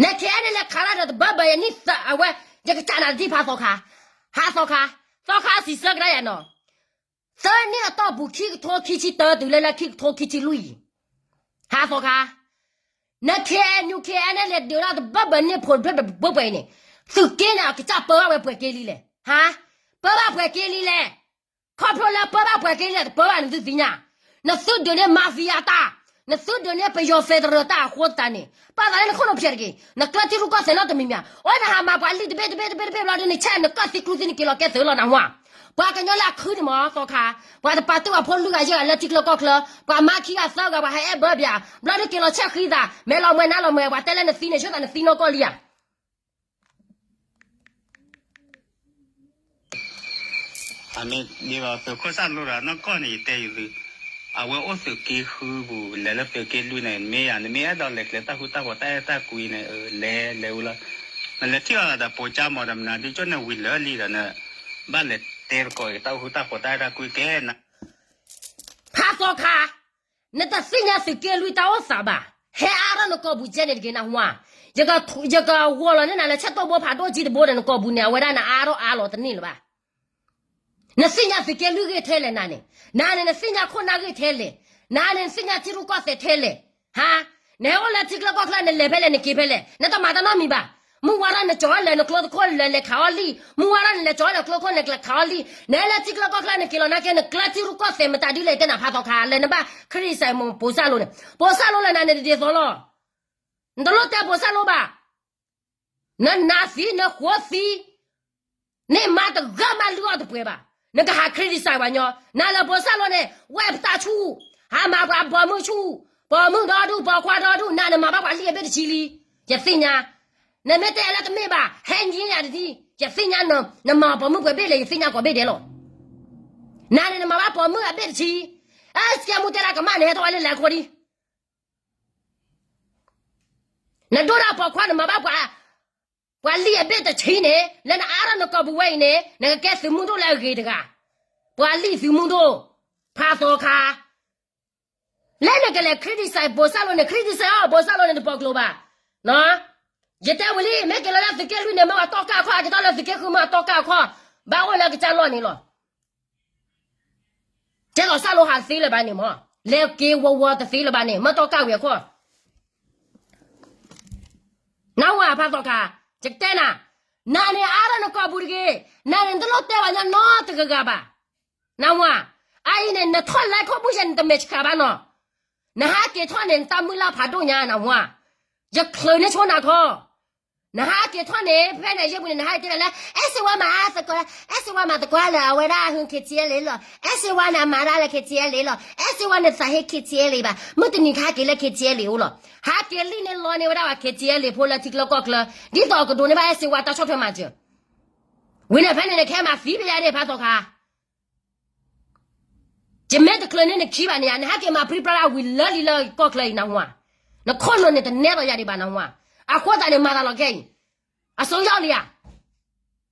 နခဲအံၤန့ၣ်လဲၤခးဒၣ်ဒီးတဘၢဘၢယနံၣ်သၢအဝဲ ယကစးနၤတထံၣ်ဖးသီခါ, ဟးသီခါ, သီခါစံးဆၢကဒါယၤနီၤ, သၢနံၣ်အတီၢ်ပူၤ ခံကထိခံဆံတၢတုၤလၢလၢခံကထိခံဆံလွံၢ်အံၤ, ဟးသီခါ န KNU KNLA ဒုးဒၣ်တဘၢဘၢန့ၢ်ဖိတဖျၢၣ်တဘၢပှဲၤအံၤန့ၣ်, သုးက့န့ၣ် အကစၢ်ပၢဘၣ်ဝဲပှဲၤက့လံလဲၣ်, ဟါ, ပၢဘၣ်ပှဲၤက့လံလဲၣ်, ခီဖျိလၢပၢဘၣ်ပှဲၤက့လံလဲၣ် တပၢဘၣ်နသုသ့ၣ်ညါ, နသုဒုးန့ၢ် mafia တၢ်, နသုဒုးန့ၢ်ပယီၤ federal တၢ်အဃိသတးန့ၣ်, ပာ်သးလၢနခိၣ်နူာ်ဖျဲးတက့ၢ်, နကျၢၢ်ထံရူၢ်ကီၢ်သဲးနီတမံၤမံၤ, အိၣ်နဟးမၤပှၤလံာ်တဘ့ၣ်တဘ့ၣ်တဘ့ၣ်တဘ့ၣ်ဘျီဒုးန့ၣ် ဆဲးနကၢၢ်သံကျူသံနက့ၤလီၤကဲသုးလီၤနၢ်ဟူဧါ, ပှၤကညီလၢအခုၣ်န့ၣ်မ့ၢ်သီခါ, ပှၤတပာ်တ့ၢ်ပှၤဖိလွံၢ်ဂၤယဲၢ်ဂၤလၢထံချၢကီၢ်ချၢ, ပှၤမါခံဂၤသၢဂၤ ပှၤဟဲအဲၣ်ဘၢဘၣ်, ဘျီဒုးက့ၤလီၤဆဲးဃံသး, မဲာ်လီၤမှဲနါလီၤမှဲ ပှၤတဲလၢနသံန့ၣ် ဆိသးနသံနီၢ်ကီၢ်လံဧါ အမ့ၢ်ဒ်သိးသုးခိၣ်စၢ်လိဒီးနီၢ်ကီၢ်န့ၣ် ယတဲယသု, အဝဲအိၣ်သုးက့ဃုပူၤ လဲၤလၢသုးက့လွံၢ်န့ၣ် မ့ၢ်ယၤ နမ့ၢ်အဲၣ်ဒိးလဲၤကျဲတၢ်ဃူတၢ်ဖိးတၢ်အဲၣ်တၢ်ကွံန့ၣ် လဲၤလဲၤဝံၤလီၤ, နလဲၤထံၣ်အီၤဒီးပိကၠၢ်မီၤဒီး မနုၤဒုကၠိၣ်န့ၣ်ဝံၤလၢာ်လံဒီး နဘၣ်လဲၤတဲသကိးတၢ်ဃူတၢ်ဖိးတၢ်အဲၣ်တၢ်ကွံကဲနၤ ဖးသီခါ, နတသ့ၣ်ညါသုးက့လွံၢ်တၢ်အိၣ်သးဘၣ်, ဟဲအါထီၣ်နကိာ်ပူၤကဲန့ၣ်တဂ့ၤနၢ်ဟူဧါ, ယကဂီၤလီၤန့ၢ်နၤလၢဆဲးတိၢ်ဘိဖးဒိၣ်ကံတဘိဒီး နကိာ်ပူၤန့ၣ် အဝဲဒၣ်နအါထီၣ်အါလီၤတန့ၢ်လၢၤဘၣ်. နသ့ၣ်ညါသုးက့လွံၢ်ဂ့ၢ်ထဲလဲၣ်နၤန့ၣ်, နၤန့ၣ် နသ့ၣ်ညါခိၣ်နၢ်ဂ့ၢ်ထဲလဲၣ်, နၤန့ၣ် နသ့ၣ်ညါထံရူၢ်ကီၢ်သဲးထဲလဲၣ်, ဟါ, နဟဲအိၣ်လၢထံချၢကီၢ်ချၢ နလဲၤဖဲလဲၣ် နက့ၤဖဲလဲၣ် နတမၤတၢ်နီတမံၤဘၣ်. မုၢ်ဝါထီၣ်နကၠီၤလဲၤနကျိသခိၣ်လဲၤလဲၤခးအီၣ်လံၣ်, မုၢ်ဝါထီၣ်နလဲၤကၠီၤလဲၤကျိသခိၣ်လဲၤခးအီၣ်လံၣ်, နဟဲလၢထံချၢကီၢ်ချၢနက့ၤလီၤနာ်က့ နကျၢထံရူၢ်ကီၢ်သဲးမတၤဒ်လဲၣ် တဲနၤဖးသီခါ လၢနဘၣ်ခရံာ်စဲးမိၢ်ပိာ်စၢ်လိန့ၣ်, ပိာ်စၢ်လိလၢနၤန့ၣ်တဒ်သိးလီၤ. နတလိၣ်တဲပိာ်စၢ်လိဘၣ်. နနးသံ နဃိသံ, န့ၢ်မါတဂၤမးလုၢ်အီၣ်တပှဲၤဘၣ်. နကဟး criticize ပှၤညီ, နၤလၢပိာ်စၢ်လိန့ၣ် ဝဲပတၢ်ဆူၣ်, ဟးမၤပှၤပိာ်မုၣ်ဆူၣ်, ပိာ်မုၣ်ဒီဒူၣ် ပိာ်ခွါဒီဒူၣ်, နၤနမၤဘၣ်ပှၤလံၣ်အဘ့ၣ်တဆံလံ, ယသ့ၣ်ညါ, နမ့ၢ်တဲလၢတမ့ၢ်ဘၣ် ဟဲညံယၤတဒံ, ယသ့ၣ်ညါ, နမၤပိာ်မုၣ်ပှဲၤဘ့ၣ်လဲၣ် ယသ့ၣ်ညါကိးဘ့ၣ်ဒဲးလီၤ. နၤန့ၣ် နမၤဘၣ်ပိာ်မုၣ်အဘ့ၣ်တဆံ, အဲ စကဲမူတဲလၢကမၣ်န့ၣ် ဟဲထီၣ်ဝဲလၢလဲၤခိၣ်ဒံး နဒိၣ်ဒၣ်ပိာ်ခွါ နမၤဘၣ်ပှၤ, ပှၤလံၣ်အဘ့ၣ်တဆံန့ၣ် လၢနအါထီၣ်နကိာ်ပူၤဝဲအံၤန့ၣ် နကကဲသုးမုၢ်ဒိၣ်လၢအဂ့ၤတဂၤ, ပှၤလံၣ်သုးမုၢ်ဒိၣ်, ဖးသီခါ, လၢနကလဲၤ criticize ပိာ်စၢ်လိန့ၣ် criticize အီၤ ပိာ်စၢ်လိန့ၣ်တပိာ်ကျိၤဘၣ်. ယတဲဝံၤလံ မ့ၢ်က့ၤလီၤလၢသုးက့လွံၢ်န့ၣ် မ့ၢ်ပှၤတီၢ်ကၢ်အခီၣ်, က့ၤထီၣ်လၢသုးက့ဃု မ့ၢ်ပှၤတီၢ်ကၢ်အခီၣ်, ဘၣ်အိၣ်လၢကစၢ်လီၢ်န့ၣ်လီၤ. ကဲသိးစၢ်လိဟးတသ့လၢၤဘၣ်န့ၣ်မ့ၢ်, လဲၤက့ၤဝီၤဝီၤတသ့လၢၤဘၣ်န့ၣ် မ့ၢ်တီၢ်ကၢ်ဝံၤအခီၣ်, နဝၤဖးသီခါ, ယကတဲနၤ, နၤန့ၣ်အါထီၣ်နကိာ်ပူၤတဂ့ၤ, နၤန့ၣ် နတလိၣ်တဲပှၤညီနီတဂၤဂၤဘၣ်. နဝၤ, အအံၤန့ၣ် နထီၣ်လဲခိၣ်ဘူၣ်ယဲၢ် နတမဲာ်ဆှးဘၣ်နီၤ, နဟးက့ၤထီၣ်န့ၣ် နတၢ်မုၢ်လၢ်ဖးဒိၣ်ညါနဝၤ, ယချုးန့ၢ်ဆိနၤခီ နဟးက့ၤထီၣ်န့ၣ် ဖဲန့ၣ်ယဲၢ်ပူၤန့ၣ် နဟးက့ၤတဲဒၣ်လၢ အဲၣ်စ့ဝါမၤသကိး, အဲၣ်စ့ဝါမၤသကိးလၢအဝဲဒၣ် ဟူ K T L A လီၤ, အဲၣ်စ့ဝါန့ၣ် အမၤတၢ်လၢ K T L A လီၤ, အဲၣ်စ့ဝါန့ၣ် သးဟ့ K T L A ဘၣ်, မုၢ်တနံၤကဟဲက့ၤလၢ K T L A အိၣ်လီၤ, ဟးက့ၤလံန့ၣ်လီန့ၢ်ဝဲဒၣ်ပှၤ K T L A ဖိလၢထံကျိကီၢ်ကျၢ, ဒ်သိးကဒိးန့ၢ်ဘၣ်အဲၣ်စ့ဝါတၢ်ဆီၣ်ထွဲမၤစၢၤ, ဝံၤန့ၣ်ဖဲန့ၣ်န့ၣ် ခဲမၤသံပယါဒၣ်ဖးသီခါ ယမ့ၢ်တချုးန့ၢ်နခံဘၣ်န့ၣ်ဧါ, နဟဲက့ၤမၤပြံပြါဒၣ်ဝံၤလၢလံလၢကီၢ်ချၢအံၤနဝၤ, နခိၣ်နူာ်န့ၣ်တနဲဒီးယၤဒံးဘၣ်နဝၤ, အဃိသတးန့ၣ် မၤသးလီၤခဲအံၤ, အစိယီၣ်လံဧါ,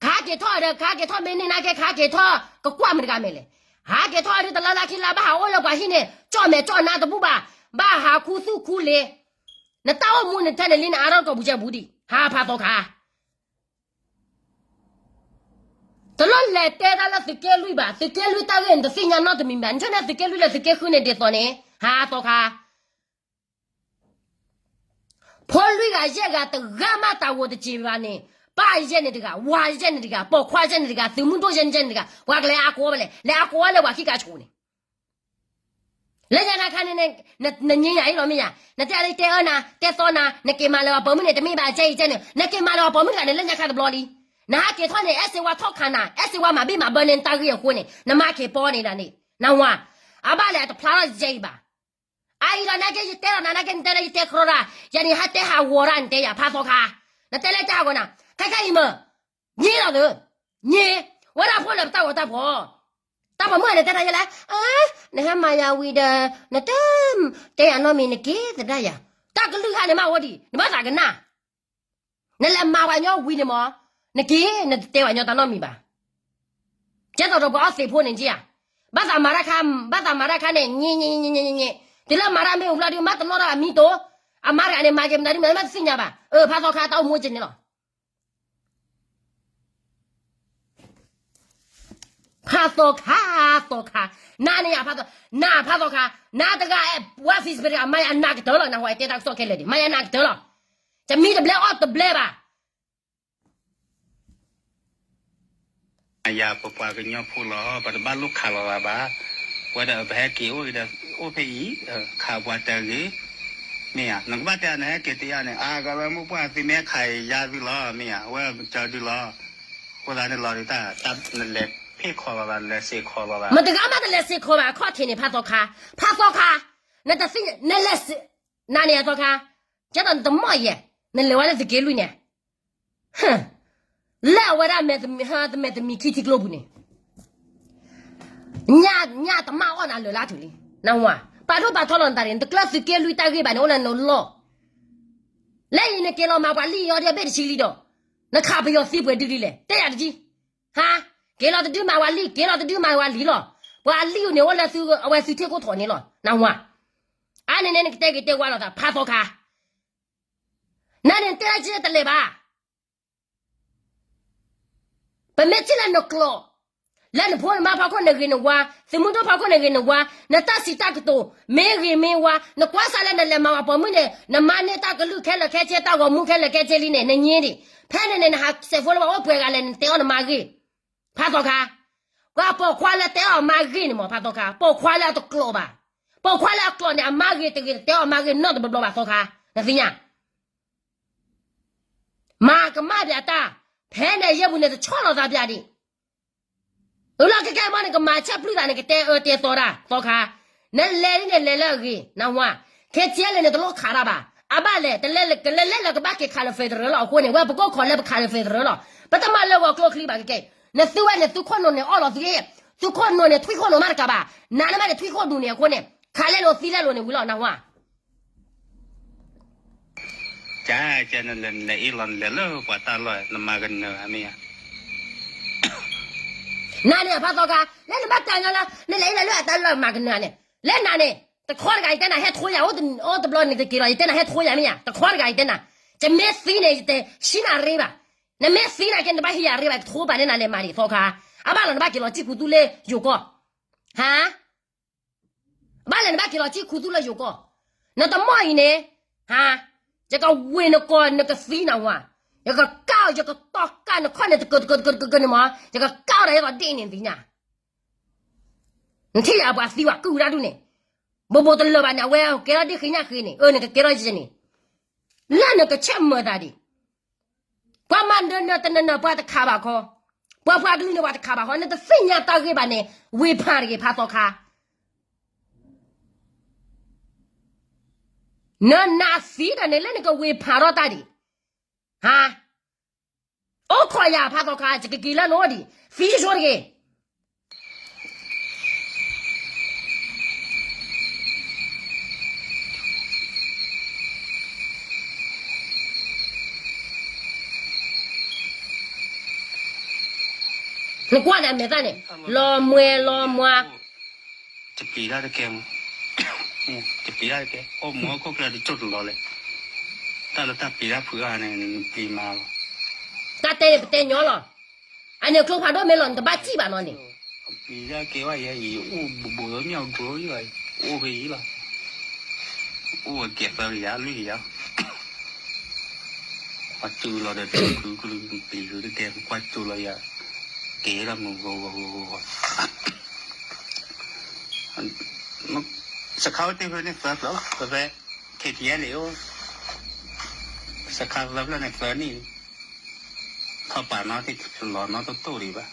ကဟးက့ၤထီၣ်ဒီး ကဟးက့ၤထီၣ်မ့ၢ်န့ၢ်နာ်က့ ကဟးက့ၤထီၣ်ကကွၢ်မတၤတဂၤမဲာ်လဲၣ်, ဟးက့ၤထီၣ်ဒ်တလါလၢခံလါဘၣ်ဟးအိၣ်လၢပှၤဟံၣ်န့ၣ် ကၠီၣ်မဲာ်ကၠီၣ်နါတဘူၣ်ဘၣ်, ဘၣ်ဟးခူသူၣ်ခူလ့ၤ, နတၢ်အိၣ်မူန့ၣ်ထဲန့ၣ်လံနအါထီၣ်ကီၢ်ပူၤကဲပူၤဒံး ဟးဖးသီခါ တလိၣ်လဲၤတဲတၢ်လၢသုးက့လွံၢ်ဘၣ်, သုးက့လွံၢ်တၢ်ဂ့ၢ်န့ၣ် တသ့ၣ်ညါနီတမံၤဘၣ်, နဆိန့ၣ်သုးက့လွံၢ်လၢသုးက့ဃုန့ၣ်ဒ်သိးန့ၣ် ဟးသီခါ, ဖိလွံၢ်ဂၤယဲၢ်ဂၤတဂၤမးတၢ်ဂီၤတစဲးဘၣ်န့ၣ်, ပၢ်ယဲၢ်န့ၣ်တဂၤ, ဝၤယဲၢ်န့ၣ်တဂၤ, ပိာ်ခွါယဲၢ်န့ၣ်တဂၤ, သုးမုၢ်ဒိၣ်ယဲၢ်န့ၣ်တဂၤ, ပှၤကလဲၤအါကိးဝဲလဲၣ်, လဲၤအါကိးဝဲလၢပှၤခံကါဆိးန့ၣ် လၢညါခါန့ၣ် နငြိယၤအံၤလီၤမ့ၢ်ယၤ, နတဲလၢတဲအၢနၤ, တဲသီနၤ, နက့ၤမၤလၢၤပှၤပိာ်မုၣ်န့ၣ် တမ့ၢ်ဘၣ်ကဲအံၤကဲန့ၣ်, နက့ၤမၤလၢၤပှၤပိာ်မုၣ်တဂၤန့ၣ် လၢညါခါတဘျီလံ, နဟးက့ၤထီၣ်န့ၣ် အဲၣ်စ့ဝါထီၣ်ခးနၤ, အဲၣ်စ့ဝါမၤဘံၣ်မၤဘၢန့ၣ် နတၢ်ဂ့ၢ်အဃိန့ၣ် နမၤက့ၤပီန့ၣ်ဒၣ်န့ၣ်, နဝၤ, အဘၣ်လဲၣ်အတဖျါထီၣ်ယဲအံၤဘၣ်, အအံၤလီၤနာ်က့ ယတဲလီၤနၤနာ်က့ နတဲလၢယတဲကြီဒၣ်, ယၤန့ၣ်ဟဲတဲဟးဂီၤဒၣ်နတဲယၤ ဖးသီခါ, နတဲလၢတဲဟးဂီၤနၤ, ခဲခဲအံၤမ့ၢ် ည့လီၤသၢ, ည့, ဝဲဒၣ်ဖိလၢပတၢ်ဂီၤတၢ်ဖီၣ်, တၢ်ပိာ်မုၣ်န့ၣ်တဲတၢ်ယဲလဲၣ်, နဟဲမၤယၤဝံၤဒီး နတ တဲယၤနီတမံၤ နက့ၤသဒၣ်ယၤ, တၢ်ကလုၢ်ဟါန့ၣ်မးအိၣ်ဒံး နဘၣ်သးကနၣ်, နလဲၤမၤပှၤညီဝံၤန့ၣ်မး, နက့ၤ နတတဲပှၤညီတၢ်နီတမံၤဘၣ်, ကဲသိးဒီးပှၤအီသံးဖိန့ၣ်က့ဧါ, ဘၣ်သးမၤတၢ်ခါ, ဘၣ်သးမၤတၢ်ခါန့ၣ် ည့ည့ည့ည့ည့ည့, တုၤလၢမၤတၢ်မ့ၢ်ဝံၤဘျီဒုး မၤတနီၣ်တၢ်အမံၤတိၤ, အမါတဂၤန့ၣ် မၤက့ၤမတၤဒုး မ့ၢ်တသ့ၣ်ညါဘၣ်, အၢ ဖးသီခါ တၢ်အိၣ်မူက့န့ၣ်လီၤ. ဖးသီခါ, သီခါ, နၤန့ၣ်ယၤဖးသီ, နၤဖးသီခါ, နၤတဂၤ ဝဲ Facebook တဂၤ မၤယၤနးကတၢၢ်လီၤ, နၢ်ဟူတဲတၢ်ကစီၣ်ခဲလၢာ်ဒံး မၤယၤနးကတၢၢ်လီၤ, တမံၤတဘျဲအီၣ်တဘျဲဘၣ်. ယၤပပှၤကညီဖိလီၤ, ပတဘၣ်လိၣ်ခးလီၤသးဘၣ်, ဝဲဒၣ်ပဟဲက့ၤအိၣ်အံၤဒီး အိၣ်ဖဲအံၤ, ခးပှၤတၢ်ဂ့ၤ, မ့ၢ်ဧါ, နကဘၣ်တဲနဟဲက့ၤတယၤန့ၣ် အါဂၤဝဲမိၢ်ပှၢ်သုမ့ၢ်ဟဲခးယၤသုလီၤ, မ့ၢ်ဧါ, ဝဲကၠီဒုလီၤ, အဃိသတးန့ၣ်လီၤဒုးတၢ် နလဲၤဖ့ၣ်ခီလီၤသး နလဲၤစ့ၢ်ခီလီၤသး, မတၤတဂၤမးတလဲၤစ့ၢ်ခီဘၣ်, အခီၣ်ထံးန့ၣ် ဖးသီခါ, ဖးသီခါ, နတသ့ၣ်ညါ, နလဲၤစ့ၢ်, နၤန့ၣ်အသီခါ, ကဲသိးနတမီၢ်ယဲၢ်, နလဲၤဝဲလၢသုးက့လွံၢ်န့ၣ် လၢအဝဲဒၣ်မဲာ်တမံၤ ဟါ တမဲာ်တမံၤခံထံကျိပူၤန့ၣ်, ညၣ် ညၣ်တမၣ်အီၣ်နၤလၢာ်လၢထူၣ်လံ, နၢ်ဟူဧါ, ပာ်ဒိၣ်ပာ်ထီလီၤနသးန့ၣ် နတကျၢသုးက့လွံၢ်တၢ်ဂ့ၢ်ဘၣ်န့ၣ် အိၣ်လၢနလီၢ်, လၢအံၤနက့ၤလီၤမၤပှၤလံၣ်အီၤဒ်အဘ့ၣ်တဆံလံဒီး, နခးပယီၤသံပှဲၤဒုဒ်လဲၣ် တဲယၤတက့ၢ်, ဟါ, က့ၤလီၤတဒုမၤပှၤလံၣ် က့ၤလီၤတဒုမၤပှၤလံၣ်လီၤ, ပှၤလံၣ်အံၤန့ၣ်အိၣ်လၢသု အဝဲသုထံၣ်ခိၣ်ထိးန့ၣ်လီၤ နၢ်ဟူဧါ, အါန့ၣ်န့ၣ်နကတဲဂ့ၤတဲဝါလိာ်သး ဖးသီခါ, နၤန့ၣ်တဲလၢက့တလဲၤဘၣ် ပမ့ၢ်ထံၣ်လၢနကျိာ်, လၢနဖိနမါဖီခိၣ်န့ၣ်ဂ့ၤနဝါ, သုးမုၢ်ဒိၣ်ဖီခိၣ်န့ၣ်ဂ့ၤနဝါ, နတၢ်စံးတၢ်ကတိၤ မ့ၢ်ဂ့ၤမ့ၢ်ဝါ, နကွၢ်စးလၢနလဲၤမၤဝဲပိာ်မုၣ်န့ၣ် နမၤန့ၢ်တၢ်ကလုၢ်ခဲလၢာ်ခဲဆ့ တၢ်ဂီၤမူခဲလၢာ်ခဲဆ့လံန့ၣ် နငြ့ဒံး. ဖဲန့ၣ်န့ၣ် နဟးစဲးဖိလၢပှၤအိၣ်ပှဲၤဂၤလဲၣ် နတဲအီၤနမါဂ့ၢ်, ဖးသီခါ. ပှၤပိာ်ခွါလၢတဲအီၤမါဂ့ၢ်န့ၣ်မး ဖးသီခါ, ပိာ်ခွါလၢအတကျိာ်ဘၣ်. ပိာ်ခွါလၢအကျိာ်န့ၣ် အမါဂ့ၢ်တဂ့ၤ တတဲအီၤမါဂ့ၢ်နီတဘျီဘျီဘၣ်သီခါ, နသ့ၣ်ညါ မၤကမၣ်ပၠးတၢ်, ဖဲန့ၣ်ယဲၢ်ပူၤန့ၣ် တဆီၣ်လီၤသးပၠးဒံး. အလီၢ်ခဲကဲမ့ၢ်နကမၤဆဲးပျုၢ်သးန့ၣ် ကတဲအၢတဲသီတၢ်သီခါ, နလဲၤဒ်န့ၣ်လဲၤလၢအဂ့ၤ နဟါ, ခဲဆ့လၢန့ၣ် တလိၣ်ခးတၢ်ဘၣ်, အဘၣ်လဲၣ် တလဲၤလဲၤလၢကဘၣ်က့ၤခးလၢ federal လီၤ. အဃိန့ၣ် ဝဲပကီၢ်ခိးလၢပခးလၢ federal လီၤ. ပတမၤလၢဂီၤကျိချံဘၣ်ကကဲ, နသုဝဲန့ၣ် သုခိၣ်နူာ်န့ၣ်အီၣ်လီၤသုဂ့ၤ, သုခိၣ်နူာ်န့ၣ် ထွံၣ်ခိၣ်နူာ်မးတကးဘၣ်, နၤန့ၣ်မးန့ၣ် ထွံၣ်ခိၣ်ဒူန့ၣ်အဃိန့ၣ် ခးလဲလိာ်သံလဲလိာ်န့ၣ်ဝံၤလီၤ နဟါ. ကနလဲၤအ့ၣ်လီၤနလဲၤလၢပှၤတၢ်လီၢ် နမၤကနၢၤဧါမ့ၢ်ဧါ. နၤန့ၣ်ဖးသီခါ လၢနဘၣ်တၢ်ညီလၢ နလဲၤအ့ၣ်လီၤလၢအတၢ်လီၢ်မၤကနၢၤန့ၣ်, လၢနၤန့ၣ် တခီတဂၤယတဲနၤဟဲထိယၤ, အိၣ်တဘျီန့ၣ်တက့ၤလီၤ ယတဲနၤဟဲထိယၤမ့ၢ်ဧါ, တခီတဂၤယတဲနၤ, ယမ့ၢ်သံန့ၣ် ယတဟံးနၤရ့ဘၣ်, နမ့ၢ်သံနၤက့ နတဘၣ်ဟံးယၤရ့ဘၣ်, ယတထိဘၣ်န့ၢ်နၤလဲၤမၤဒံးသီခါ, အဘၣ်လီၤနဘၣ်က့ၤလီၤစံၣ်ခူသူၣ်လၢယိၤကီၢ်, ဟါ ဘၣ်လဲၣ်နဘၣ်က့ၤလီၤစံၣ်ခူသူၣ်လၢယိၤကီၢ်, နတမီၢ်အံၤန့ၣ်, ဟါ, ယကဝ့ၤနကိာ်နကသံနဝၤ, ယကကၢ်အီၤ ယကတီကၢ်နခီၣ်န့ၣ် တကၢၢ်တကၢၢ်တကၢၢ်န့ၣ်မး, ယကကၢ်အီၤဒီးယသးဒ့ၣ်န့ၣ်သ့ၣ်ညါ, နထံၣ်ယၤပှၤသံဝဲကုၢ်ဝဲဒၣ်ဒူၣ်န့ၣ်, ဘိးဘိးတလၢာ်ဘၣ်န့ၣ် အဝဲကဲထီၣ်ဒ့ၣ်ဃ့ညၣ်ဃ့န့ၣ်, အၢ နကကဲထီၣ်ယဲန့ၣ်, လၢနကဆဲးမၢသးဒံး ပှၤမၤနၢၤနၢၤတနၢၤနၢၤ ပှၤတခးဘၣ်ခီ, ပှၤပှၤကလုာ်န့ၣ် ပှၤတခးဘၣ်ခီ, နတသ့ၣ်ညါတၢ်ဂ့ၢ်ဘၣ်န့ၣ် ဝ့ၤဖးတဂ့ၤ ဖးသီခါ, နနးသံတၢ်န့ၣ် လၢနကဝ့ၤဖးထီၣ်တၢ်ဒံး, ဟါ, အိၣ်ခိးယၤ ဖးသီခါ ယကက့ၤလၢနအိၣ်ဒံး, သံဆိတဂ့ၤ. နကွၢ်န့ၣ် အမဲာ်သၣ်န့ၣ် လီၤမှဲလီၤမွှါ, တပျံၤတၢ်တကဲ, တပျံၤတၢ်တကဲ, အိၣ်မူဟီၣ်ခိၣ်ချၢတကၠိၢ်တလီၤလဲၣ်, တၢ်လၢတၢ်ပျံၤတၢ်ဖုးအါန့ၣ် နပျံၤမးလီၤ. တၢ်တဲန့ၣ် ပတဲညီလီၤ, အန့ၣ်ကျိဖးဒိၣ်မ့ၢ်လီၤ နတဘၣ်စံၣ်ဘၣ်နီၤန့ၣ်, ပျံၤတၢ်ကဲဝဲယဲ ယအိၣ်ဘူးဘူးလၢမ့ၢ်အီၤကျိယဲ, အိၣ်ဖဲအံၤလီၤ, အိၣ်ဝဲကဲသၢကယၤလွံၢ်ကယၤ ကွၢ်ကၠိလီၤဒီး တကလုာ်ကလုာ်ပျံၤကလုာ်တကဲ ကွၢ်ကၠိလီၤယၤ, ကဲလီၤမုၢ်ဂီၤဂီၤဂီၤဂီၤ, စခါဝဲတ့ၢ်ဖဲန့ၣ်သၢဖျၢၣ်လီၤ ဖဲဖဲ KTLA အိၣ်, စခါသၢဖျၢၣ်န့ၣ်သၢနံၣ်, ထီၣ်ပာ်နီတလီၤနီတတိၢ်ဒံးဘၣ်,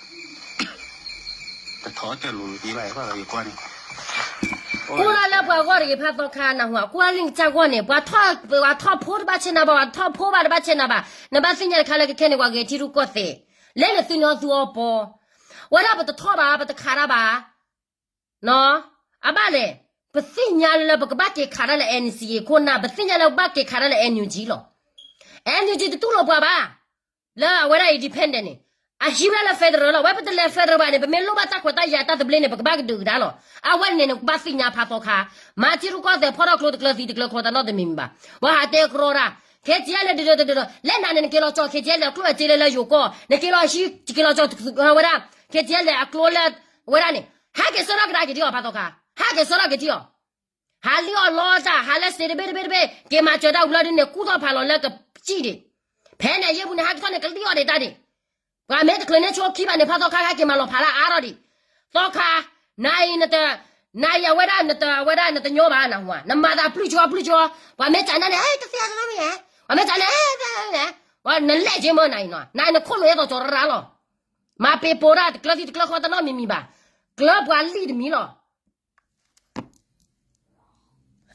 တထီၣ်တလိၤလီၤဘၣ် ယကွၢ်န့ၣ် ကိၢ်လၢလၢပှၤဂီၢ်တဂ့ၤ ဖးသီခါနၢ်ဟူ, ကွၢ်လံကစၢ်ဂီၢ်န့ၣ် ပှၤထီၣ်ဖိတဘၣ်ဆဲးနၤဘၣ်, ပှၤထီၣ်ဖိဘၣ်တဘၣ်ဆဲးနၤဘၣ်, နဘၣ်သ့ၣ်ညါတခါလၢကခဲန့ၣ် ပှၤဂဲၤထံရူၢ်ကီၢ်သဲး, လဲၤနသုနီသူအီပီ, ဝဲဒၣ်ပတထီၣ်ဘၣ် ပတခးတၢ်ဘၣ်, အဘၣ်လဲၣ်, ပသ့ၣ်ညါလၢပကဘၣ်က့ၤခးတၢ်လၢ NCA ခိၣ်နၢ်, ပသ့ၣ်ညါလၢပဘၣ်က့ၤခးတၢ်လၢ NUG လီၤ, NUG တတူၢ်လိာ်ပှၤဘၣ်, လၢအဝဲဒၣ် independent န့ၣ်, အဟံးဝဲဒၣ်လၢ federal လီၤ, ဝဲပတလဲၤ federal ဘၣ်န့ၣ် ပမ့ၢ်လိၣ်ဘၣ်တၢ်ခွဲးတၢ်ယာ်တၢ်သဘျ့န့ၣ် ပကဘၣ်ကဒုးကဒါလီၤ, အဝဲန့ၣ်န့ၣ် ပဘၣ်သ့ၣ်ညါဖးသီခါ, မၤထံရူၢ်ကီၢ်သဲးဖီၣ်ထီၣ်ကျိတကျၢၤသံတကျၢၤခီတနီတမံၤမံၤဘၣ်, ပှၤဟးတဲကရီတၢ်, ခဲကဲလဲၣ်ဒုးဒုးဒုးဒုး, လၢနၤန့ၣ် နက့ၤလီၤကၠီ ခဲကဲလဲၣ် အကျိၣ်အစ့လၢလၢယိၤကီၢ်, နက့ၤလီၤဟံး က့ၤလီၤကၠီဝဲဒၣ်, ခဲကဲလဲၣ်အကျိလၢ, ဝဲဒၣ်န့ၣ်, ဟဲက့ၤဆၢထၢၣ်ကဒါက့ၤထံအီၤ ဖးသီခါ, ဟဲက့ၤဆၢထၢၣ်က့ၤထံအီၤ ဟးလံၣ်အီၣ်လီတၢ် ဟးလၢစ့တဘ့ၣ်တဘ့ၣ်တဘ့ၣ် က့ၤမၤစၢၤတၢ်ဝံၤလီၤဒ်န့ၣ် ကူၣ်ထီၣ်ဖးလီၤလၢကစံၣ်ဒံး, ဖဲန့ၣ်အယဲၢ်ပူၤန့ၣ် ဟးက့ၤထီၣ်န့ၣ် ကလံၣ်အီၣ်ဒံးတၢ်ဒံး, ပှၤမ့ၢ်တချုးန့ၢ်ဆိခံဘၣ်န့ၣ် ဖးသီခါ ဟဲက့ၤမၤလီၤဖးလၢအအါထီၣ်ဒံး, သီခါ, နအံၤနတ, နအံၤအဝဲဒၣ်နတ, အဝဲဒၣ်နတညီဘၣ်နဟူ, နမၤသးပျုၢ်ကၠီပျုၢ်ကၠီ, ပှၤမ့ၢ်စံးနၤန့ၣ် တသ့အါမ့ၢ်, ပှၤမ့ၢ်စံးန့ၣ်, နလဲၤက့ၤမ့ၢ်နအံၤနီၤ, နအံၤနခိၣ်နူာ်အဲၣ်သိးကၠီရၢ်ရၢ်လီၤ, မၤပ့ၤပိာ်တၢ်တကျၢၤသံတကျၢၤခီတနီတမံၤမံၤဘၣ်, ကျၢၤပှၤလံၣ်တမံၤလီၤ.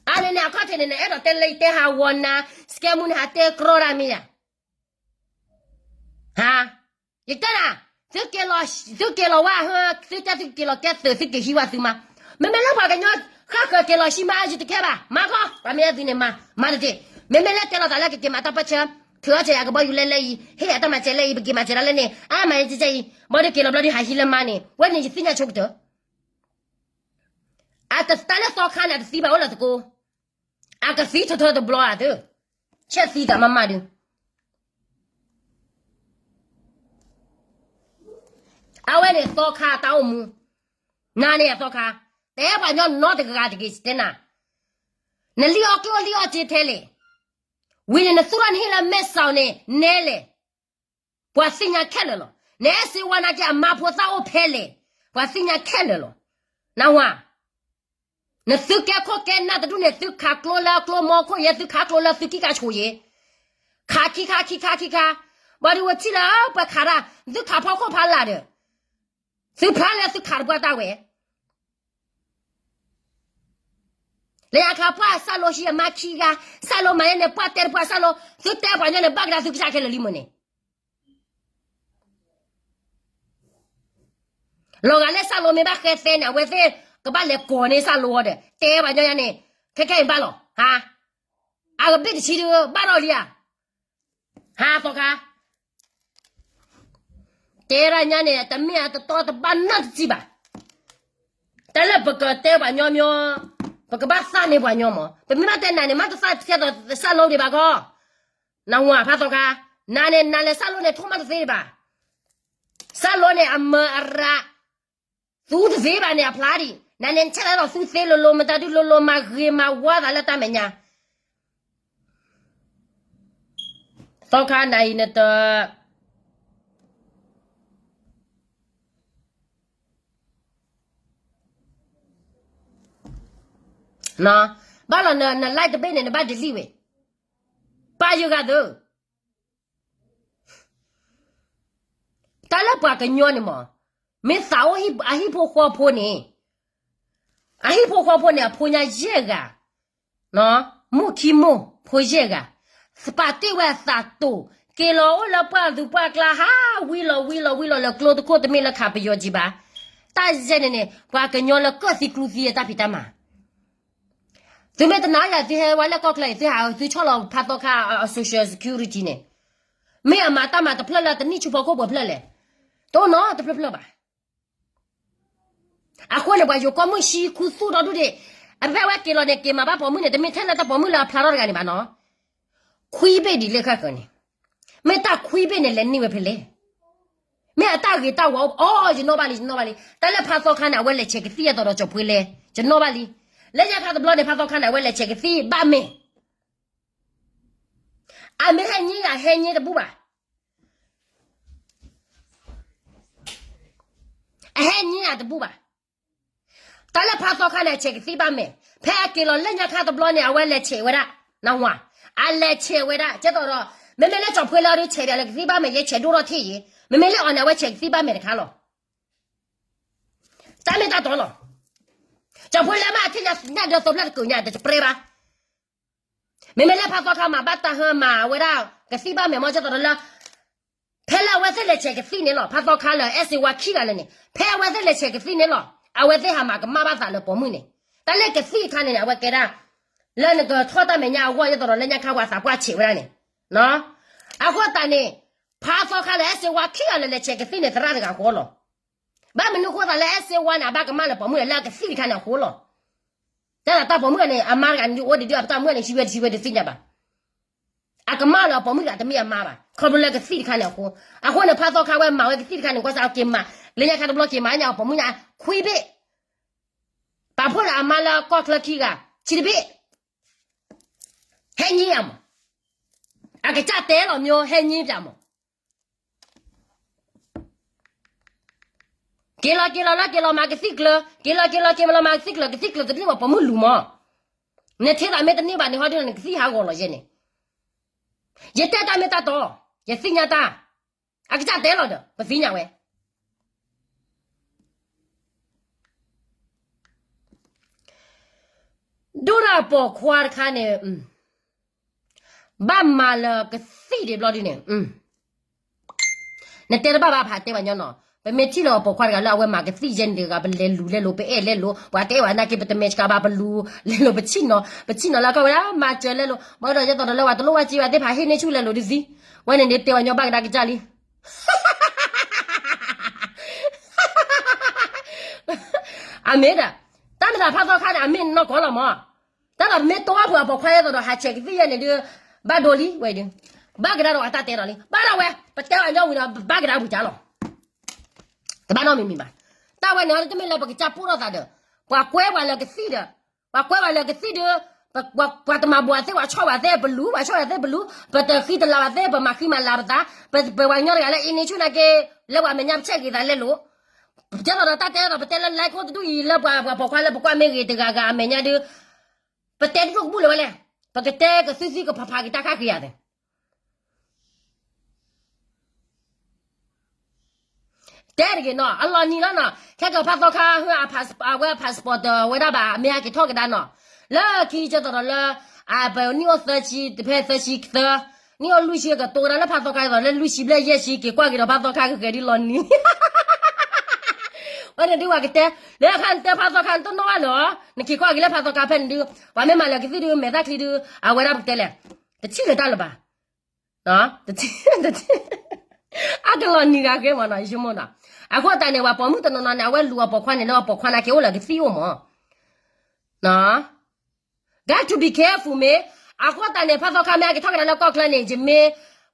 အန့ၣ်န့ၣ် အခီၣ်ထံးန့ၣ် နအဲၣ်ဒိးတဲလၢယတဲဟးဂီၤနၤ, စကဲမူန့ၣ် ဟးတဲကြီတၢ်မ့ၢ်ယၤ, ဟါ, ယတဲနၤ, သုက့ၤလီၤ, သုက့ၤလီၤဝဲ, သုတဲသုက့ၤလီၤကဲသုး သုက့ၤဟံးဝဲသုမါ, မ့မ့ၢ်လၢပှၤကညီဃၣ်ဃၢၤက့ၤလီၤဆံမါ ယတခဲဘၣ်, မၤခီ, ပှၤမ့ၢ်အဲၣ်သုန့ၣ်မၤ, မၤတသ့, မ့မ့ၢ်လၢတဲလီၤသးလၢကက့ၤမၤတၢ်ပၢဆှၢ, ထုးအီၣ်စၢၤယၤကဘီယူၤလၢလၢအံၤ, ဟ့ၣ်ယၤတၢ်မၤစၢၤလၢအံၤ, ပက့ၤမၤစၢၤတၢ်လၢန့ၣ်, အါမးယကဲအံၤ, ဘၣ်ဒီးက့ၤလီၤဘျီဒီးဟးဟံးလၢမါန့ၣ်, ဝဲန့ၣ်ယသ့ၣ်ညါဆိကတၢၢ် အတၢ်လၢသီခါန့ၣ် အတသံဘၣ်အိၣ်လၢသကိး, အကသံထီထီတဘျီဧါသု, ဆဲးသံတၢ်မးမးဒုး, အဝဲန့ၣ်သီခါတၢ်အိၣ်မူ, နၤန့ၣ်အသီခါ, တဲပှၤညီနီတဂၤတဂ့ၤတဲနၤ, နလံၣ်အီၣ်ကျိၣ်လံၣ်အီၣ်စ့ထဲလဲၣ်, ဝံၤန့ၣ် နသူၣ်ထီၣ်နဟံၣ်လၢမဲၢ်စီၤန့ၣ်နဲလဲၣ်, ပှၤသ့ၣ်ညါခဲလၢာ်လီၤ. နအဲၣ်စ့ဝါနာ်က့အမါဖိသၣ်အိၣ်ဖဲလဲၣ်, ပှၤသ့ၣ်ညါခဲလၢာ်လီၤ. နဝၤ, နသုကဲခိၣ်ကဲနၢ်တဒူၣ်န့ၣ် သုခးကျိလၢကျိမီခိၣ်ယဲ, သုခးကျိလၢသုကံၢ်ကါဆိးယဲ, ခးခံခါခံခါခံခါ, ဘၣ်ဒုးဝဲထံၣ်လၢပှၤခးတၢ်, သုခးဖီခိၣ်ဖးလၢ်ဒီး, သုဖးလၢသုခးတပှၢ်တၢ်ဝဲ လၢညါခါပှၢ်စၢ်လိဟံးအမါခံဂၤ, စၢ်လိမၤယဲန့ၣ် ပှၢ်တဲတပှၢ်စၢ်လိ, သုတဲပှၤညီန့ၣ် ဘၣ်ကဒါသုကစၢ်ခဲလၢာ်လံမ့ၢ်န့ၣ်, လီၤဂာ်လၢစၢ်လိမ့ၢ်ဘၣ်ဃဲသဲန့ၣ် အဝဲသ့ၣ်ကဘၣ်လဲၤကိးန့ၢ်စၢ်လိအီၤဒီး တဲပှၤညီယါန့ၣ်, ခဲခဲအံၤဘၣ်လီၤ, ဟါ, အကဘ့ၣ်တဆံဒုးဘၣ်ထီၣ်လံဧါ, ဟါသီခါ တဲဒၣ်ညါန့ၣ် တမ့ၢ်အတတီတဘၣ်နီတစံးဘၣ်. တၢ်လၢပကတဲပှၤညီမီ, ပကဘၣ်သးန့ၢ်ပှၤညီမီ, ပမ့ၢ်ဘၣ်တဲနၤန့ၣ် မ့ၢ်တသးထဲသိးစၢ်လိဒံးဘၣ်ကီ, နဝၤဖးသီခါ, နၤန့ၣ် နၤလဲၤစၢ်လိန့ၣ် ထိၣ်မးတသ့ဒံးဘၣ်. စၢ်လိန့ၣ် အမၢအရၣ်, သူတသ့ဘၣ်န့ၣ် အဖျါဒံး, နၤန့ၣ် နဆဲးလီၤသူသ့လိၤလိၤ မတၤဒုးလိၤလိၤ မၤဂ့ၤမၤဝါသးလၢတၢ်မဲာ်ညါ သီခါနၤအံၤနတ ဘၣ်လီၤန န live တဘ့ၣ်န့ၣ် နဘၣ် delete ဝဲ, ပာ်ယုၢ်ဂၤသၢ, တၢ်လၢပှၤကညီန့ၣ်မး, မ့ၢ်သးအိၣ်အဟံၣ်ဖိဃီဖိန့ၣ်, အဟံၣ်ဖိဃီဖိန့ၣ် အဖိညါယဲၢ်ဂၤ မိၢ်ခံမိၢ်ဖိယဲၢ်ဂၤ, ပာ်တ့ၢ်ဝဲအသးတိာ်, က့ၤလီၤအိၣ်လၢပှၢ်သူပှၢ်ကျါဟး ဝံလီၤဝံလီၤဝံလီၤလၢကျိ တခိၣ်တမ့ၢ်လၢခးပယီၤကံဘၣ်, တၢ်ယဲၢ်န့ၣ်န့ၣ် ပှၤကညီလၢကၢၣ်သံကျူသံအတၢ်ဖံးတၢ်မၤ, သုမ့ၢ်တနာ်ယၤ သုဟဲဝဲလၢကီၢ်ချၢအံၤ သုဟးသုဆီၣ်လီၤဖးသီခါအ social security န့ၣ်, မ့ၢ်အမၤတၢ်မၤတဖျၢၣ်လၢတနံၣ်ဆူဖီခိၣ်ပှဲၤဖျၢၣ်လဲၣ်, တအိၣ်နီတဖျၢၣ်ဖျၢၣ်ဘၣ်. အဃိန့ၣ် ပှၤယိၤကီၢ်မုၢ်ဆံခူသူၣ်ဒီဒူၣ်ဒံး, အဖဲဝဲက့ၤလီၤန့ၣ် က့ၤမၤဘၣ်ပိာ်မုၣ်န့ၣ် တမ့ၢ်ထဲလၢတၢ်ပိာ်မုၣ်လၢအဖျါထီၣ်တဂၤန့ၣ်ဘၣ်နီၤ, ခွံဘ့ၣ်ဒ်လဲၣ်ဃၣ်ဃၢၤန့ၣ်, မ့ၢ်တၢ်ခွံဘ့ၣ်န့ၣ် လဲၤန့ၢ်ဝဲဖဲလဲၣ်, မ့ၢ်အတၢ်ဂ့ၤတၢ်ဝါအိၣ် အိၣ် ယနီၣ်ဘၣ်လံ ယနီၣ်ဘၣ်လံ, တၢ်လၢဖးသီခါန့ၣ် အဝဲလဲၤဆဲးကသံၣ်အသိးဒီးကၠီၤပှ့ၤလဲၤ ယနီၣ်ဘၣ်လံ, လၢညါခါတဘျီန့ၣ် ဖးသီခါန့ၣ် အဝဲလဲၤဆဲးကသံၣ်ဘၣ်မဲာ် အမ့ၢ်ဟဲညံယၤ ဟဲညံတဘူၣ်ဘၣ်, အဟဲညံယၤတဘူၣ်ဘၣ်. တၢ်လၢဖးသီခါန့ၣ် အဆဲးကသံၣ်ဘၣ်မဲာ်, ဖဲအက့ၤလီၤလၢညါခါတဘျီန့ၣ် အဝဲလဲၤဆဲးဝဲဒၣ်, နဝၤ, အလဲၤဆဲးဝဲဒၣ် ကဲသိးဒီး, မ့မ့ၢ်လၢကၠီၤပှ့ၤလၢအဒုးဆဲးဒီး လဲၤကသံၣ်ဘၣ်မဲာ် ယဲဆဲးဒိၣ်ထီၣ်ထံၣ်ယံၤ, မ့မ့ၢ်လၢအီၤန့ၣ် အဝဲဆဲးကသံၣ်ဘၣ်မဲာ်တခါလီၤ. တၢ်မ့ၢ်တၢ်တီလီၤ. ကၠီၤပှ့ၤလၢမ့ၢ်အထံၣ်ညါ ညၣ်ဒၢသိဖျၢၣ်တကုးညါ တပျဲဘၣ်. မ့မ့ၢ်လၢဖးသီခါမၤဘၣ်တၢ်ဟၢမၤဝဲဒၣ် ကသံၣ်ဘၣ်မဲာ်မ့ၢ်ကဲသိးဒီးလၢ ဖဲလၢအဝဲသ့ၣ်လဲၤဆဲးကသံၣ်န့ၣ်လီၤ. ဖးသီခါလၢ အဲၣ်စ့ဝါခံဂၤလၢာ်န့ၣ် ဖဲအဝဲသ့ၣ်လဲၤဆဲးကသံၣ်န့ၣ်လီၤ. အဝဲသ့ၣ်ဟးမၤကမၣ်ဘၣ်သးလၢပိာ်မုၣ်န့ၣ်, တၢ်လၢကသံၣ်တခါန့ၣ်န့ၣ် အဝဲကဲဒၣ် လၢနကထီၣ်တၢ်မဲာ်ညါအဂီၢ် ဒ်သိးဒီးလၢညါခါပှၤသးပှၢ်ဆဲးဝဲဒၣ်န့ၣ်, အဃိသတးန့ၣ် ဖးသီခါလၢ အဲၣ်စ့ဝါခံဂၤလၢာ်လဲၤဆဲးကသံၣ်န့ၣ် သရၣ်တဂၤဃီလီၤ. ဘၣ်မနုၤဃိသးလၢ အဲၣ်စ့ဝါန့ၣ် အဘၣ်ကမၣ်လၢပိာ်မုၣ်န့ၣ် လၢအကသံၣ်တခါန့ၣ်အဃိလီၤ. တၢ်သးတၢ်ပိာ်မုၣ်န့ၣ် အမါတဂၤန့ၣ် ဒုးအိၣ်ဒံးဒုး အပတၢ်မုၣ်န့ၣ် ဆံဝဲတဆံဝဲတသ့ၣ်ညါဘၣ်. အကမၣ်လၢအပိာ်မုၣ်တဂၤတမ့ၢ်အမါဘၣ်. ခီဖျိလၢကသံၣ်တခါန့ၣ်အဃိ, အဃိန့ၣ် ဖးသီခါဝဲမၤဝဲကသံၣ်တခါန့ၣ် ကွၢ်စးက့ၤမၤ, လၢညါခါတဘျီက့ၤမၤညါအပိာ်မုၣ်ညါ ခွံဘ့ၣ် ပာ်ဖှိၣ်လၢအမါလၢကီၢ်ချၢခံဂၤ ဆံတဘ့ၣ်, ဟဲညံယၤမး, အကစၢ်တဲလီၤမး ဟဲညံယၤမး, က့ၤလီၤက့ၤလီၤလၢက့ၤလီၤမၤကသံၣ်ကျၢၤ, က့ၤလီၤက့ၤလီၤက့ၤလီၤမၤကသံၣ်ကျၢၤ, ကသံၣ်ကျၢၤတန့ၢ်ဘၣ်ပိာ်မုၣ်လူၤမး, နထဲသးမ့ၢ်တန့ၢ်ဘၣ်န့ၣ် ဟီဒုးနကသံၣ်ဟးဂီၤလီၤယဲန့ၣ်, ယတဲတၢ်မ့ၢ်တၢ်တီ, ယသ့ၣ်ညါတၢ်, အကစၢ်တဲလီၤဒီး ပသ့ၣ်ညါဝဲ ဒိၣ်ဒီးပိာ်ခွါတခါန့ၣ်, ဘၣ်မၤလၢကသံၣ်ဒံးဘျီဒုန့ၣ်, နတဲတဘၣ်ဘၣ်ဖးတဲပှၤညီနီၤ, ပမ့ၢ်ထံၣ်လၢပိာ်ခွါတဂၤလၢအဝဲမၤကသံၣ်ယဲန့ၣ်တဂၤ ပလဲၤလူၤလဲၤလိာ် ပအဲၣ်လဲၤလိာ် ပှၤကအဲၣ်ဝဲနာ်က့ ပတမဲာ်ဆှးဘၣ် ပလူၤလဲၤလိာ် ပဆံၣ်နီၤ ပဆံၣ်နီၤလၢကီၢ်ဝဲဒၣ် မၤစၢၤလဲၤလိာ် ဘၣ်ဒီးယဲသိးဒီးလၢပှၤတလိၣ်ဝဲက့ၤဝဲသ့ၣ်ဖး ဟ့ၣ်န့ၢ်ဆူၣ်လဲၤလိာ်ဒုသံ, ဝဲန့ၣ်ဒ်တဲပှၤညီဘၣ်ကဒါကစၢ်လံ အမ့ၢ်ဒီး, တၢ်မ့ၢ်တၢ်ဖးသီခါန့ၣ် အမ့ၢ်နီၢ်ကီၢ်လီၤမး, တၢ်သးမ့ၢ်တဝၢ်ပှၤပိာ်ခွါယဲသိးဒီး ဟးဆဲးကသံၣ်ယဲန့ၣ်ဒုး, ဘၣ်ဒိလံဝဲဒုး, ဘၣ်ကဒါဒီးအတၢ်တဲဒီးလံ ဘၣ်ဒီးဝဲ ပတဲအညီဝံၤဒီး ဘၣ်ကဒါဝံၤကၢ်လီၤ, တဘၣ်နီတမံၤမံၤဘၣ်. တၢ်ဝဲန့ၣ် တမ့ၢ်လၢပကစၢ်ပိၢ်ထီၣ်သးဒီး ပှၤကွဲပှၤလၢကသံၣ်ဒီး ပှၤကွဲပှၤလၢကသံၣ်ဒီး ပှၤတမၤဘှးသ့ၣ် ပှၤဆီၣ်ဘၣ်သ့ၣ် ပလူၤ ပှၤဆီၣ်ဘၣ်သ့ၣ်ပလူၤ ပတဃံတလၤဘၣ်သ့ၣ် ပမၤဃံမၤလၤပသး ပပှၤကညီတဂၤလၢအံၤန့ၣ်ဆူၣ်နာ်က့ လၢပှၤမဲာ်ညါပဆဲးဂ့ၤသးလဲလိာ် ကဲသိးဒီးတၢ်တဲဒီး ပတဲလၢ like ခိၣ်တဒူၣ်အံၤ လၢပှၤပှၤပိာ်ခွါလၢပကွၢ်မ့ၢ်ဂ့ၤတဂၤဂၤအမဲာ်ညါဒုး ပတဲတဒူၣ်ကဘူၣ်လၢၤဝဲလဲၣ်. ပကတဲကသုသံကဖးဖးက့ၤတၢ်ခါက့ၤယၤသ့ တဲတဂ့ၤနီၤ အလီၤနံၤလီၤနီၤ ခဲကဖးသီခါ အဝဲ passport တဝဲဒၣ်ဘၣ် မ့ၢ်ဟဲက့ၤထီၣ်ကဒါနီၤ လၢခံကဲသိးဒီးလၢ ပနံၣ်အိၣ်သၢဆံ တဖဲသၢဆံသၢ နံၣ်အိၣ်လွံၢ်ဆံကတိၤကဒါလၢဖးသီခါသိးလၢလွံၢ်ဆံဘျဲၣ်ယဲၢ်ဆံ က့ၤကွၢ်က့ၤဒီးဖးသီခါကဂဲၤဒ်လီၤနံၤ ဝဲန့ၣ်ဒုးဝဲကတဲ လၢခါနတဲဖးသီခါနတနီၣ်ဘၣ်နီၤ နက့ၤကွၢ်က့ၤလၢဖးသီခါဖဲန့ၣ်ဒုး ပှၤမ့ၢ်မၤလၢကသံၣ်ဒုး မဲာ်သၣ်ချံဒုး အဝဲဒၣ်ပကတဲလဲၣ် တထံၣ်လၢၤတၢ်လၢၤဘၣ် အကလီၤနံၤဂၤဃဲမးနီၤ ယဆိကမိၣ်နီၤ အဃိသတးန့ၣ် ပှၤပိာ်မုၣ်တနီၤနီၤန့ၣ် အဝဲလူၤအပိာ်ခွါန့ၣ်လၢအပိာ်ခွါနာ်က့အိၣ်လၢကသံၣ်အိၣ်မး got to be careful မ့ၢ် အဃိသတးန့ၣ် ဖးသီခါမ့ၢ်အက့ၤထီၣ်ကဒါလၢကီၢ်ချၢန့ၣ် ယမ့ၢ်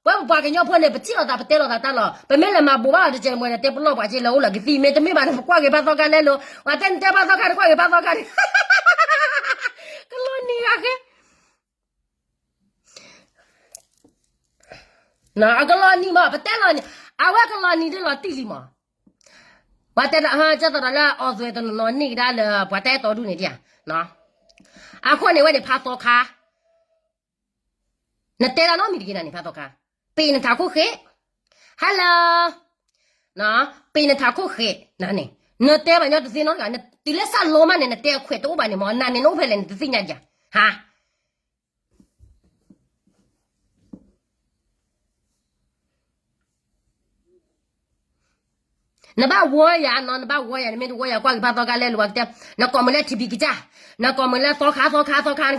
ပဝဲပပှၤကညီဖိန့ၣ် ပထံၣ်လိာ်သးပတဲလိာ်သးတၢ်လီၤ ပမ့ၢ်လဲၤမၤဘိးဘၣ်လီၤတကဲးမ့ၢ်န့ၣ် တဲပလီၢ်ပှၤက့လၢအိၣ်လၢကသံၣ် မ့ၢ်တမ့ၢ်ဘၣ်န့ၣ် ပကွၢ်က့ၤဖးသီခါလဲလိာ် ပှၤတဲနတဲဖးသီခါန့ၣ် ကွၢ်က့ၤဖးသီခါန့ၣ် ကလီၤနံၤဂၤဃဲ အကလီၤနံၤမး ပတဲလီၤနံၤ အဝဲကလီၤနံၤဒ်လီၤတံၢ်လံမး ပှၤတဲဒၣ် ကဲသိးဒီးလၢအီၣ်သွဲၣ်တနီၤနီၤန့ၢ်ကဒါလၢ ပှၤတဲတီဒူၣ်န့ၣ်ဒ် အဃိန့ၣ်ဝဲန့ၣ်ဖးသီခါ နတဲတၢ်နီတမံၤတဂ့ၤနၤန့ၣ် ဖးသီခါ ပ့ၤနထးခိၣ်ဃဲး hello ပ့ၤနထးခိၣ်ဃဲး နန့ၣ် နတဲဘၣ်ညီတသ့နီတဂၤ တုၤလၢစၢ်လီၤမးန့ၣ် နတဲအခွဲးတအိၣ်ဘၣ်န့ၣ်မး နန့ၣ်နအိၣ်ဖဲလဲၣ်နတသ့ၣ်ညါဒ် ဟါ နဘၣ်ဝီယၤနီၤ နဘၣ်ဝီယၤ နမ့ၢ်တဝီယၤ ကွၢ်က့ၤဖးသီခါလဲလိာ် ပှၤကတဲ နကိးမုာ်လၢထံဘံကစၢ် နကိးမုာ်လၢသီခါ သီခါ သီခါ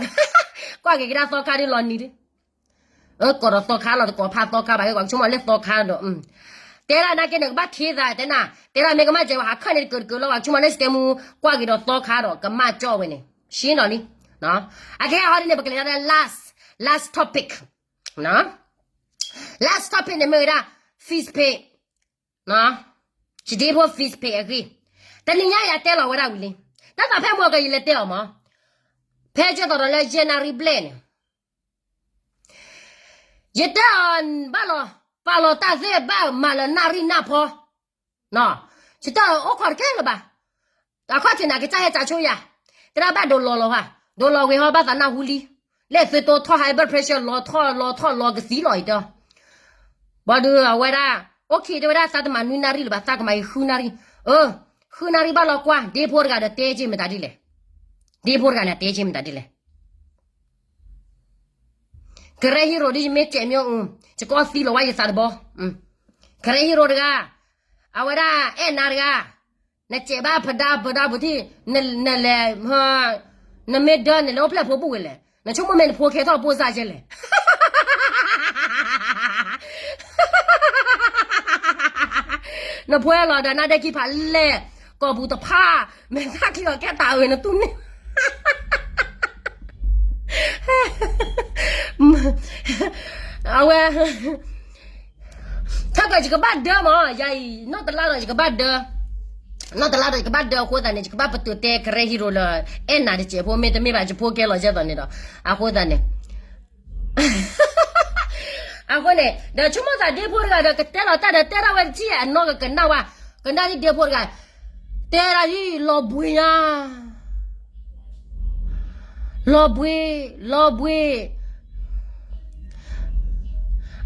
ကွၢ်က့ၤကဒါသီခါဒ်လီၤနံၤဒ် ကိးဒီးသီခါလီၤ တကိးဖးသီခါဘၣ် ပှၤကဆိကမိၣ်လၢသီခါဒီး တဲဒၣ်နာ်က့န့ၣ် ကဘၣ်ထံသး တဲနၤ တဲဒၣ်မ့ၢ်ကမၣ်စဲးဝဲ ဟးခၢၣ်န့ၣ်တကၢးတကၢးလီၤ ပှၤကဆိကမိၣ်လၢစတဲမူ ကွၢ်က့ၤဒီးသီခါဒီး ကမၣ်ကၠီဝဲန့ၣ် ရှင်းတော့လံ အကဟဲဟီဒ်န့ၣ် ပကလဲၤဒၣ်လၢ last last topic last topic န့ၣ်မ့ၢ်ဝဲဒၣ် Facebook ယဒ့ဖိ Facebook အဂ့ၢ် တနံၤညါယတဲလီၤဝဲဒၣ်ဝံၤလံ တၢ်သးဖဲမ့ၢ်ကယလဲၤတဲအီၤမး ဖဲကဲသိးဒီးလၢယဲၢ်နၣ်ရံၣ်ဘျဲၣ်န့ၣ် ယတဲအီၤဘၣ်လီၤ ပာ်လီၤတၢ်သ့ၣ်ဘၣ်မၤလၢနၣ်ရံၣ်နၢ်ဖီ ယတအိၣ်ခိးတကဲလၢၤဘၣ် အခီၣ်ထံးန့ၣ် ကစၢ်ဟဲကၠးဆိယၤ တဲဒၣ်ဘၣ်ဒိးလီၤလီၤဟါ ဒိးလီၤဝံၤဟီဘၣ်သးနၢ်ဟူလံ လဲၣ်သုတိထီၣ် high blood pressure လီၤထီၣ်လီၤထီၣ်လီၤကသံလီၤအံၤတၢ် ဘၣ်ဒီးအဝဲဒၣ် okay တဲဝဲဒၣ်သးတမၤနွံနၣ်ရံၣ်လၢၤဘၣ် သးကမၤအံၤဃုနၣ်ရံၣ် အ ဃုနၣ်ရံၣ်ဘၣ်လီၤကွၢ် ဒ့ဖိတဂၤဒီးတဲက့ၤမတၤဒ်လဲၣ် ဒ့ဖိတဂၤန့ၣ်တဲက့ၤမတၤဒ်လဲၣ် ကရၢ hero ဒ်ယမ့ၢ်စဲးမ့ၢ်အူ ယကအီၣ်သံလီၤဝဲယသးတဘီ ကရၢ hero တဂၤ အဝဲဒၣ်အဲၣ်နၤတဂၤ နစဲးဘၣ်ဖဒါဖဒါပူၤထံၣ် နလဲၤ နမ့ၢ်ဒၢနလဲၤအိၣ်ဖျဲၣ်ဖိပူၤဝဲလဲၣ် နဆိကမိၣ်မ့ၢ်နဖိခဲထီၣ်ပိၢ်စၢ်ကဲလဲၣ် နဖိလီၤဒီးနါဒဲကံဖးလဲၢ် ကိာ်ပူၤတဖၣ် မဲာ်သၣ်ချံအီၤကဲတၢ်အုးနတူၢ်န့ၣ် အဝဲ ထီၣ်ကယကဘၣ်ဒၢမး ယၤအံၤ နီၢ်တလါဒီးယကဘၣ်ဒၢ နီၢ်တလါဒီးယကဘၣ်ဒၢအဃိသတးန့ၣ် ယကဘၣ်ပတုာ်တဲကရၢ hero လၢ အဲၣ်နၤတစဲးဖိ မ့တမ့ၢ်ဘၣ်ယဖိကဲလီၤကဲသိးန့ၣ်ဒီး အဃိသတးန့ၣ် အဃိန့ၣ် ဒီးဆိကမိၣ်သးဒ့ဖိတဂၤဒီး ကတဲလီၤတၢ်ဒီးတဲဒၣ်ဝဲတထံၣ်အနီၢ်ကကနၣ်ဝဲ ကနၣ်ဒ်ဒ့ဖိတဂၤ တဲဒၣ်ဒ်လီၤဘှံးညါ လီၤဘှံး လီၤဘှံး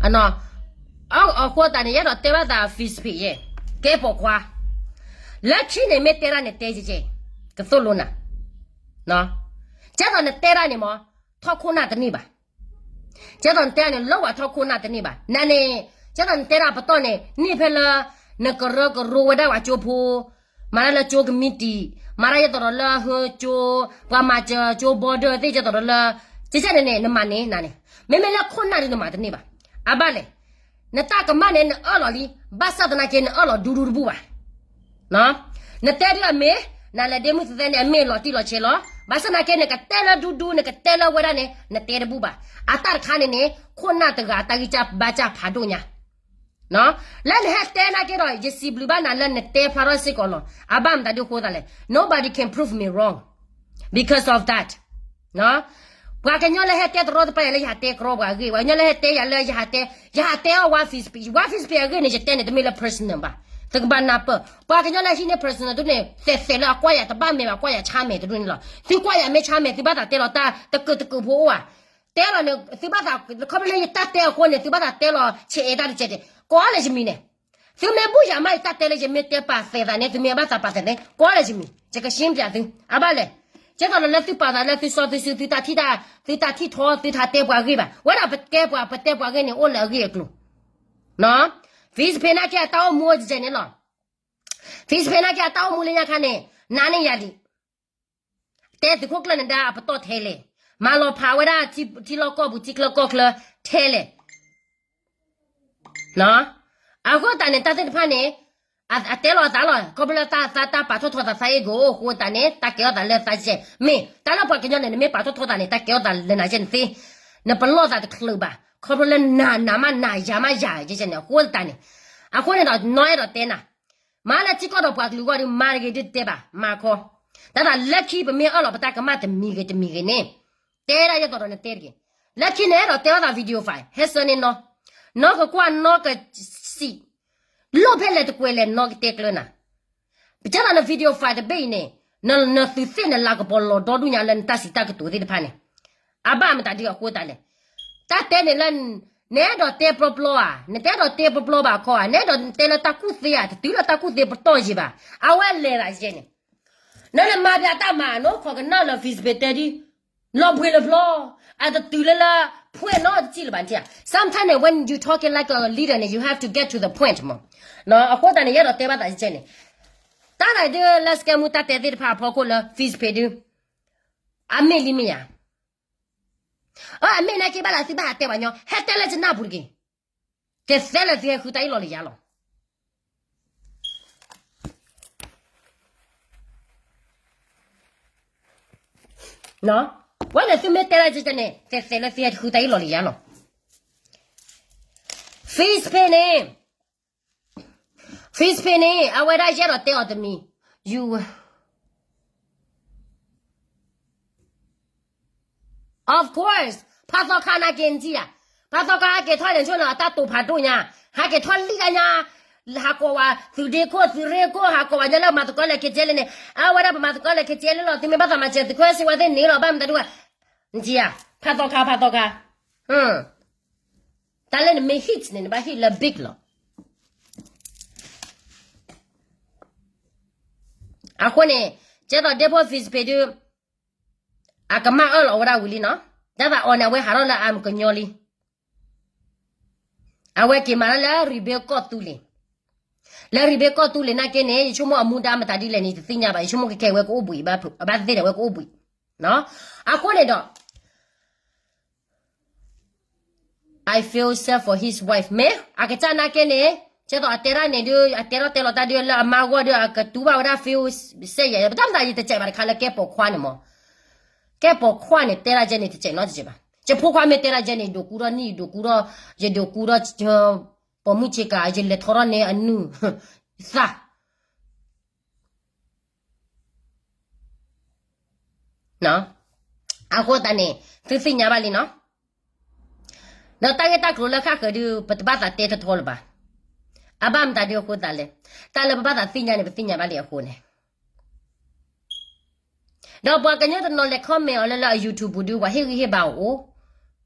အနီၢ် အဃိသတးန့ၣ် ယအဲၣ်ဒိးတဲဘၣ်သး Facebook ယဲ ကဲပိာ်ခွါ လၢခံန့ၣ်မ့ၢ်တဲဒၣ်န့ၣ်တဲကဲကဲ ကသိၣ်လိနၤ ကဲသိးနတဲဒၣ်န့ၣ်မး ထီၣ်ခိၣ်နၢ်တန့ၢ်ဘၣ် ကဲသိးနတဲဒၣ်န့ၣ် လၢဝဲထီၣ်ခိၣ်နၢ်တန့ၢ်ဘၣ် နန့ၣ် ကဲသိးနတဲဒၣ်ပတီၢ်န့ၣ် န့ၢ်ဖဲလၢ နကရၢကရိဝဲဒၣ်ပှၤကၠိဖိ မၤတၢ်လၢကၠိကမံးတံာ် မၤတၢ်ယဲသိးဒီးလၢဟၢကၠိ ပှၤမၤစၢၤကၠိ border သ့ၣ်ကဲသိးဒီးလၢ ကဲကဲန့ၣ်န့ၣ် နမၤန့ၢ်နၤန့ၣ် မ့မ့ၢ်လၢခိၣ်နၢ်ဒုးနမၤတန့ၢ်ဘၣ် အဘၣ်လဲၣ် နတၢ်ကမၣ်န့ၣ် နအၢၣ်လီၤလံ ဘၣ်ဆၣ်သနာ်က့ နအၢၣ်လီၤဒူဒူတဘူၣ်ဘၣ် နတဲဒ်အမ့ၢ် နလဲၤဒ့မုၢ်သဲသဲန့ၣ် အမ့ၢ်လီၤတံၢ်လီၤဆဲးလီၤ ဘၣ်ဆၣ်သနာ်က့ နကတဲလၢဒူဒူ နကတဲလၢဝဲဒၣ်န့ၣ် နတဲတဘူၣ်ဘၣ် အတၢ်တခါန့ၣ်န့ၣ် ခိၣ်နၢ်တဂၤတၢ်ဂံၢ်စၢ်ဘါစၢ်ဖးဒိၣ်ညါ လၢနဟဲတဲနာ်က့ဒီး ယစံးဘျုးဘၣ်နၤလၢနတဲဖျါထီၣ်စ့ၢ်ကီးလီၤ. အဘၣ်မတၤဒုအဃိသတးလဲၣ်, nobody can prove me wrong because of that. ပှၤကညီလၢဟဲတဲတရီတပါယၤလၢယဟးတဲကြီပှၤအဂ့ၢ်, ပှၤကညီလၢဟဲတဲယၤလၢယဟးတဲ, ယဟးတဲအီၣ် ဝါ Facebook, ဝါ Facebook အဂ့ၢ်န့ၣ် ယတဲန့ၣ် တမ့ၢ်လၢ personal ဘၣ်. သုကဘၣ်နၢ်ပၢၢ်, ပှၤကညီလၢဟံးန့ၢ် personal ဒုန့ၣ် သဲးသဲးလၢအကွၢ်ယၤတဘၣ်မဲာ်ဘၣ်, ကွၢ်ယၤဆါမဲာ်တဒုန့ၣ်လီၤ. သုကွၢ်ယၤမ့ၢ်ဆါမဲာ် သုဘၣ်သးတဲလီၤတၢ်တကုာ်တကုာ်ဖိအိၣ်ဧါ. တဲလီၤန့ၣ် သုဘၣ်သး, ခီဖျိလၢယတၢ်တဲအဃိန့ၣ် သုဘၣ်သးတဲလီၤဆဲးအဲၣ်တၢ်တကဲးတဲး ကိးလၢယမံၤန့ၣ်. သုမ့ၢ်ဘူၣ်ယၤမး ယတၢ်တဲလၢယမ့ၢ်တဲပာ်သဲးသးန့ၣ် သုမ့ၢ်ဘၣ်သးပာ်သဲးသး ကိးလၢယမံၤ, ယကရှင်းပြသု. အဘၣ်လဲၣ်, ကဲသိးလၢသုပာ်သးလၢသုစီသုစု သုတၢ်ထံၣ်တၢ်, သုတၢ်ထံၣ်ထီ သုတၢ်တဲပှၤအဂ့ၢ်ဘၣ်. ဝဲဒၣ်ပတဲပှၤ ပတဲပှၤအဂ့ၢ်န့ၣ် အိၣ်လၢအဂ့ၢ်အကျိၤ Facebook နာ်က့အတၢ်အိၣ်မူအိၣ်ကဲန့ၣ်လီၤ. Facebook နာ်က့အတၢ်အိၣ်မူလၢညါခါန့ၣ် နၤန့ၣ်ယၤလံ, တဲသုးခိၣ်ကျၢၢ်နဒါအပတီၢ်ထဲလဲၣ်, မၤလီၤဖးဝဲဒၣ်ထံလီၢ်ကီၢ်ပူၤ ထံချၢကီၢ်ချၢထဲလဲၣ်. အဃိသတးန့ၣ် တၢ်သ့ၣ်တဖၣ်န့ၣ် အတဲလီၤအသးလီၤ. ခီဖျိလၢတၢ်သးတၢ်ပာ်ထီၣ်ထီသးသးအ့ၣ်ကအိၣ်အဃိသတးန့ၣ် တၢ်ကဲထီၣ်သးလၢသးကဲ, မ့ၢ်တၢ်လၢပှၤကညီန့ၣ် နမ့ၢ်ပာ်ထီၣ်ထီသးန့ၣ် တၢ်ကဲထီၣ်သးလၢနၤကဲန့ၣ်သ့, နပလီၢ်သးတချုးဘၣ်. ခီဖျိလၢနၤနၤမး နၤယၤမးယၤကဲန့ၣ် အဃိသတးန့ၣ်, အဃိန့ၣ်ဒီး နီၢ်အဲၣ်ဒိးတဲနၤ မၤလၢထံကီၢ်ဒီးပှၤကလုာ်အဂီၢ်ဒီး မၤတဂ့ၤဒ်တဲဘၣ် မၤခီ, တၢ်သးလၢခံပမ့ၢ်အၢၣ်လီၤပတၢ်ကမၣ်တမံၤဂ့ၤတမံၤဂ့ၤန့ၣ်, တဲဒၣ်ယဲသိးဒီးနတဲတဂ့ၤ. လၢခံန့ၣ်အဲၣ်ဒိးတဲအီၣ်သး video file ဟဲဆၢန့ၢ်နီၢ်, နီၢ်ကကွၢ်နီၢ်ကစံး, လိၣ်ဖဲလဲၣ်တကွဲးလဲၣ်နီၢ်ကတဲကျၢၤနၤ. ပကဲသးန video file တဘ့ၣ်အံၤန့ၣ်, နသုးသ့ၣ်နလၤကပီၤလီၤဒီဒူၣ်ညါလၢနတၢ်စံးတၢ်ကတိၤသ့ၣ်တဖၣ်န့ၣ်, အဘၣ်မတၤဒ်အဃိသတးလဲၣ်. တၢ်တဲန့ၣ်လၢ နအဲၣ်ဒိးတဲပျီပျီဧါ, နတအဲၣ်ဒိးတဲပျီပျီဘၣ်ခီဧါ, နအဲၣ်ဒိးတဲလၢတၢ်ကူၣ်သ့ဧါ, တတုၤလၢတၢ်ကူၣ်သ့ပတီၢ်ယံၤဘၣ်. အဝဲလဲၤသးယဲန့ၣ်, နနမၤပျးတၢ်မၤ နီၢ်ခိးကနၣ်လၢ Facebook တဲဒ် လီၤဘှံးလၢဖျီ, အတတုၤလၢလၢ ဖှဲးနီတစံၣ်လၢၤဘၣ်နထံၣ်ဧါ. Sometimes န့ၣ် when you talking like a leader န့ၣ် you have to get to the point မး. အဃိသတးန့ၣ် ယအဲၣ်ဒိးတဲဘၣ်သးကဲန့ၣ်, တၢ်သးဒ်လၢ စကဲမူ တၢ်တဲသ့ၣ်တဖၣ်အဖီခိၣ်လၢ Facebook ဒု အမ့ၢ်လံမ့ၢ်ဧါ. အမ့ၢ်နာ်က့ဘၣ်လၢသုဘၣ်ဟးတဲပှၤညီ ဟဲတဲလၢယနၢ်ပူၤတက့ၢ်. ကသဲလၢသုဟဲဃုတၢ်အ့ၣ်လီၤလၢယၤလီၤ. ဝဲန့ၣ်သုမ့ၢ်တဲလၢယၤန့ၣ် ကသဲလၢသုဟဲဃုတၢ်အ့ၣ်လီၤလၢယၤလီၤ. Facebook န့ၣ်, Facebook န့ၣ် အဝဲဒၣ်ယအဲၣ်ဒိးတဲအီၤတမံၤ, you Of course, ဖးသီခါနာ်က့နထံၣ်ဧါ, ဖးသီခါဟဲက့ၤထီၣ်န့ၣ် ဆိန့ၣ်အတၢ်တိာ်ဖးဒိၣ်ညါ, ဟဲက့ၤထီၣ်လံတၢ်ညါ, ဟးကိးဝဲသုးဒ့ခိၣ် သုးရ့ခိၣ် ဟးကိးဝဲညီလၢမၤသကိးလၢ KTLA န့ၣ်, အဝဲဒၣ်ပမၤသကိးလၢ KTLA လီၤ, သုမ့ၢ်ဘၣ်သးမၤစၢၤသုးခိၣ်စ့ဝါသ့ၣ်န့ၣ်လီၤ, ဘၣ်မတၤဒုးဝဲ, နထံၣ်ဧါ, ဖးသီခါ ဖးသီခါ, တၢ်လၢနမ့ၢ် hit န့ၣ် နဘၣ် hit လၢ big လီၤ. အဃိန့ၣ်, ကဲသိးဒ့ဖိ Facebook ဒုး အကမၣ်အၢၣ်လီၤဝဲဒၣ်ဝံၤလံနီၤ, တၢ်သးအီၤန့ၣ် အဝဲဟးထီၣ်လၢအမကညီလံ, အဝဲက့ၤမၤတၢ်လၢရံဘ့ကီၢ်သူလ့ၤ, လၢရံဘ့ကီၢ်သူလ့ၤနာ်က့န့ၣ် ယဆိကမိၣ်အမူဒါမတၤဒ်လဲၣ်န့ၣ် ယတသ့ၣ်ညါဘၣ်, ယဆိကမိၣ်ခဲခဲအဝဲကအိၣ်ဘှံး, အဘၣ်သ့ၣ်န့ၣ် အဝဲကအိၣ်ဘှံး, အဃိန့ၣ်ဒီး I feel sad for his wife မ့ၢ် အကစၢ်နာ်က့န့ၣ်, ကဲသိးအတဲတၢ်န့ၣ်ဒုး အတဲထီၣ်တဲလီၤတၢ်ဒုးလၢအမါဂီၢ်ဒုး အကတူၢ်ဘၣ်ဝဲဒၣ် feel sad ယၤ, ပတၢ်မတၤယတစဲးဘၣ်တခါလၢကဲပိာ်ခွါန့ၣ်မး, ကဲပိာ်ခွါန့ၣ် တဲတၢ်ကဲန့ၣ်တစဲးနီတစဲးဘၣ်, ယဖိခွါမ့ၢ်တဲတၢ်ကဲန့ၣ် ယဒိးကူထီၣ်နံၣ် ယဒိးကူထီၣ်, ယဒိးကူထီၣ်, ပိာ်မုၣ်ဆ့ကၤ ယလဲၤထီထီၣ်န့ၢ်အနုၢ်, သး အဃိသတးန့ၣ် သုသ့ၣ်ညါဘၣ်လံနီၤ, ဒီးတၢ်ဂ့ၢ်တၢ်ကျိၤလၢဃၣ်ဃၢၤဒုး ပတဘၣ်သးတဲထီထီလၢၤဘၣ်, အဘၣ်မတၤဒုးအဃိသတးလဲၣ်, တၢ်လၢပဘၣ်သးသ့ၣ်ညါန့ၣ် ပသ့ၣ်ညါဘၣ်လံအဃိန့ၣ်, ဒီးပှၤကညီတနီၤလဲၤ comment အီၤလၢလၢအ YouTube ပူၤဒုး ပှၤဟ့ၣ်ဂံၢ်ဟ့ၣ်ဘါအီၤအိၣ်,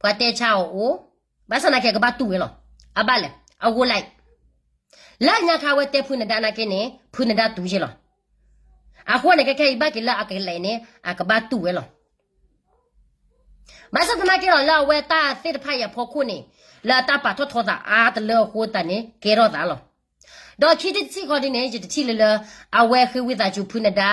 ပှၤတဲဆါအီၤအိၣ်, ဘၣ်ဆၣ်သနာ်က့ အကဘၣ်တူၢ်ဝဲလီၤ, အဘၣ်လဲၣ်, အဂိ like လၢညါခါဝဲတဲဖုနဒါနာ်က့န့ၣ် ဖုနဒါတူၢ်ယဲလီၤ, အဃိန့ၣ် ခဲခဲအံၤဘၣ်က့ၤလၢအကလဲၤန့ၣ် အကဘၣ်တူၢ်ဝဲလီၤ, ဘၣ်ဆၣ်သနာ်က့ဒီး လၢအဝဲတၢ်သ့ၣ်တဖၣ်အံၤအဖီခိၣ်န့ၣ်, လၢအတၢ်ပာ်ထီၣ်ထီသးအါတလၢအဃိသတးန့ၣ် ကဲထီၣ်သးလီၤ, ဒီးခံထံၣ်တထံၣ်ဃီဒ်န့ၣ် ယတထံၣ်လၢလၢ အဝဲဃ့ဝံသးစူၤဖုနဒါ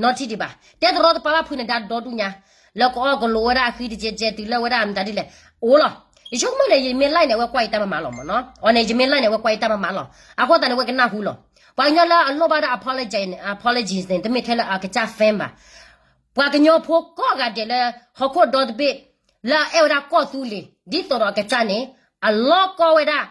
နီတထံၣ်ဒံးဘၣ်, တဲတရီတပါဘၣ်ဖုနဒါဒီဒူၣ်ညါ, လၢကအီၣ်ကလိာ်ဝဲဒၣ်အဃံတကဲကဲတုၤလၢဝဲဒၣ်မတၤဒ်လဲၣ်, အိၣ်လီၤ, ယဆိကမိၣ်န့ၣ် ယမ့ၢ် like န့ၣ် အဝဲကွၢ်ယတၢ်မၤမၤလီၤမးနီၤ, အီၤန့ၣ် ယမ့ၢ် like န့ၣ် အဝဲကွၢ်ယတၢ်မၤမၤလီၤ, အဃိသတးန့ၣ် အဝဲကနၢ်ဟူလီၤ, ပှၤကညီလၢအလိၣ်ဘၣ်ဒၣ် apology, apologies န့ၣ် တမ့ၢ်ထဲလၢအကစၢ် fan ဘၣ်, ပှၤကညီဖိကိးဂၤဒဲးလၢ ဟီၣ်ခိၣ်ဒီတဘ့ၣ် လၢအအဲၣ်ဝဲဒၣ်ကီၢ်သူလ့ၤ ဒ်သိးဒီးအကစၢ်န့ၣ် အလီၢ်ကီဝဲဒၣ်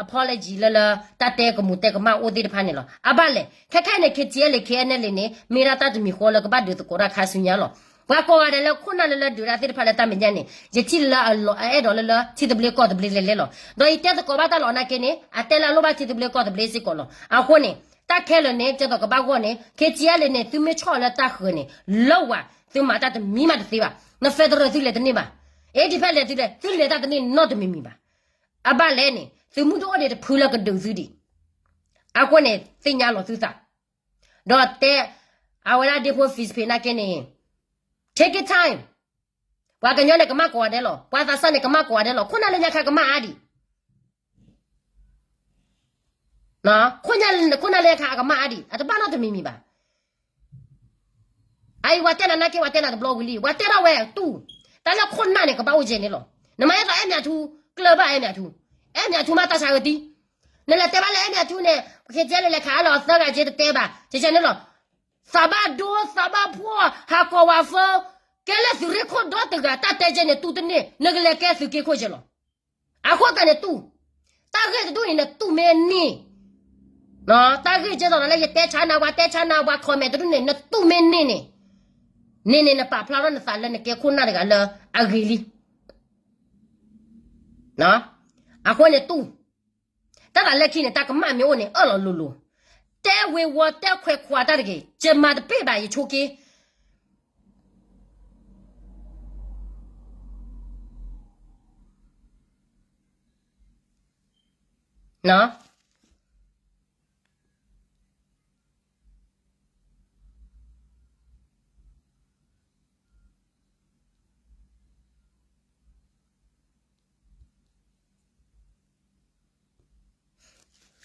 apology လၢလၢ တၢ်တဲကမူးတဲကမၣ်အိၣ်သ့ၣ်တဖၣ်န့ၣ်လီၤ. အဘၣ်လဲၣ် ခဲခဲအံၤန့ၣ် KTLA KNLA န့ၣ် မ့ၢ်ဒၣ်တၢ်တမံၤဃီလၢကဘၣ်ဒုးသကိးတၢ်ခါဆူညါလီၤ. ပှၤကိးဂၤဒဲးလၢခိၣ်နၢ်လၢလၢဒုးတၢ်သ့ၣ်တဖၣ်လၢတၢ်မဲာ်ညါန့ၣ် ယထံၣ်လၢအအဲၣ်ဒိးလၢလၢထံသဘျ့ကီၢ်သဘျ့လဲၤလဲၤလီၤ. ဒီးယတဲသကိးဘၣ်တၢ်လီၤနာ်က့န့ၣ် အတဲလၢအလိၣ်ဘၣ်ထံသဘျ့ကီၢ်သဘျ့စ့ၢ်ကီးလီၤ. အဃိန့ၣ် တၢ်ခဲလၢာ်န့ၣ် ကဲသိးကဘၣ်ဂီၢ်န့ၣ် KTLA န့ၣ် သုမ့ၢ်ဆီၣ်လၢတၢ်ဃၢၤန့ၣ် လၢဝဲ သုမၤတၢ်တမံၤမးတသ့ဘၣ်. န federal သုလဲၤတန့ၢ်ဘၣ်. အ့ ဒ်ဖဲလဲၣ်သုလဲၤ သုလဲၤတၢ်တန့ၢ်နီတမံၤမံၤဘၣ်. အဘၣ်လဲၣ်န့ၣ် သုမုၢ်တအိၣ်ဒံးတဖုလၢကဒုးသုဒံး. အဃိန့ၣ် သ့ၣ်ညါလီၤသုသး ဒီးတဲ အဝဲဒၣ်ဒ့ဖိ Fizz Pay နာ်က့န့ၣ် take your time. ပှၤကညီန့ၣ်ကမၣ်ကိးဂၤဒဲးလီၤ. ပှၤသးစၢ်န့ၣ်ကမၣ်ကိးဂၤဒဲးလီၤ. ခိၣ်နၢ်လၢညါခါကမၣ်အါဒံး ခိၣ်နၢ်လၢညါခါအကမၣ်အါဒံး အတဘၣ်နီတမံၤမံၤဘၣ်. အအံၤ ပှၤတဲနၤနာ်က့ ပှၤတဲနၤတဘျီဝံၤလံ ပှၤတဲထီၣ်ဝဲတူၢ် တၢ်လၢခိၣ်နၢ်န့ၣ် ကဘၣ်အိၣ်ကဲန့ၣ်လီၤ. နမ့ၢ်အဲၣ်ဒိးအဲၣ်မၠးထူ ကျၢၢ်ဘၣ်အဲၣ်မၠးထူ အဲၣ်မၠးထူမးတၢ်ဆါဂ့ၤတံၢ် နလဲၤတဲဘၣ်လၢအဲၣ်မၠးထူန့ၣ် ပက့ၤကဲလၢလဲၤခးအလီၤအသၢဂၤက့တတဲဘၣ် ကဲကဲန့ၣ်လီၤ. သးဘၣ်ဒိ သးဘၣ်ဖှီၣ် ဟးကိးဝၤဖၢ ကဲလၢသုးရ့ၣ်ခိၣ်ဒီတဂၤ တၢ်တဲကဲန့ၣ် တူၢ်တန့ၢ် နကလဲၤကဲသုးက့ခိၣ်ကဲလီၤ. အဃိသတးန့ၣ်တူၢ် တၢ်ဂ့ၢ်တဒူၣ်န့ၣ် နတူၢ်မ့ၢ်န့ၢ် တၢ်ဂ့ၢ်ကဲသိးဒီးလၢယတဲဆါနၤ ပှၤတဲဆါနၤ ပှၤ comment တဒူၣ်န့ၣ် နတူၢ်မ့ၢ်န့ၢ်န့ၣ် န့ၣ်န့ၣ် နပာ်ဖျါထီၣ်နသးလၢနကဲခိၣ်နၢ်တဂၤလၢအဂ့ၤလံ. အဃိန့ၣ်တူၢ် တၢ်သးလၢခံန့ၣ် တၢ်ကမၣ်မ့ၢ်အိၣ်န့ၣ် အၢၣ်လီၤလိၤလိၤ တဲဝ့ၤဝီၤတဲခွဲးခွးတၢ်တဂ့ၤ ယမၤတပ့ၢ်ဘၣ် ယဆိးက့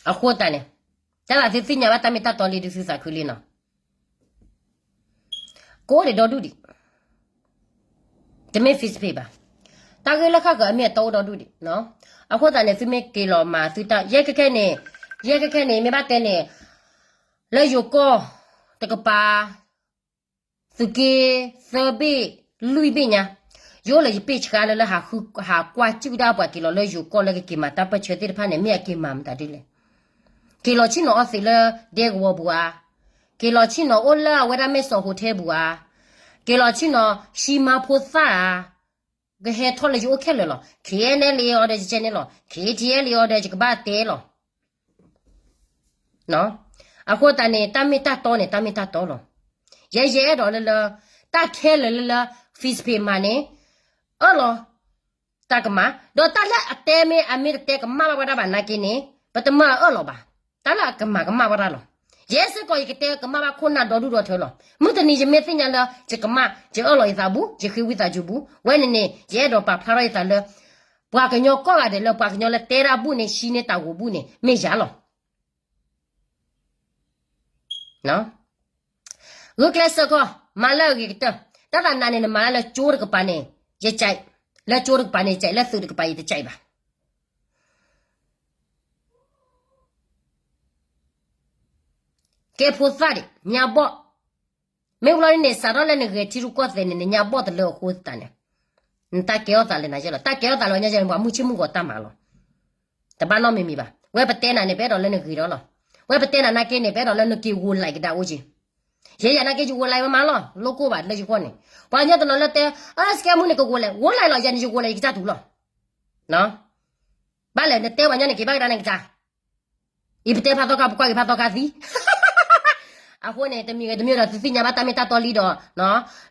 အဃိသတးန့ၣ် တၢ်သးသုသ့ၣ်ညါဘၣ်တၢ်မ့ၢ်တၢ်တီလံ ဒုးသုသးခုလံနီၤ ကအိၣ်ဒံးဒီဒူၣ်ဒံး တမ့ၢ် Fizz Pay ဘၣ်. တၢ်ဂ့ၢ်လၢဃၣ်ဃၢၤအမ့ၢ်အတီအိၣ်ဒီဒူၣ်ဒံး အဃိသတးန့ၣ် သုမ့ၢ်က့ၤလီၤမၤသုတၢ် ယဲခဲခဲန့ၣ် ယဲခဲခဲန့ၣ် မ့ၢ်ဘၣ်တဲန့ၣ် လၢယိၤကီၢ်တကပၤ သုးက့ သၢဘ့ၣ် လွံၢ်ဘ့ၣ်ညါ ယအိၣ်လၢယပ့ၢ်ဆှါလၢလၢ ဟးကွၢ်စုၣ်ဒၣ်ပှၤက့ၤလီၤလၢယိၤကီၢ်လၢကက့ၤမၤတၢ်ပၢၢ်ဆၢသ့ၣ်တဖၣ်န့ၣ် မ့ၢ်အက့ၤမၤမတၤဒ်လဲၣ်. က့ၤလီၤဆ့ၣ်နီၤအီၣ်သံးလၢဒဲကဝီၤပူၤဧါ, က့ၤလီၤဆ့ၣ်နီၤအိၣ်လၢအဝဲဒၣ်မဲၢ်စီၤ hotel ပူၤဧါ, က့ၤလီၤဆ့ၣ်နီၤဟံးမါဖိသၣ်ဧါ, ကဟဲထီၣ်လၢယအိၣ်ခဲလၢာ်လီၤ. KNLA အီၤဒီးယကဲန့ၣ်လီၤ, KTLA အီၤဒီးယကဘၣ်တဲလီၤ. အဃိသတးန့ၣ် တၢ်မ့ၢ်တၢ်တီန့ၣ် တၢ်မ့ၢ်တၢ်တီလီၤ. ယဲယအဲၣ်ဒိးလၢလၢ တၢ်ခဲလၢာ်လၢလၢ Fizz Pay မၤန့ၣ် အၢၣ်လီၤ တၢ်ကမၣ်, ဒီးတၢ်လၢအတဲမ့ၢ် အမ့ၢ်တတဲကမၣ်ဘၣ်ဝဲဒၣ်ဘၣ်နာ်က့န့ၣ် ပတမၢအၢၣ်လီၤဘၣ်. တၢ်လၢအကမၣ်ကမၣ်ဝဲဒၣ်လီၤ. ယဲစ့ၢ်ကီးယကတဲကမၣ်ဘၣ်ခိၣ်နၢ်ဒီဒူၣ်ဒီထၢလီၤ. မုၢ်တနံၤယမ့ၢ်သ့ၣ်ညါလၢ ယကမၣ် ယအၢၣ်လီၤယသးဘူး, ယဃ့ဝံသးစူၤဘူး, ဝဲန့ၣ်န့ၣ် ယအဲၣ်ဒိးပာ်ဖျါထီၣ်ယသးလၢ ပှၤကညီကိးဂၤဒဲးလၢပှၤကညီလၢတဲတၢ်ဘူးန့ၣ် ဟံးန့ၢ်တၢ်ဂီၤဘူးန့ၣ် မ့ၢ်ယၤလီၤ. ဂုာ်ကျဲးစၢးကီး မၤလၢအဂ့ၤကတၢၢ်, တၢ်သးနၤန့ၣ် နမၤလၢကၠိတကပၤန့ၣ် ယကး, လၢကၠိတကပၤန့ၣ်ယကး, လၢသုးတကပၤယတကးဘၣ်. ကဲဖိသၣ်ဒံး ညါဘီၣ်, မ့ၢ်ဘျီန့ၣ် စးထီၣ်လၢနဂဲၤထံရူၢ်ကီၢ်သဲးန့ၣ် နညါဘီၣ်တလၢအဃိသတးန့ၣ်, နတၢ်ကဲထီၣ်သးလၢနညါလီၤ. တၢ်ကဲထီၣ်သးလၢညါန့ၣ် ပှၤမုၢ်ဆ့ၣ်မုၢ်ဂီၤတၢ်မၤလီၤ. တဘၣ်နီတမံၤမံၤဘၣ်. ဝဲပတဲနၤန့ၣ် ပအဲၣ်ဒိးလၢနဂ့ၤဒီးလီၤ. ဝဲပတဲနၤနာ်က့န့ၣ် ပအဲၣ်ဒိးလၢနက့ၤဂိၤလံကဒါအိၣ်က့. ယဲယၤနာ်က့ ယဂိၤလံဝဲမးလီၤ. လိၣ်ကိၢ်ဘၣ်လၢယဂီၢ်န့ၣ်, ပှၤကညီတနီၤလၢတဲ အၢ စကဲမူန့ၣ် ကဂိၤလံ, ဂိၤလံလီၤ, ယၤန့ၣ် ယဂိၤလံ ယကစၢ်တူၢ်လီၤ. ဘၣ်လဲၣ် နတဲပှၤကညီန့ၣ် က့ၤဘၣ်ကဒါန့ၣ်ကစၢ် အံၤပတဲဖးသီခါ ပကွၢ်က့ၤဖးသီခါသံ. အဃိန့ၣ် တမံၤဂ့ၤတမံၤဒီး သုသ့ၣ်ညါဘၣ်တၢ်မ့ၢ်တၢ်တီလံဒီး,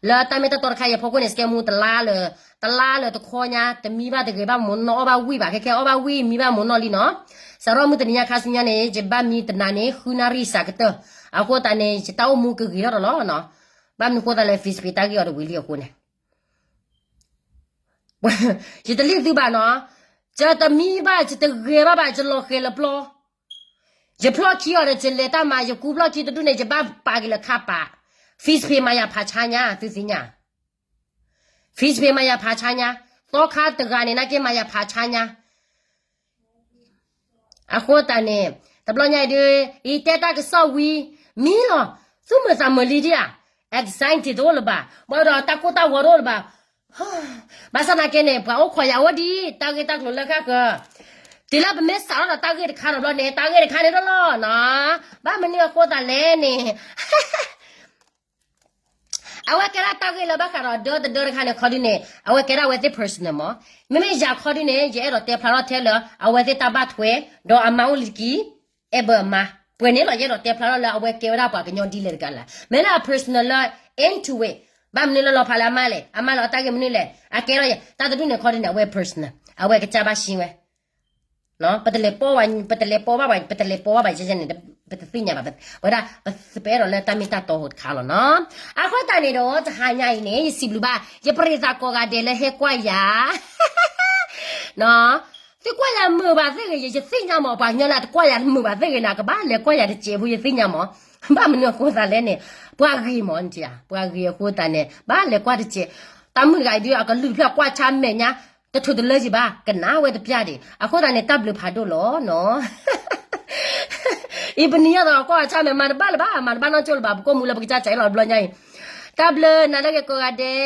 လၢတၢ်မ့ၢ်တၢ်တီတခါအံၤအဖီခိၣ်န့ၣ် စကဲမူတလါလၢ, တလါလၢတခီညါ တမံဘၣ်တဂဲၤဘၣ်မိၢ်နီၢ် အီၣ်ဘၣ်ဝံၣ်ဘၣ် ခဲခဲအီၣ်ဘၣ်ဝံၣ်မံဘၣ်မိၢ်နီၢ်လံနီၤ. စးထီၣ်မုၢ်တနံၤညါခါဆူညါန့ၣ် ယဘၣ်မံတနၤန့ၣ် ဃုနၣ်ရံၣ်စးကတၢၢ်. အဃိသတးန့ၣ် ယတၢ်အိၣ်မူကဂ့ၤထီၣ်ဒီးလီၤ. ဘၣ်မနုၤဃိသတးလၢ Fizz Pay တၢ်ဂ့ၢ်အီၤတဝံၤလံအဃိန့ၣ် ယတလံၣ်သုဘၣ်နီၤ, ယတမံဘၣ် ယတဂဲၤဘၣ်ဘၣ် ယလီၤဃဲၤလၢပျီ, ယဖျီၣ်ခံအီၤဒီး ယလဲၤတၢ်မၤ ယကူဖျီၣ်ခံတဒူၣ်န့ၣ် ယဘၣ်ပာ်က့ၤလၢခါပာ်, Fizz Pay မၤယၤဖးဆါညါ သုသ့ၣ်ညါ, Fizz Pay မၤယၤဖးဆါညါ, သီခါတဂၤန့ၣ် နာ်က့မၤယၤဖးဆါညါ အဃိသတးန့ၣ် တဘျီညါအံၤဒုး အံၤတဲတၢ်ကစီၣ်ဝံၤ မံလီၤ, သူၣ်မုာ်သးမုာ်လံဒံးဧါ, exciting တအိၣ်လၢၤဘၣ်, ဘၣ်ဒီးတၢ်ကိၢ်တၢ်ဂီၤတအိၣ်လၢၤဘၣ်. ဘၣ်ဆၣ်သနာ်က့န့ၣ် ပှၤအိၣ်ခိးယၤအိၣ်ဒံး တၢ်ဂ့ၢ်တၢ်ကျိၤလၢဃၣ်ဃၢၤ, တုၤလၢပမ့ၢ်စးထီၣ်ဒီးတၢ်ဂ့ၢ်တခါဒီးဘျီန့ၣ် တၢ်ဂ့ၢ်တခါန့ၣ်လီၤလီၤနီၤ. ဘၣ်မနုၤအဃိသတးလဲၣ်န့ၣ် အဝဲကဲဒၣ်တၢ်ဂ့ၢ်လၢဘၣ်ဃးဒီးဒၢတဒၢတခါန့ၣ် ခီဒုန့ၣ် အဝဲကဲဒၣ်အဝဲသ့ၣ် personal မး. မ့မ့ၢ်ယၤခီဒုန့ၣ် ယအဲၣ်ဒိးတဲဖျါထီၣ်ထဲလၢ အဝဲသ့ၣ်တၢ်ဘၣ်ထွဲ ဒီးအမါအိၣ်လၢတက့ၢ် အဲၣ်ဘၢအမါ ပှဲၤန့ၣ်လီၤ. ယအဲၣ်ဒိးတဲဖျါထီၣ်လၢအဝဲကဲဝဲဒၣ်ပှၤကညီဒ်လဲၣ်တကးလဲၣ်. မ့ၢ်လၢအ personal လၢ into it ဘၣ်မနုၤလၢလီၤဖးလၢအမါလဲၣ်, အမါလၢအတၢ်ဂ့ၢ်မနုၤလဲၣ်, အကဲထီၣ်ယဲ တၢ်တဒူၣ်န့ၣ်ခီဒုန့ၣ် အဝဲ personal အဝဲကစၢ်ဘၣ်ရှင်းဝဲ ပတလဲၤပိာ်ဘၣ် ပတလဲၤပိာ်ဘၣ် ပတလဲၤပိာ်ဘၣ်ဘၣ်ယဲန့ၣ် ပတသ့ၣ်ညါဘၣ် ဝဲဒၣ် ပအဲၣ်ဒိးလၢတၢ်မ့ၢ်တၢ်တီဖိတခါလီၤနီၤ. အဃိသတးန့ၣ်ဒီး တဟါညါအံၤန့ၣ် ယစံးဘျုးဘၣ် ယပရံသးကိးဂၤဒဲးလၢဟဲကွၢ်ယၤ သုကွၢ်ယၤမုာ်ဘၣ်သ့ၣ်ဂ့ၤ ယသ့ၣ်ညါမး ပှၤကညီလၢအတကွၢ်ယၤတမုာ်ဘၣ်သ့ၣ်ဂ့ၤန့ၣ် ကဘၣ်လဲၤကွၢ်ယၤတစဲးဖိ ယသ့ၣ်ညါမး. ဘၣ်မနုၤအဃိသတးလဲၣ်န့ၣ် ပှၤဂ့ၤမး ပှၤဂ့ၤအဃိသတးန့ၣ် ဘၣ်လဲၤကွၢ်တစဲး. တၢ်မုၣ်တဂၤအံၤဒုး အကလုၢ်တဖျၢၣ်ကွၢ်ဆါမဲာ်ညါ တထိၣ်တလၢယံၤဘၣ် ကနၣ်ဝဲတပျၢ်ဒံး. အဃိသတးန့ၣ် တၢ်ဘျုးဖးဒိၣ်လီၤနီၤ. အံၤပနံၤညါသးကွၢ်ဆါမဲာ် မၤတဘၣ်လၢၤဘၣ် မၤတဘၣ်နီတစိၢ်လၢၤဘၣ် ပကိးမူလၢပကစၢ်စဲးလီၤဘျီညါအံၤ. တၢ်ဘျုးနၤလၢဂ့ၤကိးဂၤဒဲး